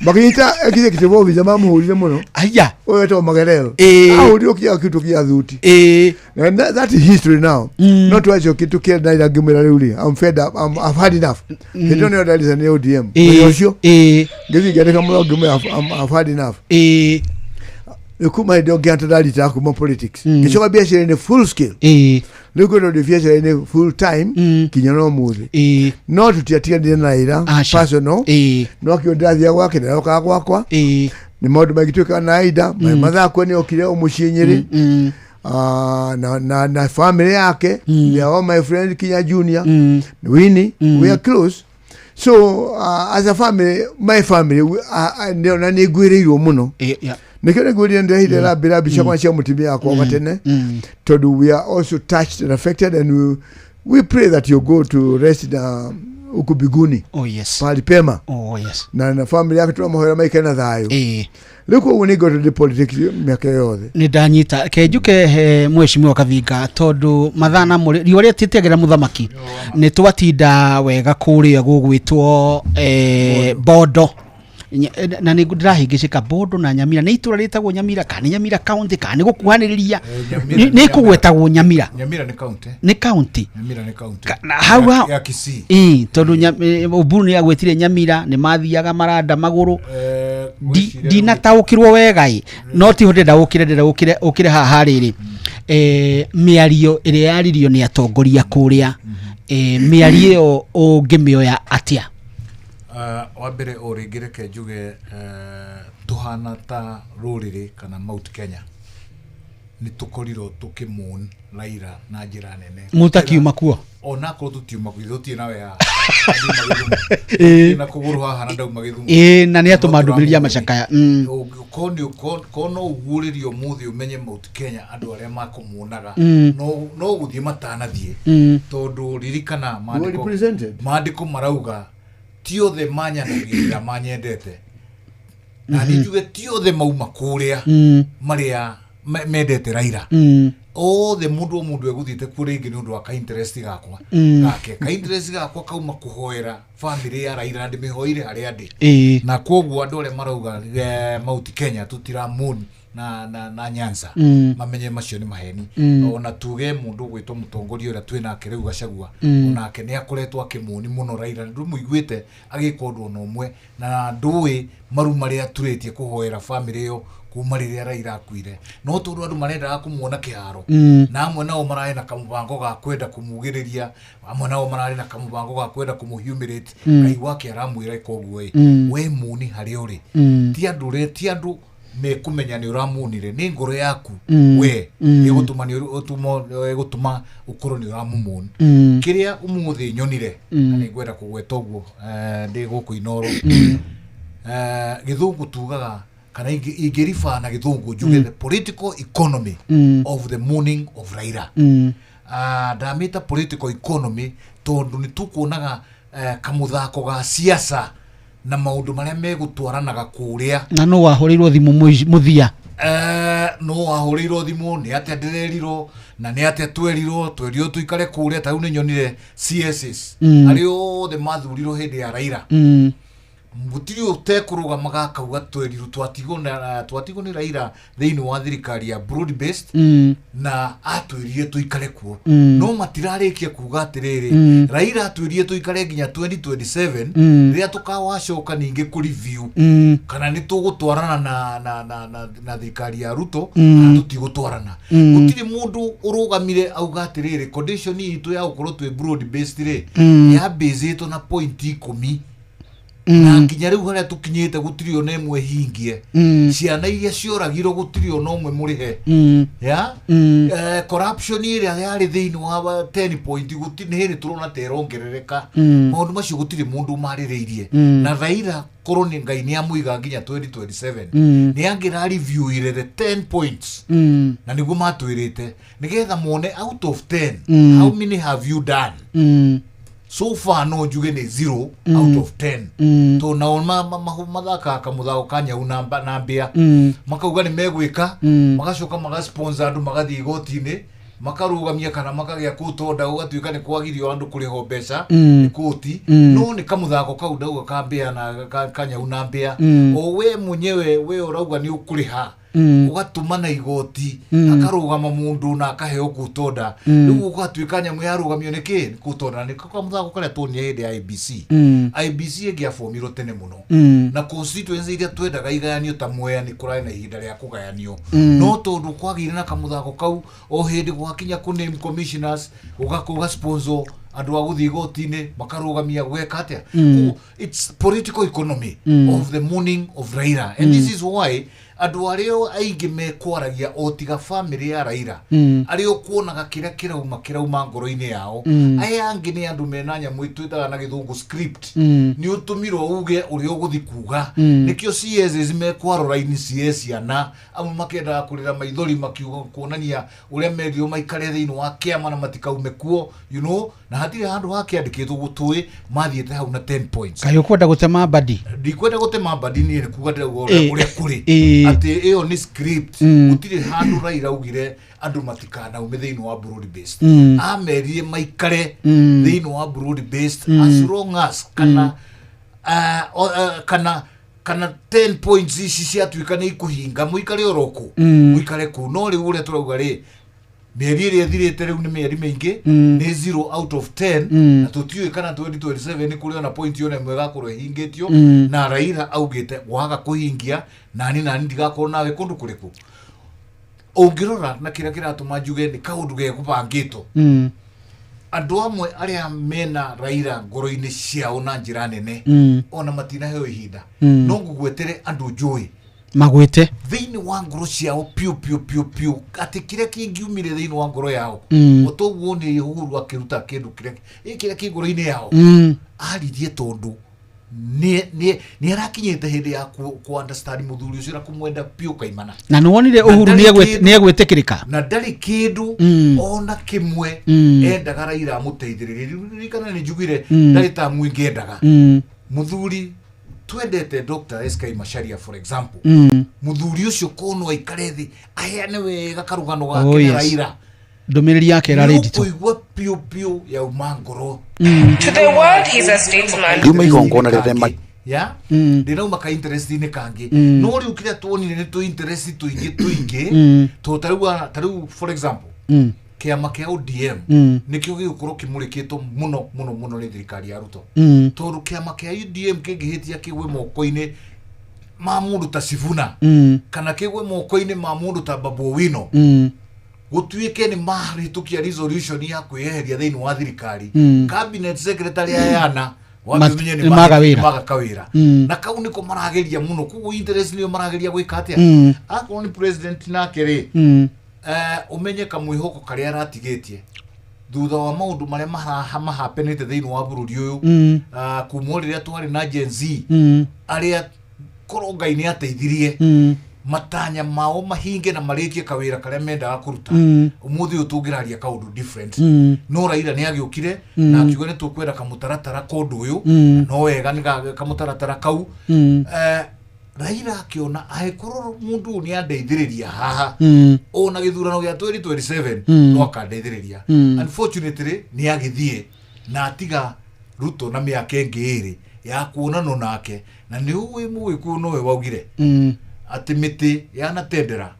[SPEAKER 1] makĩnyita executive officer mamũhũrire mũno.
[SPEAKER 17] Aya.
[SPEAKER 1] Ũyũ wetagwo Magerel. Ahũrirwo kinya kĩndũ kĩa thuti. And that is history now. No twacoki tũkĩenda ira ngĩmwĩra rĩu rĩ I'm fed up I've had enough. Hĩndĩ ĩyo nĩyo ndarĩca nĩ ODM. Mũthenya ũcio ngĩthiĩ ngĩandĩka mũno ngĩmwĩra I've had enough. Rĩu kuma hĩndĩ ĩyo ngĩhata ndarita kuma politics. Ngĩcoka biacara-inĩ full scale. Rĩu ngwĩrwo ndĩ biacara-inĩ full time kinya no mũthĩ. No tũtiatiganire na Raila personal. No akĩo ndĩrathiaga gwake nĩarokaga gwakwa. Nĩ maũndũ maingĩ twĩkaga na Aida. Mathaa akwa nĩ okire o mũciĩ Nyĩrĩ. Na family yake. They are all my friends kinya junior. Winnie, we are close. So as a family, my family, na nĩ ngwĩrĩirwo mũno. Nĩkĩo nĩngwĩrire ndĩrehire rambĩra mbica kwa cia mũtumia wakwa gatene tondũ we are also touched and affected and we pray that you go to rest in huku mbinguni.
[SPEAKER 17] Oh yes.
[SPEAKER 1] Pahali pema.
[SPEAKER 17] Oh yes.
[SPEAKER 1] Na family yake tũramũhoera maikare na thayũ. Rĩu koguo nĩ ngoretwo ndĩ politics mĩaka yothe.
[SPEAKER 17] Nĩ ndanyita ke njuke he mheshimiwa Kathinga tondũ mathaa na mũrĩ riũa rĩa tĩtegera mũthamaki nĩ twatinda wega kũrĩa gũgwĩtwo Bondo. Na nĩ ndĩrahĩngĩcĩka Bondo na Nyamira nĩ itũra rĩtagwo Nyamira kana nĩ Nyamira county kana nĩ gũkuhanĩrĩria nĩ kũgwetagwo Nyamira.
[SPEAKER 8] Nyamira nĩ county.
[SPEAKER 17] Nĩ county.
[SPEAKER 8] Nyamira nĩ county.
[SPEAKER 17] Na hau hau
[SPEAKER 8] ya Kisii.
[SPEAKER 17] Tondũ Oburu nĩ agwetire Nyamira nĩ mathiaga maranda magũrũ. Ndinataũkĩrwo wega ĩ no tiho ndĩrenda ũkĩre ũkĩre haha rĩrĩ. Mĩario ĩrĩa yaririo nĩ atongoria kũrĩa mĩario ĩyo ũngĩmĩoya atĩa?
[SPEAKER 8] Wa mbere o rĩngĩ reke njuge tũhana ta rũrĩrĩ kana Mount Kenya nĩ tũkorirwo tũkĩmourn Raila na njĩra nene.
[SPEAKER 17] Mũtakiuma kuo?
[SPEAKER 8] Onakorwo tũtiuma kuo, ithuĩ tũtirĩ na we haha. Na kũgũrũ haha na ndauma Gĩthumo.
[SPEAKER 17] Na nĩ atũma ndũmĩrĩri ya macakaya.
[SPEAKER 8] Ko no ũguũrĩrio ũmũthĩ ũmenye Mount Kenya andũ arĩa makũmuonaga no gũthiĩ matanathiĩ. Tondũ ririkana maandĩko marauga ti othe manyanagĩrĩra manyendete. Na nĩ njuge ti othe mauma kũrĩa marĩa mendete Raila. Othe mũndũ o mũndũ egũthiĩte kuo rĩngĩ nĩ ũndũ wa ka interest gakwa. Gake ka interest gakwa kauma kũhoera family ya Raila na ndĩmĩhoire harĩa ndĩ. Na koguo andũ arĩa marauga Mount Kenya tũtiramourn na na na Nyanza mamenye macio nĩ maheni. Ona tuge mũndũ ũgwĩtwo mũtongoria ũrĩa twĩ nake rĩu Gachagua, onake nĩ akoretwo akĩmũni mũno Raila, ndũmũiguĩte agĩka ũndũ ona ũmwe, na ndũĩ maru marĩa aturĩtie kũhoera family ĩyo kuma rĩrĩa Raila akuire, no tondũ andũ marendaga kũmuona kĩharo, na amwe nao mararĩ na kamũbango ga kwenda kũmugĩrĩria, amwe nao mararĩ na kamũbango ga kwenda kũmũ-humiliate. Ngai wake aramwĩra ĩka ũguo ĩ, we muni harĩa ũrĩ, ti andũ rĩ, ti andũ mekũmenya nĩ ũramunire, nĩ ngoro yaku we ĩgũtũma nĩ ĩgũtũma ũkorwo nĩ ũramũmuni. Kĩrĩa ũmũthĩ nyonire, na nĩ ngwenda kũgweta ũguo ndĩ gũkũ Inooro, gĩthũngũ tugaga kana ingĩriba na gĩthũngũ njuge the political economy of the mourning of Raila. Ndamĩta political economy tondũ nĩ tũkuonaga kamũthako ga siasa na maũndũ marĩa megũtwaranaga kũrĩa.
[SPEAKER 17] Na no wahũrĩirwo thimũ mũthia.
[SPEAKER 8] No wahũrĩirwo thimũ nĩ atĩa ndĩrerirwo na nĩ atĩa twerirwo tũikare kũrĩa. Ta rĩu nĩ nyonire CSs arĩa othe mathurirwo hĩndĩ ya Raila, gũtirĩ ũtekũrũgamaga akauga twerirwo twatigwo nĩ Raila thĩinĩ wa thirikari ya broad based, na atwĩrire tũikare kuo. No matirarĩkia kuga atĩrĩrĩ, Raila atwĩrire tũikare nginya 2027, rĩrĩa tũkawacoka ningĩ kũ review kana nĩ tũgũtwarana na thirikari ya Ruto kana tũtigũtwarana. Gũtirĩ mũndũ ũrũgamire auga atĩrĩrĩ, condition itũ ya gũkorwo twĩ broad based rĩ, yambĩzĩtwo na point 10, na nginya rĩu harĩa tũkinyĩte gũtirĩ ona ĩmwe hingie. Ciana iria cioragirwo gũtirĩ ona ũmwe mũrĩhe. Ya corruption ĩrĩa yarĩ thĩinĩ wa 10 point gũtirĩ, nĩ hĩndĩ tũrona ta ĩrongerereka. Maũndũ macio gũtirĩ mũndũ marĩrĩirie. Na Raila korwo nĩ Ngai nĩ amũiga nginya 2027, nĩ angĩra reviewire the 10 points, na nĩguo matwĩrĩte nĩgetha mone out of 10 how many have you done. So far no njuge nĩ 0 out of 10. To nao mathakaga kamũthako ka nyau na mbĩa, makauga nĩ megwĩka, magacoka magasponsor andũ magathiĩ igoti-inĩ makarũgamia kana makagĩa kũtonda gũgatuĩka nĩ kwagirio andũ kũrĩhwo mbeca nĩ koti. No nĩ kamũthako kau ndauga ka mbĩa na ka nyau na mbĩa, o we mwenyewe we ũrauga nĩ ũkũrĩha, ũgatũma na igoti akarũgama mũndũ na akaheo kũtonda, rĩu ũgatuĩka nyamũ yarũgamio nĩ kĩ, nĩ kũtonda. Nĩ kamũthako karĩa tuonire hĩndĩ ya IBC. IBC ĩngĩabomirwo tene mũno, na constituency iria twendaga igayanio ta Mwea nĩ kũrarĩ na ihinda rĩa kũgayanio, no tondũ kwagĩire na kamũthako kau o hĩndĩ gwakinya kũ name commissioners ũga sponsor andũ a gũthiĩ igoti-inĩ makarũgamia gweka atĩa. It's political economy of the mourning of Raila, and this is why andũ arĩa aingĩ mekwaragia o tiga family ya Raila, arĩa ũkuonaga kĩrĩa kĩrauma ngoro-inĩ yao, aya angĩ nĩ andũ mena nyamũ twĩtaga na gĩthũngũ script, nĩ ũtũmirwo uge ũrĩa ũgũthiĩ kuga. Nĩkĩo CSs mekwarora-inĩ cia ciana, amwe makendaga kũrĩra maithori makiuga kuonania ũrĩa merirwo maikare thĩinĩ wa kĩama na matikaume kuo, you know, na hatirĩ handũ hakĩandĩkĩtwo gũtũĩ mathiĩte hau na 10 points.
[SPEAKER 17] Kaĩ ũkwenda gũtema mbadi?
[SPEAKER 8] Ndikwenda gũtema mbadi niĩ nĩ kuga ndĩrauga ũrĩa kũrĩ, atĩ ĩyo nĩ script. Gũtirĩ handũ Raila augire andũ matikanaume thĩinĩ wa broad based, amerire maikare thĩinĩ wa broad based as long as kana kana 10 points ici ciatuĩka nĩ ikũhinga, mũikare oro kũ, mũikare kũu. No rĩu ũrĩa tũrauga rĩ, mĩeri ĩrĩa ĩthirĩte rĩu nĩ mĩeri mĩingĩ, nĩ 0 out of 10, na tũtiũĩ kana 2027 nĩ kũrĩ ona point ona ĩmwe ĩgakorwo ĩhingĩtio, na Raila augĩte waga kũhingia nani ndigakorwo nawe kũndũ kũrĩkũ. Ũngĩrora na kĩrĩa kĩratũma njuge nĩ kaũndũ gegũbangĩtwo, andũ amwe arĩa mena Raila ngoro-inĩ ciao na njĩra nene, ona matinaheo ihinda, no ngũgwetere andũ njũĩ
[SPEAKER 17] magwĩte
[SPEAKER 8] thĩinĩ wa ngoro ciao piũ piũ piũ piũ, atĩ kĩrĩa kĩngiumire thĩinĩ wa ngoro yao, o toguo nĩ Uhuru akĩruta kĩndũ kĩrĩa kĩ ngoro-inĩ yao, aririe tondũ nĩ arakinyĩte hĩndĩ ya ku understand mũthuri ũcio na kũmwenda piũ kaimana.
[SPEAKER 17] Na nĩ wonire Uhuru nĩ egwĩtĩkĩrĩka,
[SPEAKER 8] na ndarĩ kĩndũ ona kĩmwe endaga Raila amũteithĩrĩrie. Ririkana nĩ njugire ndarĩ ta mwingĩ endaga mũthuri twendete Dr. SK Macharia for example, mũthuri ũcio kono aikare thĩ aheane wega karũgano gake na Raila,
[SPEAKER 17] ndũmĩrĩri yake ĩrarĩ nditũ,
[SPEAKER 8] kũigua piũ piũ yauma ngoro.
[SPEAKER 7] To the world he's a statesman.
[SPEAKER 5] Riuma igongona rĩrĩa
[SPEAKER 8] Ya ndĩnauma ka interest-inĩ kangĩ. No rĩu kĩrĩa tuonire nĩ tũ interest tũingĩ tũingĩ. To tarĩu tarĩu, for example, kĩama kĩa ODM nĩkĩo gĩgũkorwo kĩmũrĩkĩtwo mũno mũno mũno nĩ thirikari ya Ruto, tondũ kĩama kĩa ODM kĩngĩhĩtia kĩgwe moko-inĩ ma mũndũ ta Sifuna kana kĩgwe moko-inĩ ma mũndũ ta Babu Owino, gũtuĩke nĩ mahĩtũkia resolution ya kwĩyeheria thĩinĩ wa thirikari, cabinet secretary ayana wambimenye
[SPEAKER 17] nĩ maga wĩra.
[SPEAKER 8] Maga kawĩra. Na kau nĩko marageria mũno, koguo interest nĩyo marageria gwĩka atĩa. Akorwo nĩ president nake rĩ, ũmenye kamwĩhoko karĩa aratigĩtie thutha wa maũndũ marĩa mahapenĩte thĩinĩ wa bũrũri ũyũ, kuma o rĩrĩa twarĩ na Gen Z, arĩa korwo Ngai nĩ ateithirie matanya mao mahinge na marĩkie kawĩra karĩa mendaga kũruta, ũmũthĩ ũyũ tũngĩraria kaũndũ different. No Raila nĩ agĩũkire na akiuga nĩ tũkwenda kamũtaratara ka ũndũ ũyũ. No wega nĩ kamũtaratara kau. Raila akĩona angĩkorwo mũndũ ũyũ nĩ andeithĩrĩria haha, ona gĩthurano gĩa 2027 no akandeithĩrĩria. Unfortunately nĩ agĩthiĩ na atiga Ruto na mĩaka ĩngĩ ĩrĩ ya kuonanwo nake, na nĩ ũĩ Mũgĩkũyũ nowe waugire atĩ mĩtĩ yanatendera,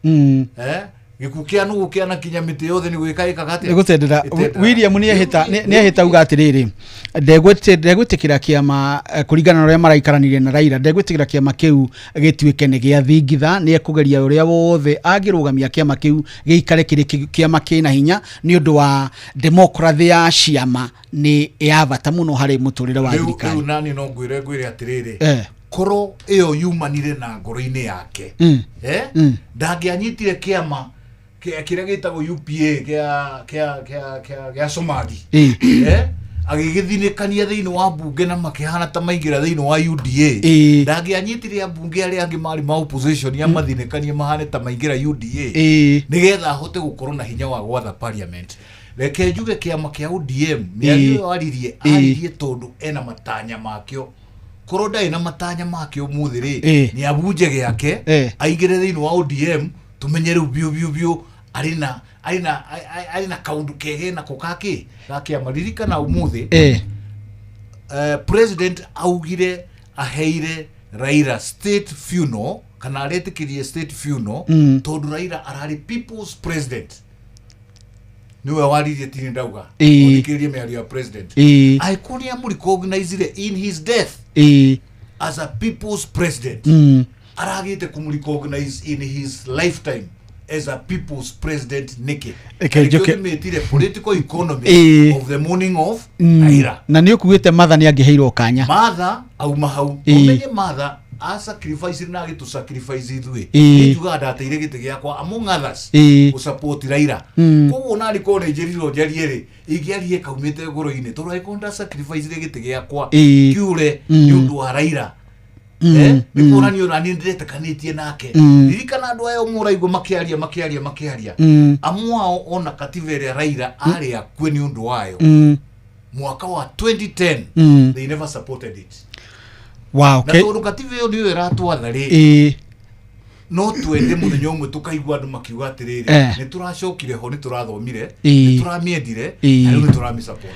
[SPEAKER 8] gĩkuũ kĩa nũgũ kĩanakinya mĩtĩ yothe nĩ gwĩka ĩkaga atĩa?
[SPEAKER 17] Nĩ gũtendera.
[SPEAKER 8] Ĩtendera.
[SPEAKER 17] William nĩ ehĩta uga atĩrĩrĩ, ndegwĩtĩkĩra kĩama, kũringana na ũrĩa maraikaranirie na Raila, ndegwĩtĩkĩra kĩama kĩu gĩtuĩke nĩ gĩa thingitha. Nĩ ekũgeria ũrĩa wothe angĩrũgamia kĩama kĩu gĩikare kĩrĩ kĩama kĩna hinya, nĩ ũndũ wa demokrathĩ ya ciama nĩ ya bata mũno harĩ mũtũrĩre wa
[SPEAKER 8] Rĩu
[SPEAKER 17] thirikari.
[SPEAKER 8] Rĩu nani no ngwĩre atĩrĩrĩ, korwo ĩyo yumanire na ngoro-inĩ yake, ndangĩanyitire kĩama kĩrĩa gĩtagwo UPA kĩa Somali, agĩgĩthinĩkania thĩinĩ wa mbunge na makĩhana ta maingĩra thĩinĩ wa UDA. Ndangĩanyitire ambunge arĩa angĩ marĩ ma opposition amathinĩkanie mahane ta maingĩra UDA, nĩgetha ahote gũkorwo na hinya wa gwatha parliament. Reke njuge kĩama kĩa ODM, mĩario ĩyo aririe, aririe tondũ ena matanya makĩo. Korwo ndarĩ na matanya makĩo, ũmũthĩ rĩ, nĩ abunje gĩake, aingĩre thĩinĩ wa ODM, tũmenye rĩu biũ biũ biũ arĩ na kaũndũ kege nako gakĩ ga kĩama. Ririkana ũmũthĩ, president augire aheire Raila state funeral, kana aretĩkĩrie state funeral, tondũ Raila ararĩ people's president. Niwe waririe, tini ndauga. Ũthikĩrĩrie mĩario ya president. Angĩkorwo nĩ amũrecognizire in his death as a people's president, aragĩte kũmũrecognize in his lifetime as a people's president nĩkĩ?
[SPEAKER 17] Reke njoke-
[SPEAKER 8] Nĩkĩo political economy of the morning of Raila.
[SPEAKER 17] Na nĩ ũkuĩte Martha nĩ angĩheirwo kanya.
[SPEAKER 8] Martha auma hau. Ũmenye Martha a sacrifice na agĩtũ sacrifice ithuĩ. Njugaga ndateire gĩtĩ gĩakwa, among others, gũsupport Raila. Koguo narĩ korwo nĩ njĩrirwo njarie rĩ, ingĩarie kaumĩte ngoro-inĩ, tondũ angĩkorwo nda sacrifice gĩtĩ gĩakwa kĩũre nĩ ũndũ wa Raila, nĩ kuonania ona niĩ ndĩretĩkanĩtie nake. Ririkana andũ aya mũraigua makĩaria makĩaria makĩaria, amwe ao ona katiba ĩrĩa Raila arĩ akue nĩ ũndũ wayo mwaka wa 2010, they never supported it. Na tondũ katiba ĩyo nĩyo ĩratwatha rĩ, no twende mũthenya ũmwe tũkaigua andũ makiuga atĩrĩrĩ, nĩ tũracokire ho, nĩ tũrathomire, nĩ tũramĩendire, na rĩu nĩ tũramĩsupport.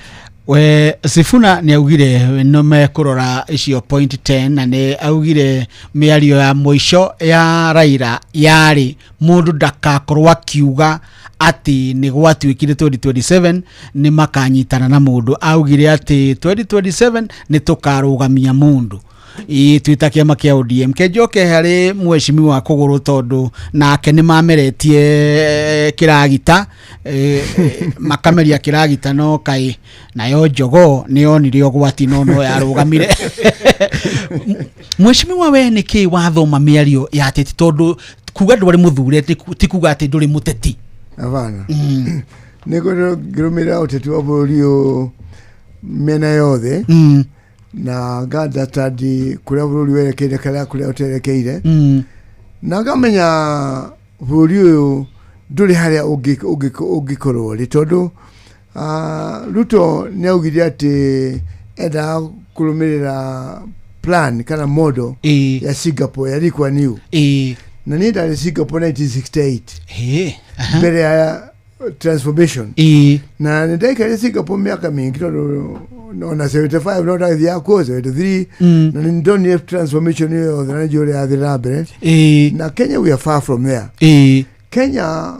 [SPEAKER 17] We Sifuna nĩ augire nĩ mekũrora icio point 10, na nĩ augire mĩario ya mũico ya Raila yarĩ mũndũ ndakakorwo akiuga atĩ nĩ gwatuĩkire 2027 nĩ makanyitana na mũndũ. Augire atĩ 2027 nĩ tũkarũgamia mũndũ ĩ twĩta kĩama kĩa ODM. Kenjoke harĩ mheshimiwa kũgũrũ, tondũ nake nĩ mameretie kĩragita, makameria kĩragita, no kaĩ nayo jogoo nĩ yonire ũgwati no no yarũgamire. Mheshimiwa, we nĩ kĩ wathoma mĩario ya ateti? Tondũ kuga ndwarĩ mũthure ti kuga atĩ ndũrĩ mũteti.
[SPEAKER 1] Hapana, nĩ ngĩrũmĩrĩra ũteti wa bũrũri ũyũ mĩena yothe, na nga-understand kũrĩa bũrũri werekeire kana kũrĩa ũterekeire, na ngamenya bũrũri ũyũ ndũrĩ harĩa ũngĩkorwo rĩ, tondũ Ruto nĩ augire atĩ endaga kũrũmĩrĩra plan kana model ya Singapore ya Lee Kuan Yew. Na niĩ ndarĩ Singapore 1968, mbere ya Transformation na nä ndaikarire Singapore mĩaka mĩingĩ tondũ ona 75 no ndathiaga kuo 73. Na nĩ ndonire transformation ĩyo yothe na nĩnjũĩ ũrĩa yathiĩ na mbere. Na Kenya, we are far from there. Kenya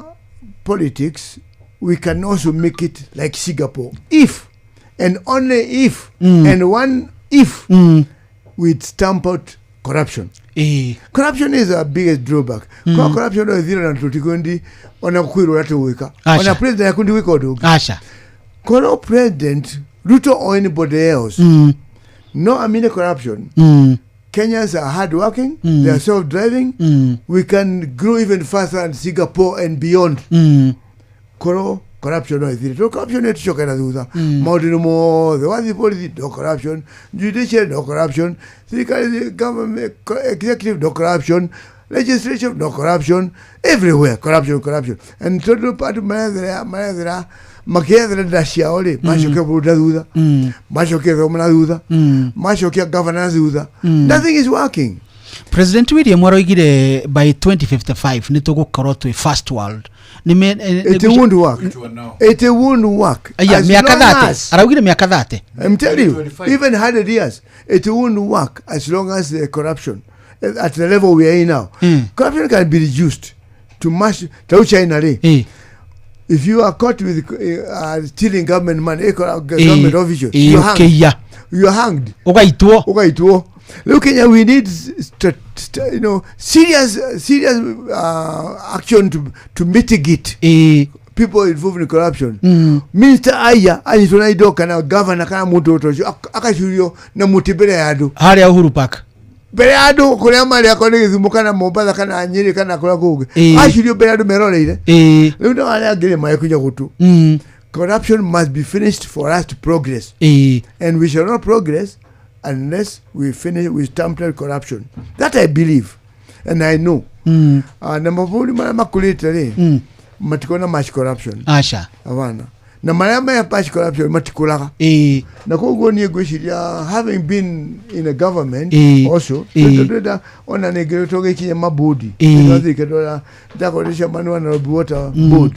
[SPEAKER 1] politics, we can also make it like Singapore if and only if and one if we stamp out corruption. Corruption is our biggest drawback. Kwa corruption no ĩthire na tũtikwendi ona kwĩrwo ũrĩa tũgwĩka.
[SPEAKER 17] Aca.
[SPEAKER 1] Ona president akundi gwĩka ũndũ ũngĩ.
[SPEAKER 17] Aca.
[SPEAKER 1] Korwo President Ruto or anybody else no amine corruption. Kenyans are hardworking, they are self-driving. We can grow even faster than Singapore and beyond. Korwo corruption no ĩthire, tondũ corruption nĩ ĩtũcokera thutha maũndũ-inĩ mothe. Wathiĩ borithi, no corruption; judiciary, no corruption; thirikari, government, executive, no corruption; legislature, no corruption; everywhere corruption, corruption. And tondũ andũ marethera makĩethera nda ciao rĩ, macokia bũrũri na thutha, macokia gĩthomo na thutha, macokia governance thutha. Nothing is working.
[SPEAKER 17] President William aroigire by 2055 nĩ tũgũkorwo twĩ first world.
[SPEAKER 1] It won't work, it won't work.
[SPEAKER 17] Aya,
[SPEAKER 1] As
[SPEAKER 17] mĩaka
[SPEAKER 1] long
[SPEAKER 17] 30. Araugire mĩaka 30.
[SPEAKER 1] I'm telling you, even 100 years, it won't work as long as the corruption at the level we are in now. Corruption can be reduced to much. Tau China, rĩ, if you are caught with stealing government money, government officials, you're hanged.
[SPEAKER 17] Ũkĩiya.
[SPEAKER 1] You're hanged.
[SPEAKER 17] Ũgaitwo.
[SPEAKER 1] Ũgaitwo. Look, Kenya, we need serious action to mitigate people involved in corruption. Minister aya anyitwo na indo, kana governor, kana mũndũ ũcio akacurio na mũtĩ mbere ya andũ.
[SPEAKER 17] Harĩa Uhuru Park.
[SPEAKER 1] Mbere ya andũ kũrĩa marĩ, akorwo nĩ Gĩthumo kana Mombatha kana Nyĩrĩ kana kũrĩa kũngĩ, acurio mbere ya andũ meroreire. Rĩu no arĩa angĩ rĩ marekunya gũtũ. Corruption must be finished for us to progress, and we shall not progress unless we finish, we stamp out corruption. That I believe and I know. Na mabũrũri marĩa makũrĩte rĩ, matikona much corruption.
[SPEAKER 17] Aca.
[SPEAKER 1] Abana na marĩa me much corruption matikũraga. Na koguo niĩ ngwĩciria, having been in a government also, ndĩrenda ona ningĩ tũgĩkinya mabodi, twathike ndora ndakorwo chairman wa Nairobi Water Board,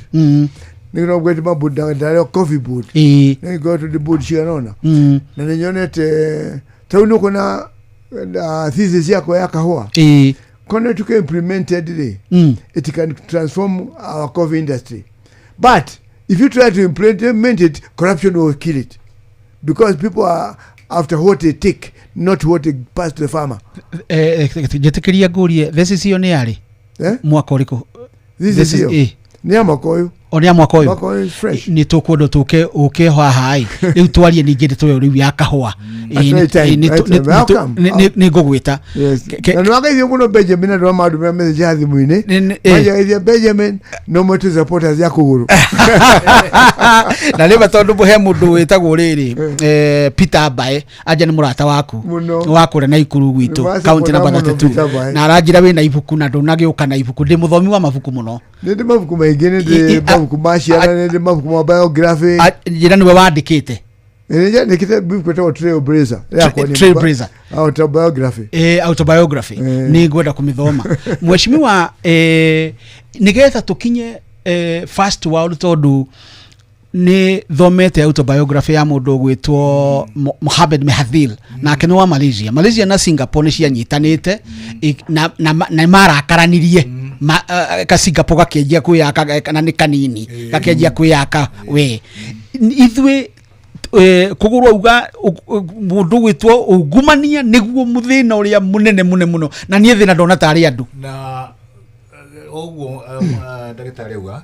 [SPEAKER 1] nĩ gwete mabodi, ndarĩ coffee board, nĩ ngoretwo ndĩ board cigana ũna. Na nĩ nyonete tarĩu nĩ ũkuona thesis yakwa ya kahũa kona tuke implemented rĩ, it can transform our coffee industry. But if you try to implement it, corruption will kill it, because people are after what they take, not what they pass to the farmer.
[SPEAKER 17] Njĩtĩkĩria ngũrie, thesis ĩyo nĩ yarĩ mwaka ũrĩkũ?
[SPEAKER 1] Thesis ĩyo? Nĩ ya mwaka ũyũ.
[SPEAKER 17] O nĩ ya mwaka ũyũ?
[SPEAKER 1] Mwaka ũyũ is fresh.
[SPEAKER 17] Nĩ tũkwenda tũke ũke haha ĩ, rĩu twarie ningĩ ndeto ĩyo rĩu ya kahũa.
[SPEAKER 1] At right time, right time. Welcome.
[SPEAKER 17] Nĩ ngũgwĩta.
[SPEAKER 1] Yes. Na nĩ wageithio mũno Benjamin, andũ a mandũmĩra message ya thimũ-inĩ. Manjageithia Benjamin no mwĩtũ supporters ya kũgũrũ.
[SPEAKER 17] Na rĩma tondũ he mũndũ wĩtagwo rĩrĩ Peter Mbae, anja nĩ mũrata waku
[SPEAKER 1] Mũno.
[SPEAKER 17] wa kũrĩa Naikuru gwitũ,
[SPEAKER 1] Nĩ
[SPEAKER 17] kaunti namba
[SPEAKER 1] mũno
[SPEAKER 17] 32.
[SPEAKER 1] Peter Mbae.
[SPEAKER 17] Na aranjĩra wĩna ibuku na ndũnagĩũka na ibuku. Ndĩ mũthomi wa mabuku mũno.
[SPEAKER 1] Nĩ ndĩ mabuku maingĩ, nĩ ndĩ mabuku ma ciana, nĩ ndĩ mabuku ma biography.
[SPEAKER 17] Njĩra nĩwe wandĩkĩte.
[SPEAKER 1] Nĩ njandĩkĩte ibuku rĩtagwo Trailblazer. Rĩakwa nĩ
[SPEAKER 17] Trailblazer.
[SPEAKER 1] Autobiography.
[SPEAKER 17] Autobiography nĩ ngwenda kũmĩthoma, mheshimiwa, nĩgetha tũkinye first world, tondũ nĩ thomete autobiography ya mũndũ ũgwĩtwo Mohamed Mahathir, nake nĩ wa Malaysia. Malaysia na Singapore nĩ cianyitanĩte na marakaranirie ka Singapore gakĩanjia kwĩyaka, na nĩ kanini gakĩanjia kwĩyaka. We ithuĩ kũgũrwo auga mũndũ gwĩtwo ungumania nĩguo mũthĩna ũrĩa mũnene mũno mũno, na niĩ thĩna ndona tarĩ andũ.
[SPEAKER 8] Na ũguo ndagĩtarĩ auga,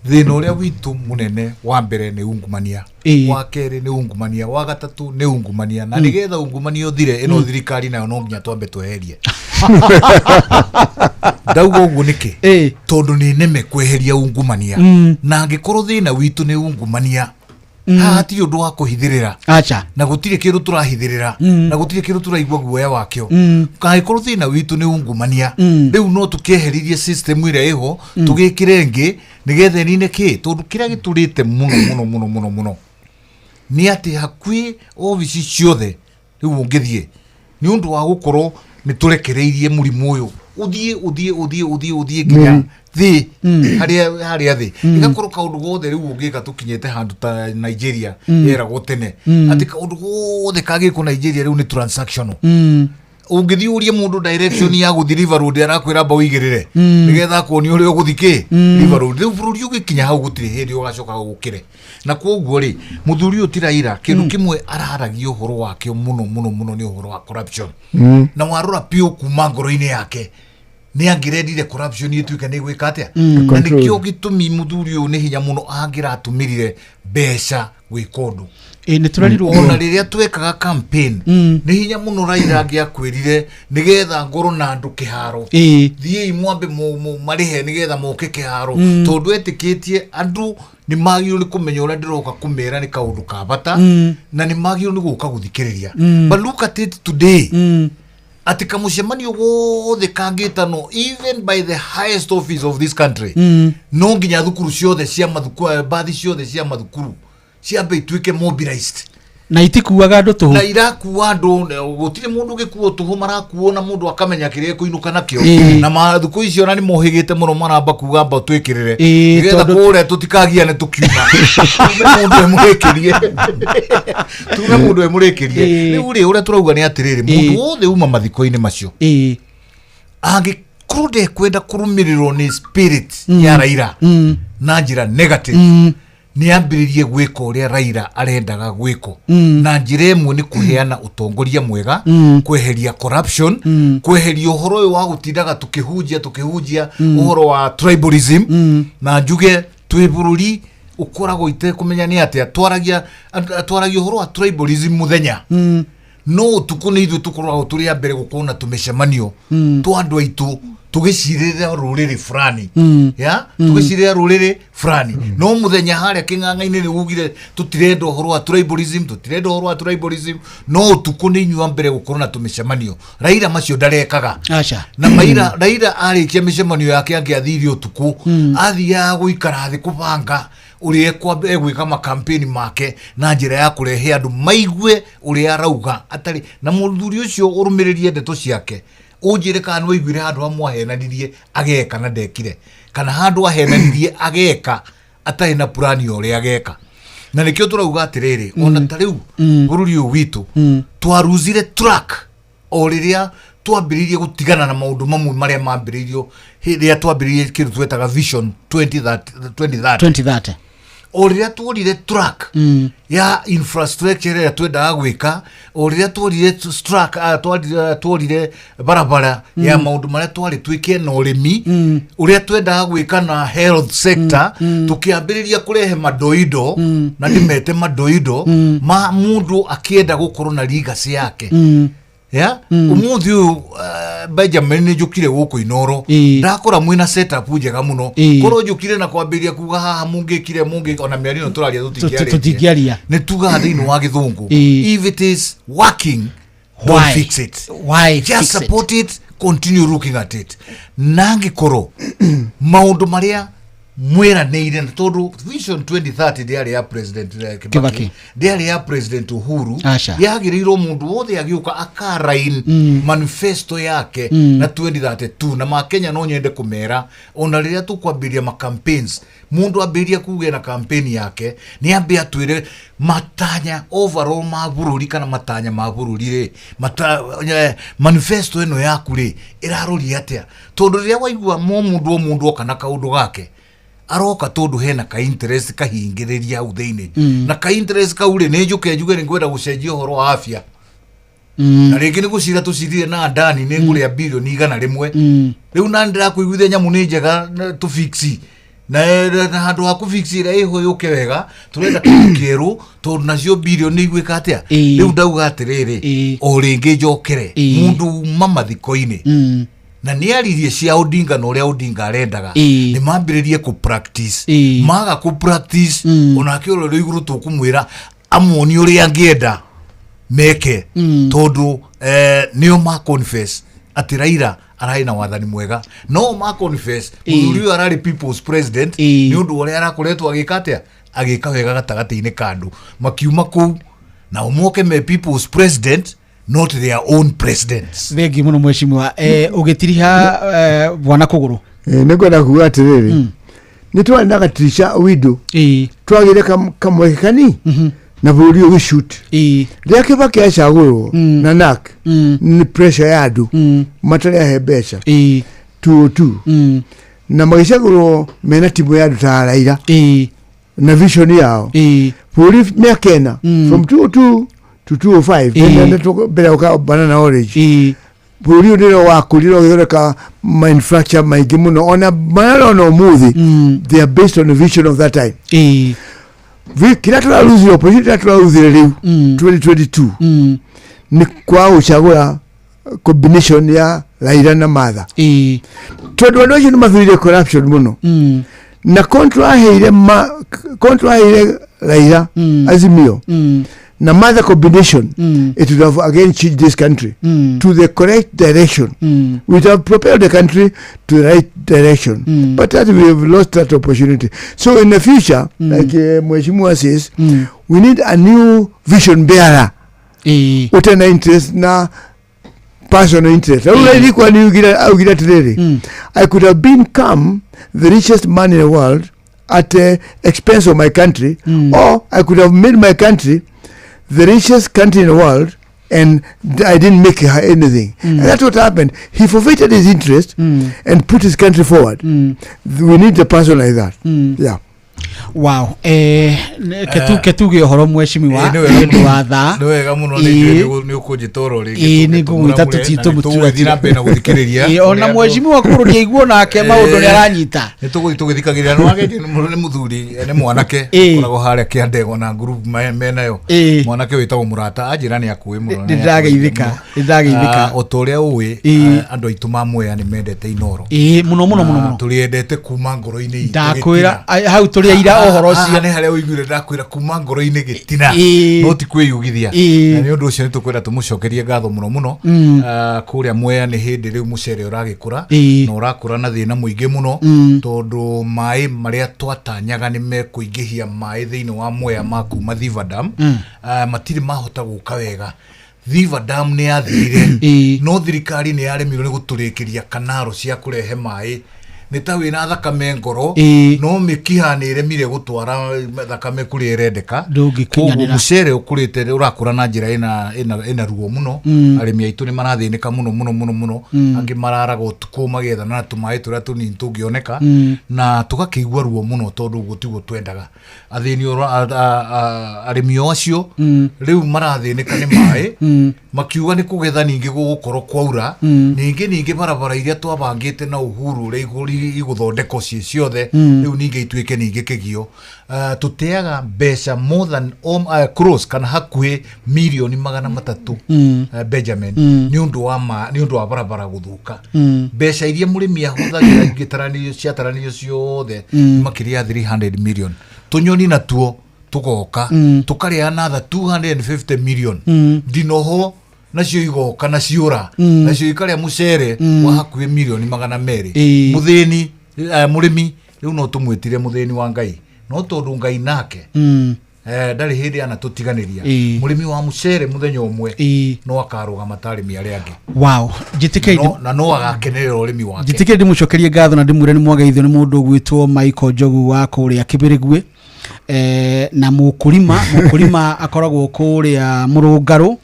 [SPEAKER 8] thĩna ũrĩa witũ mũnene wa mbere nĩ ungumania, wa kerĩ nĩ ungumania, wa gatatũ nĩ ungumania, na nĩgetha ungumania ũthire, ĩno thirikari nayo no nginya twambe tweherie. Ndauga ũguo nĩkĩ? Tondũ nĩ neme kweheria ungumania. Na angĩkorwo thĩna witũ nĩ ungumania, haha hatirĩ ũndũ wa kũhithĩrĩra.
[SPEAKER 17] Aca.
[SPEAKER 8] Na gũtirĩ kĩndũ tũrahithĩrĩra, na gũtirĩ kĩndũ tũraigua guoya wakĩo. Angĩkorwo thĩna witũ nĩ ungumania, rĩu no tũkĩeheririe system ĩrĩa ĩho, tũgĩkĩre ĩngĩ nĩgetha ĩnine kĩ, tondũ kĩrĩa gĩtũrĩte mũno mũno mũno mũno mũno nĩ atĩ hakuhĩ obici ciothe rĩu ũngĩthiĩ, nĩ ũndũ wa gũkorwo Nĩ tũrekereirie mũrimũ ũyũ ũthiĩ ũthiĩ ũthiĩ ũthiĩ ũthiĩ nginya thĩ harĩa harĩa thĩ ĩgakorwo kaũndũ gothe rĩu ũngĩka tũkinyĩte handũ ta Nigeria yeragwo tene atĩ kaũndũ gothe kagĩkwo Nigeria rĩu nĩ transactional. Ũngĩthiĩ ũrie mũndũ direction ya gũthiĩ River Road, arakwĩra amba ũigĩrĩre nĩgetha akuonie ũrĩa ũgũthiĩ kĩ River Road. Rĩu bũrũri ũgĩkinya hau gũtirĩ hĩndĩ ũgacoka ũkĩre. Na koguo rĩ, mũthuri ũyũ ti Raila, kĩndũ kĩmwe araragia ũhoro wakĩo mũno mũno mũno nĩ ũhoro wa corruption. Na warora biũ kuma ngoro-inĩ yake, nĩ angĩrendire corruption ĩtuĩke nĩ gwĩka atĩa. Na
[SPEAKER 1] Control.
[SPEAKER 8] nĩkĩo gĩtũmi mũthuri ũyũ nĩ hinya mũno angĩratũmĩrire mbeca gwĩka ũndũ.
[SPEAKER 17] Ĩ nĩ tũrerirwo.
[SPEAKER 8] Ona rĩrĩa twekaga campaign, nĩ hinya mũno Raila angĩakwĩrire nĩgetha ngorwo na andũ kĩharo, thiĩi mwambe marĩhe nĩgetha moke kĩharo, tondũ etĩkĩtie andũ nĩ magĩrĩirwo nĩ kũmenya ũrĩa ndĩroka kũmera nĩ kaũndũ ka bata na nĩ magĩrĩirwo nĩ gũka gũthikĩrĩria. But look at it today, atĩ kamũcemanio gothe kangĩtanwo even by the highest office of this country, no nginya thukuru ciothe cia mathukuru, bathi ciothe cia mathukuru ciambe ituĩke mobilized.
[SPEAKER 17] Na itikuaga andũ tũhũ.
[SPEAKER 8] Na irakua andũ gũtirĩ mũndũ ũgĩkuo tũhũ, marakuo na mũndũ akamenya kĩrĩa ekũinũka nakĩo. Na mathukũ icio ona nĩ mohĩgĩte mũno, maramba kuga amba twĩkĩrĩre nĩgetha kũrĩa tũtikagiane tũkiuma, tume mũndũ emũrĩkĩrie, tume mũndũ emũrĩkĩrie. Rĩu rĩ, ũrĩa tũrauga nĩ atĩrĩrĩ, mũndũ wothe uma mathiko-inĩ macio angĩkorwo ndekwenda kũrũmĩrĩrwo nĩ spirit ya Raila na njĩra negative, nĩ ambĩrĩrie gwĩka ũrĩa Raila arendaga gwĩkwo. Na njĩra ĩmwe nĩ kũheana ũtongoria mwega, kweheria corruption, kweheria ũhoro ũyũ wa gũtindaga tũkĩhunjia tũkĩhunjia ũhoro wa tribalism. Na njuge twĩ bũrũri ũkoragwo itekũmenya nĩ atĩa twaragia, twaragia ũhoro wa tribalism mũthenya, no ũtukũ nĩ ithuĩ tũkoragwo tũrĩ a mbere gũkorwo na tũmĩcemanio twa andũ aitũ tũgĩcirĩrĩra rũrĩrĩ fulani ya tũgĩcirĩrĩra rũrĩrĩ fulani. No mũthenya harĩa kĩng'ang'a-inĩ nĩ ugire tũtirenda ũhoro wa tribalism, tũtirenda ũhoro wa tribalism, no ũtukũ nĩ inyuĩ a mbere gũkorwo na tũmĩcemanio. Raila macio ndarekaga.
[SPEAKER 17] Aca.
[SPEAKER 8] Na maira Raila arĩkia mĩcemanio yake angĩathire ũtukũ, athiaga gũikara thĩ kũbanga ũrĩa egwĩka makampeni make na njĩra ya kũrehe andũ maigue ũrĩa arauga atarĩ na mũthuri ũcio. Ũrũmĩrĩrie ndeto ciake, ũnjĩre kana nĩ waiguire handũ hamwe ahenanirie ageka na ndekire, kana handũ ahenanirie ageka atarĩ na purani ya ũrĩa ageka. Na nĩkĩo tũrauga atĩrĩrĩ, ona ta rĩu bũrũri ũyũ witũ twaruzire track o rĩrĩa twambĩrĩirie gũtigana na maũndũ mamwe marĩa mambĩrĩirio hĩndĩ ĩrĩa twambĩrĩirie kĩndũ twetaga Vision 2030 2030.
[SPEAKER 17] 2030.
[SPEAKER 8] O rĩrĩa tuorire track ya infrastructure ĩrĩa twendaga gwĩka, o rĩrĩa tuorire track, tuorire barabara ya maũndũ marĩa twarĩ twĩke na ũrĩmi ũrĩa twendaga gwĩka na health sector, tũkĩambĩrĩria kũrehe madoido, na ndĩmete madoido ma mũndũ akĩenda gũkorwo na legacy yake ya umuthi uyu. Benjamin, nĩ njũkire gũkũ Inoro, ndakora mwĩna setup njega mũno. Korwo njũkire na kwambĩrĩria kuga haha mũngĩkire mũngĩ, ona mĩario ĩno tũraria tũtingĩarĩtie.
[SPEAKER 17] Tũtingĩaria.
[SPEAKER 8] Nĩ tugaga thĩinĩ wa gĩthũngũ, if it is working, don't
[SPEAKER 17] Why?
[SPEAKER 8] fix it.
[SPEAKER 17] Why
[SPEAKER 8] just
[SPEAKER 17] fix it?
[SPEAKER 8] Support it, continue looking at it. Na angĩkorwo maũndũ marĩa mwĩranĩire, na tondũ Vision 2030 ndĩarĩ ya President Kibaki,
[SPEAKER 17] Kibaki.
[SPEAKER 8] Ndĩarĩ ya President Uhuru,
[SPEAKER 17] Aca.
[SPEAKER 8] yagĩrĩirwo mũndũ wothe agĩũka akarain manifesto yake na 2032. Na makenya no nyende kũmera, ona rĩrĩa tũkwambĩrĩria ma campaigns, mũndũ ambĩrĩria kuge na campaign yake nĩ ambe atwĩre matanya overall ma bũrũri, kana matanya ma bũrũri rĩ, manifesto ĩno yaku rĩ ĩraroria atĩa? Tondũ rĩrĩa waigua mo mũndũ o mũndũ oka na kaũndũ gake, aroka tondũ hena ka interest kahingĩrĩria hau thĩinĩ. Na ka interest kau rĩ, nĩ njũke njuge nĩ ngwenda gũcenjia ũhoro wa afya, na rĩngĩ nĩ gũcira tũcirire na ndani nĩ ngũrĩa birioni 100 rĩu, na ndĩrakũiguithia nyamũ nĩ njega na tũfixi na handũ ha kũfixi ĩrĩa ĩho yũke wega, tũrenda kĩndũ kĩerũ tondũ nacio birioni igwĩka atĩa. Rĩu ndauga atĩrĩrĩ, o rĩngĩ njokere, mũndũ uma mathiko-inĩ na nĩ aririe cia Odinga na ũrĩa Odinga arendaga, nĩ mambĩrĩrie kũ practice. Maga kũ practice, onake ũrĩa ũrĩ igũrũ tũkũmwĩra amuonie ũrĩa angĩenda meke, tondũ nĩo ma confess atĩ Raila ararĩ na wathani mwega, no ma confess mũthuri ũyũ ararĩ people's president nĩ ũndũ wa ũrĩa arakoretwo agĩka atĩa, agĩka wega gatagatĩ-inĩ ka andũ. Makiuma kũu nao moke me people's president. Not their own presidents.
[SPEAKER 17] Thengi muno mheshimiwa. Ũgĩtiriha bwana Kũgũrũ.
[SPEAKER 1] Nĩ ngwenda kuga atĩrĩrĩ, nĩ twarĩ na gatirisha window, twagĩire kamweke kani na bũrũri ũyũ gĩcut rĩrĩa Kĩbakĩ acagũrwo na NARC nĩ pressure ya andũ matarĩ ahe mbeca 202 na magĩcagũrwo mena timu ya andũ ta Raila na vision yao bũrũri mĩaka 4 from 202 to 205. Mbere ya gũka banana orange, bũrũri ũyũ nĩrĩo wakũrire ũgĩthondeka ma infrastructure maingĩ mũno ona marona ũmũthĩ. They are based on the vision of that time. Kĩrĩa tũraruzire, opportunity ĩrĩa tũraruzire rĩu 2022 nĩ kwaga gũcagũra combination ya Raila na Martha, tondũ andũ acio nĩ mathurire corruption mũno na control aheire ma control aheire Raila Azimio na Martha combination. It would have again changed this country to the correct direction. We would have propelled the country to the right direction, but that we have lost that opportunity. So in the future, like Mheshimiwa says, we need a new vision bearer utena interest na personal interest. Rĩu Raila nĩ augire atĩrĩrĩ, "I could have become the richest man in the world at the expense of my country, or I could have made my country the richest country in the world and I didn't make anything." And that's what happened. He forfeited his interest and put his country forward. We need a person like that. Yeah.
[SPEAKER 17] Wow, ketuge ũhoro mheshimiwa
[SPEAKER 8] Nĩ wega
[SPEAKER 17] nĩ ũndũ
[SPEAKER 8] mũno.
[SPEAKER 17] wa thaa.
[SPEAKER 8] Nĩ wega mũno, nĩ njũĩ nĩ ũkũnjĩta oro rĩngĩ.
[SPEAKER 17] Nĩ ngũgwĩta
[SPEAKER 8] Tũgũthiĩ na mbere na gũthikĩrĩria.
[SPEAKER 17] Ona
[SPEAKER 8] ũrĩa
[SPEAKER 17] mheshimiwa Kũgũrũ ndiaiguo nake maũndũ nĩ aranyita.
[SPEAKER 8] Nĩ tũgũthiĩ tũgĩthikagĩrĩria. Nĩ wageithio nĩ mũthuri, nĩ mwanake ũkoragwo harĩa Kĩandegwa na group menayo, mwanake wĩtagwo Mũrata, anjĩra nĩ akũĩ mũno.
[SPEAKER 17] Nĩ ndĩrageithĩka, nĩ ndĩrageithĩka.
[SPEAKER 8] Ah, o ta ũrĩa ũĩ, andũ aitũ ma Mwea nĩ mendete Inoro.
[SPEAKER 17] Ĩĩ, mũno mũno mũno
[SPEAKER 8] Na
[SPEAKER 17] mũno.
[SPEAKER 8] Tũrĩendete kuma ngoro-inĩ itũ.
[SPEAKER 17] Ndakwĩra
[SPEAKER 8] Gĩtina.
[SPEAKER 17] Hau tũrĩ aira ũhoro
[SPEAKER 8] Haha
[SPEAKER 17] ũcio.
[SPEAKER 8] nĩ harĩa ũiguire ndakwĩra kuma ngoro-inĩ gĩtina, no ti kwĩyugithia. Na nĩ ũndũ ũcio nĩ tũkwenda tũmũcokerie ngatho mũno mũno. Ah, kũrĩa Mwea nĩ hĩndĩ rĩu mũcere ũragĩkũra na ũrakũra na thĩna mũingĩ mũno, tondũ maĩ marĩa twatanyaga nĩ mekũingĩhia maĩ thĩinĩ wa Mwea ma kuma Thiva Dam, ah, matirĩ mahota gũka wega. Thiva Dam nĩ yathirire, no thirikari nĩ yaremirwo nĩ gũtũrĩkĩria kanaro cia kũrehe maĩ. Nĩ ta wĩna thakame ngoro, no mĩkiha nĩ ĩremire gũtwara thakame kũrĩa ĩrendeka.
[SPEAKER 17] Ndũngĩkinyanĩra.
[SPEAKER 8] Koguo mũcere ũkũrĩte, ũrakũra na njĩra ĩna ruo mũno. Arĩmi aitũ nĩ marathĩnĩka mũno mũno mũno mũno. Angĩ mararaga ũtukũ magĩethana na tũmaĩ tũrĩa tũnini tũngĩoneka, na tũgakĩigua ruo mũno tondũ ũguo tiguo twendaga. Athĩni oro arĩmi o acio rĩu marathĩnĩka nĩ maĩ, makiuga nĩ kũgetha ningĩ gũgũkorwo kwaura. Ningĩ barabara iria twabangĩte na Uhuru ũrĩa igũthondekwo ciĩ ciothe, rĩu ningĩ ituĩke ningĩ kĩgio. Tũteaga mbeca more than crores kana hakuhĩ mirioni 300, Benjamin, nĩ ũndũ wa barabara gũthũka. Mbeca iria mũrĩmi ahũthagĩra ingĩtaranĩrio, ciataranĩrio ciothe, makĩria ya 300 million. Tũnyoni natuo tũgoka tũkarĩa another 250 million. Ndinoho nacio igoka na ciũra, nacio ikarĩa mũcere wa hakuhĩ mirioni 200. Mũthĩni, mũrĩmi rĩu no tũmwĩtire mũthĩni wa Ngai, no tondũ Ngai nake ndarĩ hĩndĩ anatũtiganĩria. Mũrĩmi wa mũcere mũthenya ũmwe no akarũgama ta arĩmi arĩa angĩ.
[SPEAKER 17] Wow, njĩtĩkĩrie.
[SPEAKER 8] Na no agakenerera ũrĩmi wake.
[SPEAKER 17] Njĩtĩkĩrie ndĩmũcokerie ngatho na ndĩmwĩre nĩ mwageithio nĩ mũndũ ũgwĩtwo Michael Njogu wa kũrĩa Kĩbĩrĩgwe, na mũkũrima akoragwo kũrĩa Mũrũngarũ,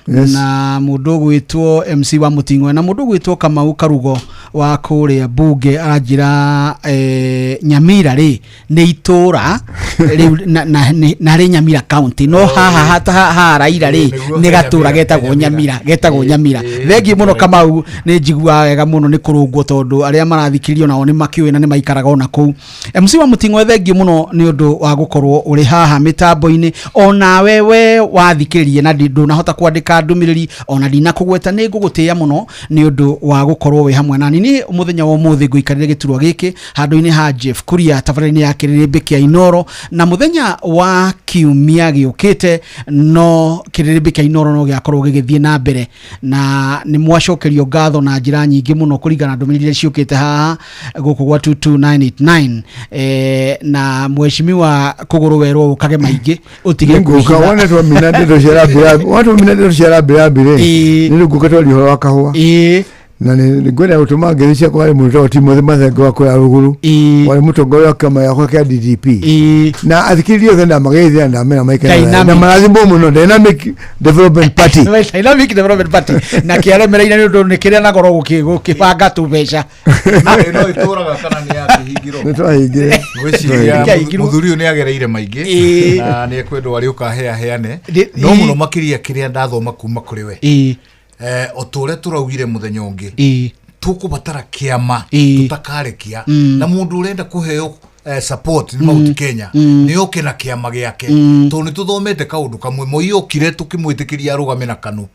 [SPEAKER 17] na mũndũ ũgwĩtwo MC wa Mũting'oe na mũndũ ũgwĩtwo Kamau Karugo wa kũrĩa Bunge aranjĩra Nyamira rĩ nĩ itũra rĩu na rĩ Nyamira county, no haha haha Raila rĩ
[SPEAKER 8] Nĩguo
[SPEAKER 17] nĩ gatũra
[SPEAKER 8] Nyamira,
[SPEAKER 17] getagwo Nyamira, getagwo Nyamira. Thengiũ mũno Kamau, nĩ njiguaga wega mũno nĩ kũrũngwo tondũ arĩa marathikĩrĩrio nao nĩ makĩũĩ na nĩ maikaraga ona kũu. MC wa Mũting'oe, thengiũ mũno nĩ ũndũ wa gũkorwo ũrĩ haha mĩtambo-inĩ. Onawe we wathikĩrĩria na ndũnahota kwandĩka ndũmĩrĩri ona ndinakũgweta, nĩ ngũgũtĩĩa mũno nĩ ũndũ wa gũkorwo wĩ hamwe nani. Niĩ mũthenya wa ũmũthĩ ngũikarĩre gĩturwa gĩkĩ handũ-inĩ ha Jeff Kuria tabarĩra-inĩ ya kĩrĩrĩmbĩ kĩa Inoro. Na muthenya wa kiumia giukite no kiriribi kia Inooro no giakorwo gigithie na mbere, na ni mwacokerio ngatho na njira nyingi muno kuringana na ndumiriri iria ciukite haha guku gwa 22989. Na mheshimiwa kuguru werwo ukage maingi utige
[SPEAKER 1] nguka wone twamina ndeto cia rabirabi watu mina ndeto cia rabirabi ri ni nguka twari horo wa kahua na nĩ ngwenda gũtũma ngeithi ciakwa harĩ mũndũ wĩtagwo Timothy Mathenge wa kũrĩa rũgũrũ, warĩ mũtongoria wa kĩama gĩakwa kĩa DDP, na athikĩrĩria othe ndamageithia na ndamera maikare na marathimwo mũno. Dynamic Development Party.
[SPEAKER 17] Dynamic Development Party na kĩaremereire nĩ ũndũ nĩ kĩrĩa na goro gũkĩbanga tũbeca.
[SPEAKER 8] No ĩtũraga kana nĩ yakĩhingirwo?
[SPEAKER 1] Nĩ twahingire.
[SPEAKER 8] Ngwĩciria mũthuri ũyũ nĩ agereire maingĩ na nĩ ekwendwo arĩ ũkaheaheane, no mũno makĩria kĩrĩa ndathoma kuma kũrĩ we, o ta ũrĩa tũraugire mũthenya ũngĩ, tũkũbatara kĩama tũtakarekia, na mũndũ ũrenda kũheo support nĩ Mount Kenya nĩ oke na kĩama gĩake, tondũ nĩ tũthomete kaũndũ kamwe. Moi okire tũkĩmwĩtĩkĩria arũgame na KANU,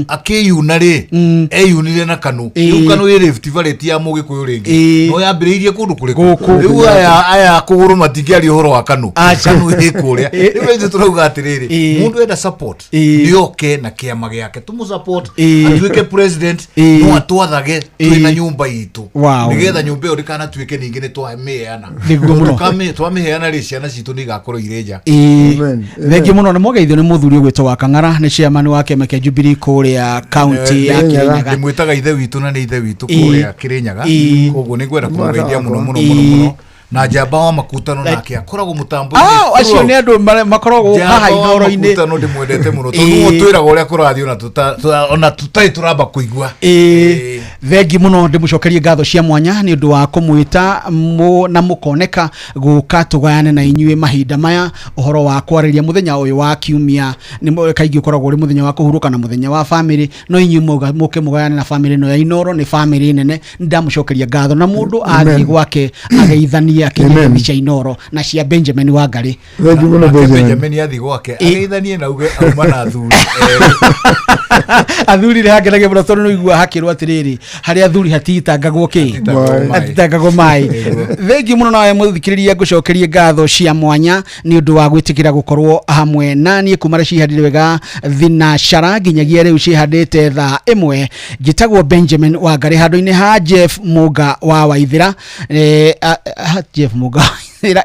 [SPEAKER 8] akĩyuna rĩ, eyunire na KANU. Rĩu KANU ĩ Rift Valley ti ya Mũgĩkũyũ rĩngĩ, no yambĩrĩirie kũndũ kũrĩkũ? Rĩu aya kũgũrũ matingĩaria ũhoro wa KANU, KANU ĩ kũrĩa. Rĩu ithuĩ tũrauga atĩrĩrĩ, mũndũ enda support nĩ oke na kĩama gĩake, tũmũ support atuĩke president, no atwathage twĩna nyũmba itũ, nĩgetha nyũmba ĩyo ndĩkanatuĩke ningĩ nĩ twamĩheana. Twamĩheana rĩ, ciana citũ nĩ igakorwo irĩ nja.
[SPEAKER 17] Thengiũ mũno. Nĩ mwageithio nĩ mũthuri ũgwĩtwo wa Kang'ara, nĩ chairman wa kĩama kĩa Jubilee kũrĩa kaunti ya Kirinyaga.
[SPEAKER 8] Ndĩmwĩtaga ithe witũ na nĩ ithe witũ kũrĩa Kirinyaga, koguo nĩ ngwenda kũmũgeithia mũno mũno mũno mũno. Na njamba wa makutano nake akoragwo mũtambo-inĩ.
[SPEAKER 17] Acio nĩ andũ makoragwo haha Inooro-inĩ.
[SPEAKER 8] Makutano ndĩmwendete mũno tondũ nĩwe ũtwĩraga ũrĩa kũrathiĩ ona tũtarĩ tũramba kũigua.
[SPEAKER 17] Thengi mũno, ndĩmũcokerie ngatho cia mwanya nĩ ũndũ wa kũmwĩta na mũkoneka gũka tũgayane na inyuĩ mahinda maya ũhoro wa kwarĩria mũthenya ũyũ wa kiumia. Nĩ kaingĩ ũkoragwo ũrĩ mũthenya wa kũhurũka na mũthenya wa family, no inyuĩ mũke mũgayane na family ĩno ya Inooro, nĩ family nene. Nĩndamũcokeria ngatho, na mũndũ athiĩ gwake ageithanie akinyĩte cia Inooro na cia Benjamin Wangari.
[SPEAKER 8] Benjamin athi gwake ageithanie na uge auma na athuri.
[SPEAKER 17] Athuri nĩ hangenagia mũno tondũ nĩũigua hakĩrwo atĩrĩrĩ, harĩa athuri hatitangagwo kĩ? Hatitangagwo maĩ. Thengiũ mũno nawe mũthikĩrĩria, ngũcokerie ngatho cia mwanya nĩ ũndũ wa gwĩtĩkĩra gũkorwo hamwe na niĩ kuma rĩ cihandire wega thinacara nginyagia rĩu cihandĩte thaa 1. Njĩtagwo Benjamin Wangari handũ-inĩ ha Jeff Mũnga wa Waithĩra. Jeff Mũnga ira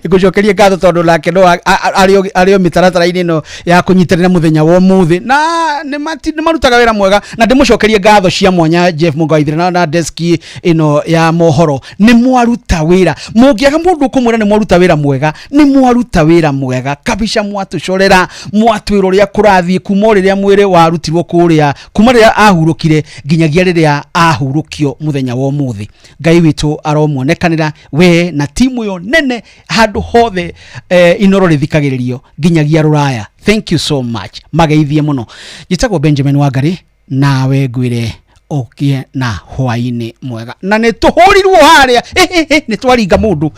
[SPEAKER 17] ngũcokerie ngatho tondũ nake no arĩ o mĩtaratara-inĩ ĩno ya kũnyitanĩra mũthenya wa ũmũthĩ, na nĩ marutaga wĩra mwega, na ndĩmũcokerie ngatho cia mwanya Jeff Mũnga wa Waithĩra na deski ĩno ya mohoro. Nĩ mwaruta wĩra, mũngĩaga mũndũ ũkũmwĩra nĩ mwaruta wĩra mwega, nĩ mwaruta wĩra mwega kabisa, mwatũcorera, mwatwĩra ũrĩa kũrathiĩ kuma rĩrĩa mwĩrĩ warutirwo kũrĩa, kuma rĩrĩa ahurũkire nginyagia rĩrĩa ahurũkio mũthenya wa ũmũthĩ. Ngai witũ aromuonekanĩra we na timu ĩyo nene handũ hothe Inooro rĩthikagĩrĩrio nginyagia rũraya. Thank you so much, mageithie mũno. Njĩtagwo Benjamin Wangari, nawe ngwĩre ũgĩe na hwaĩ-inĩ mwega. Na nĩ tũhũrirwo harĩa, nĩ twaringa mũndũ.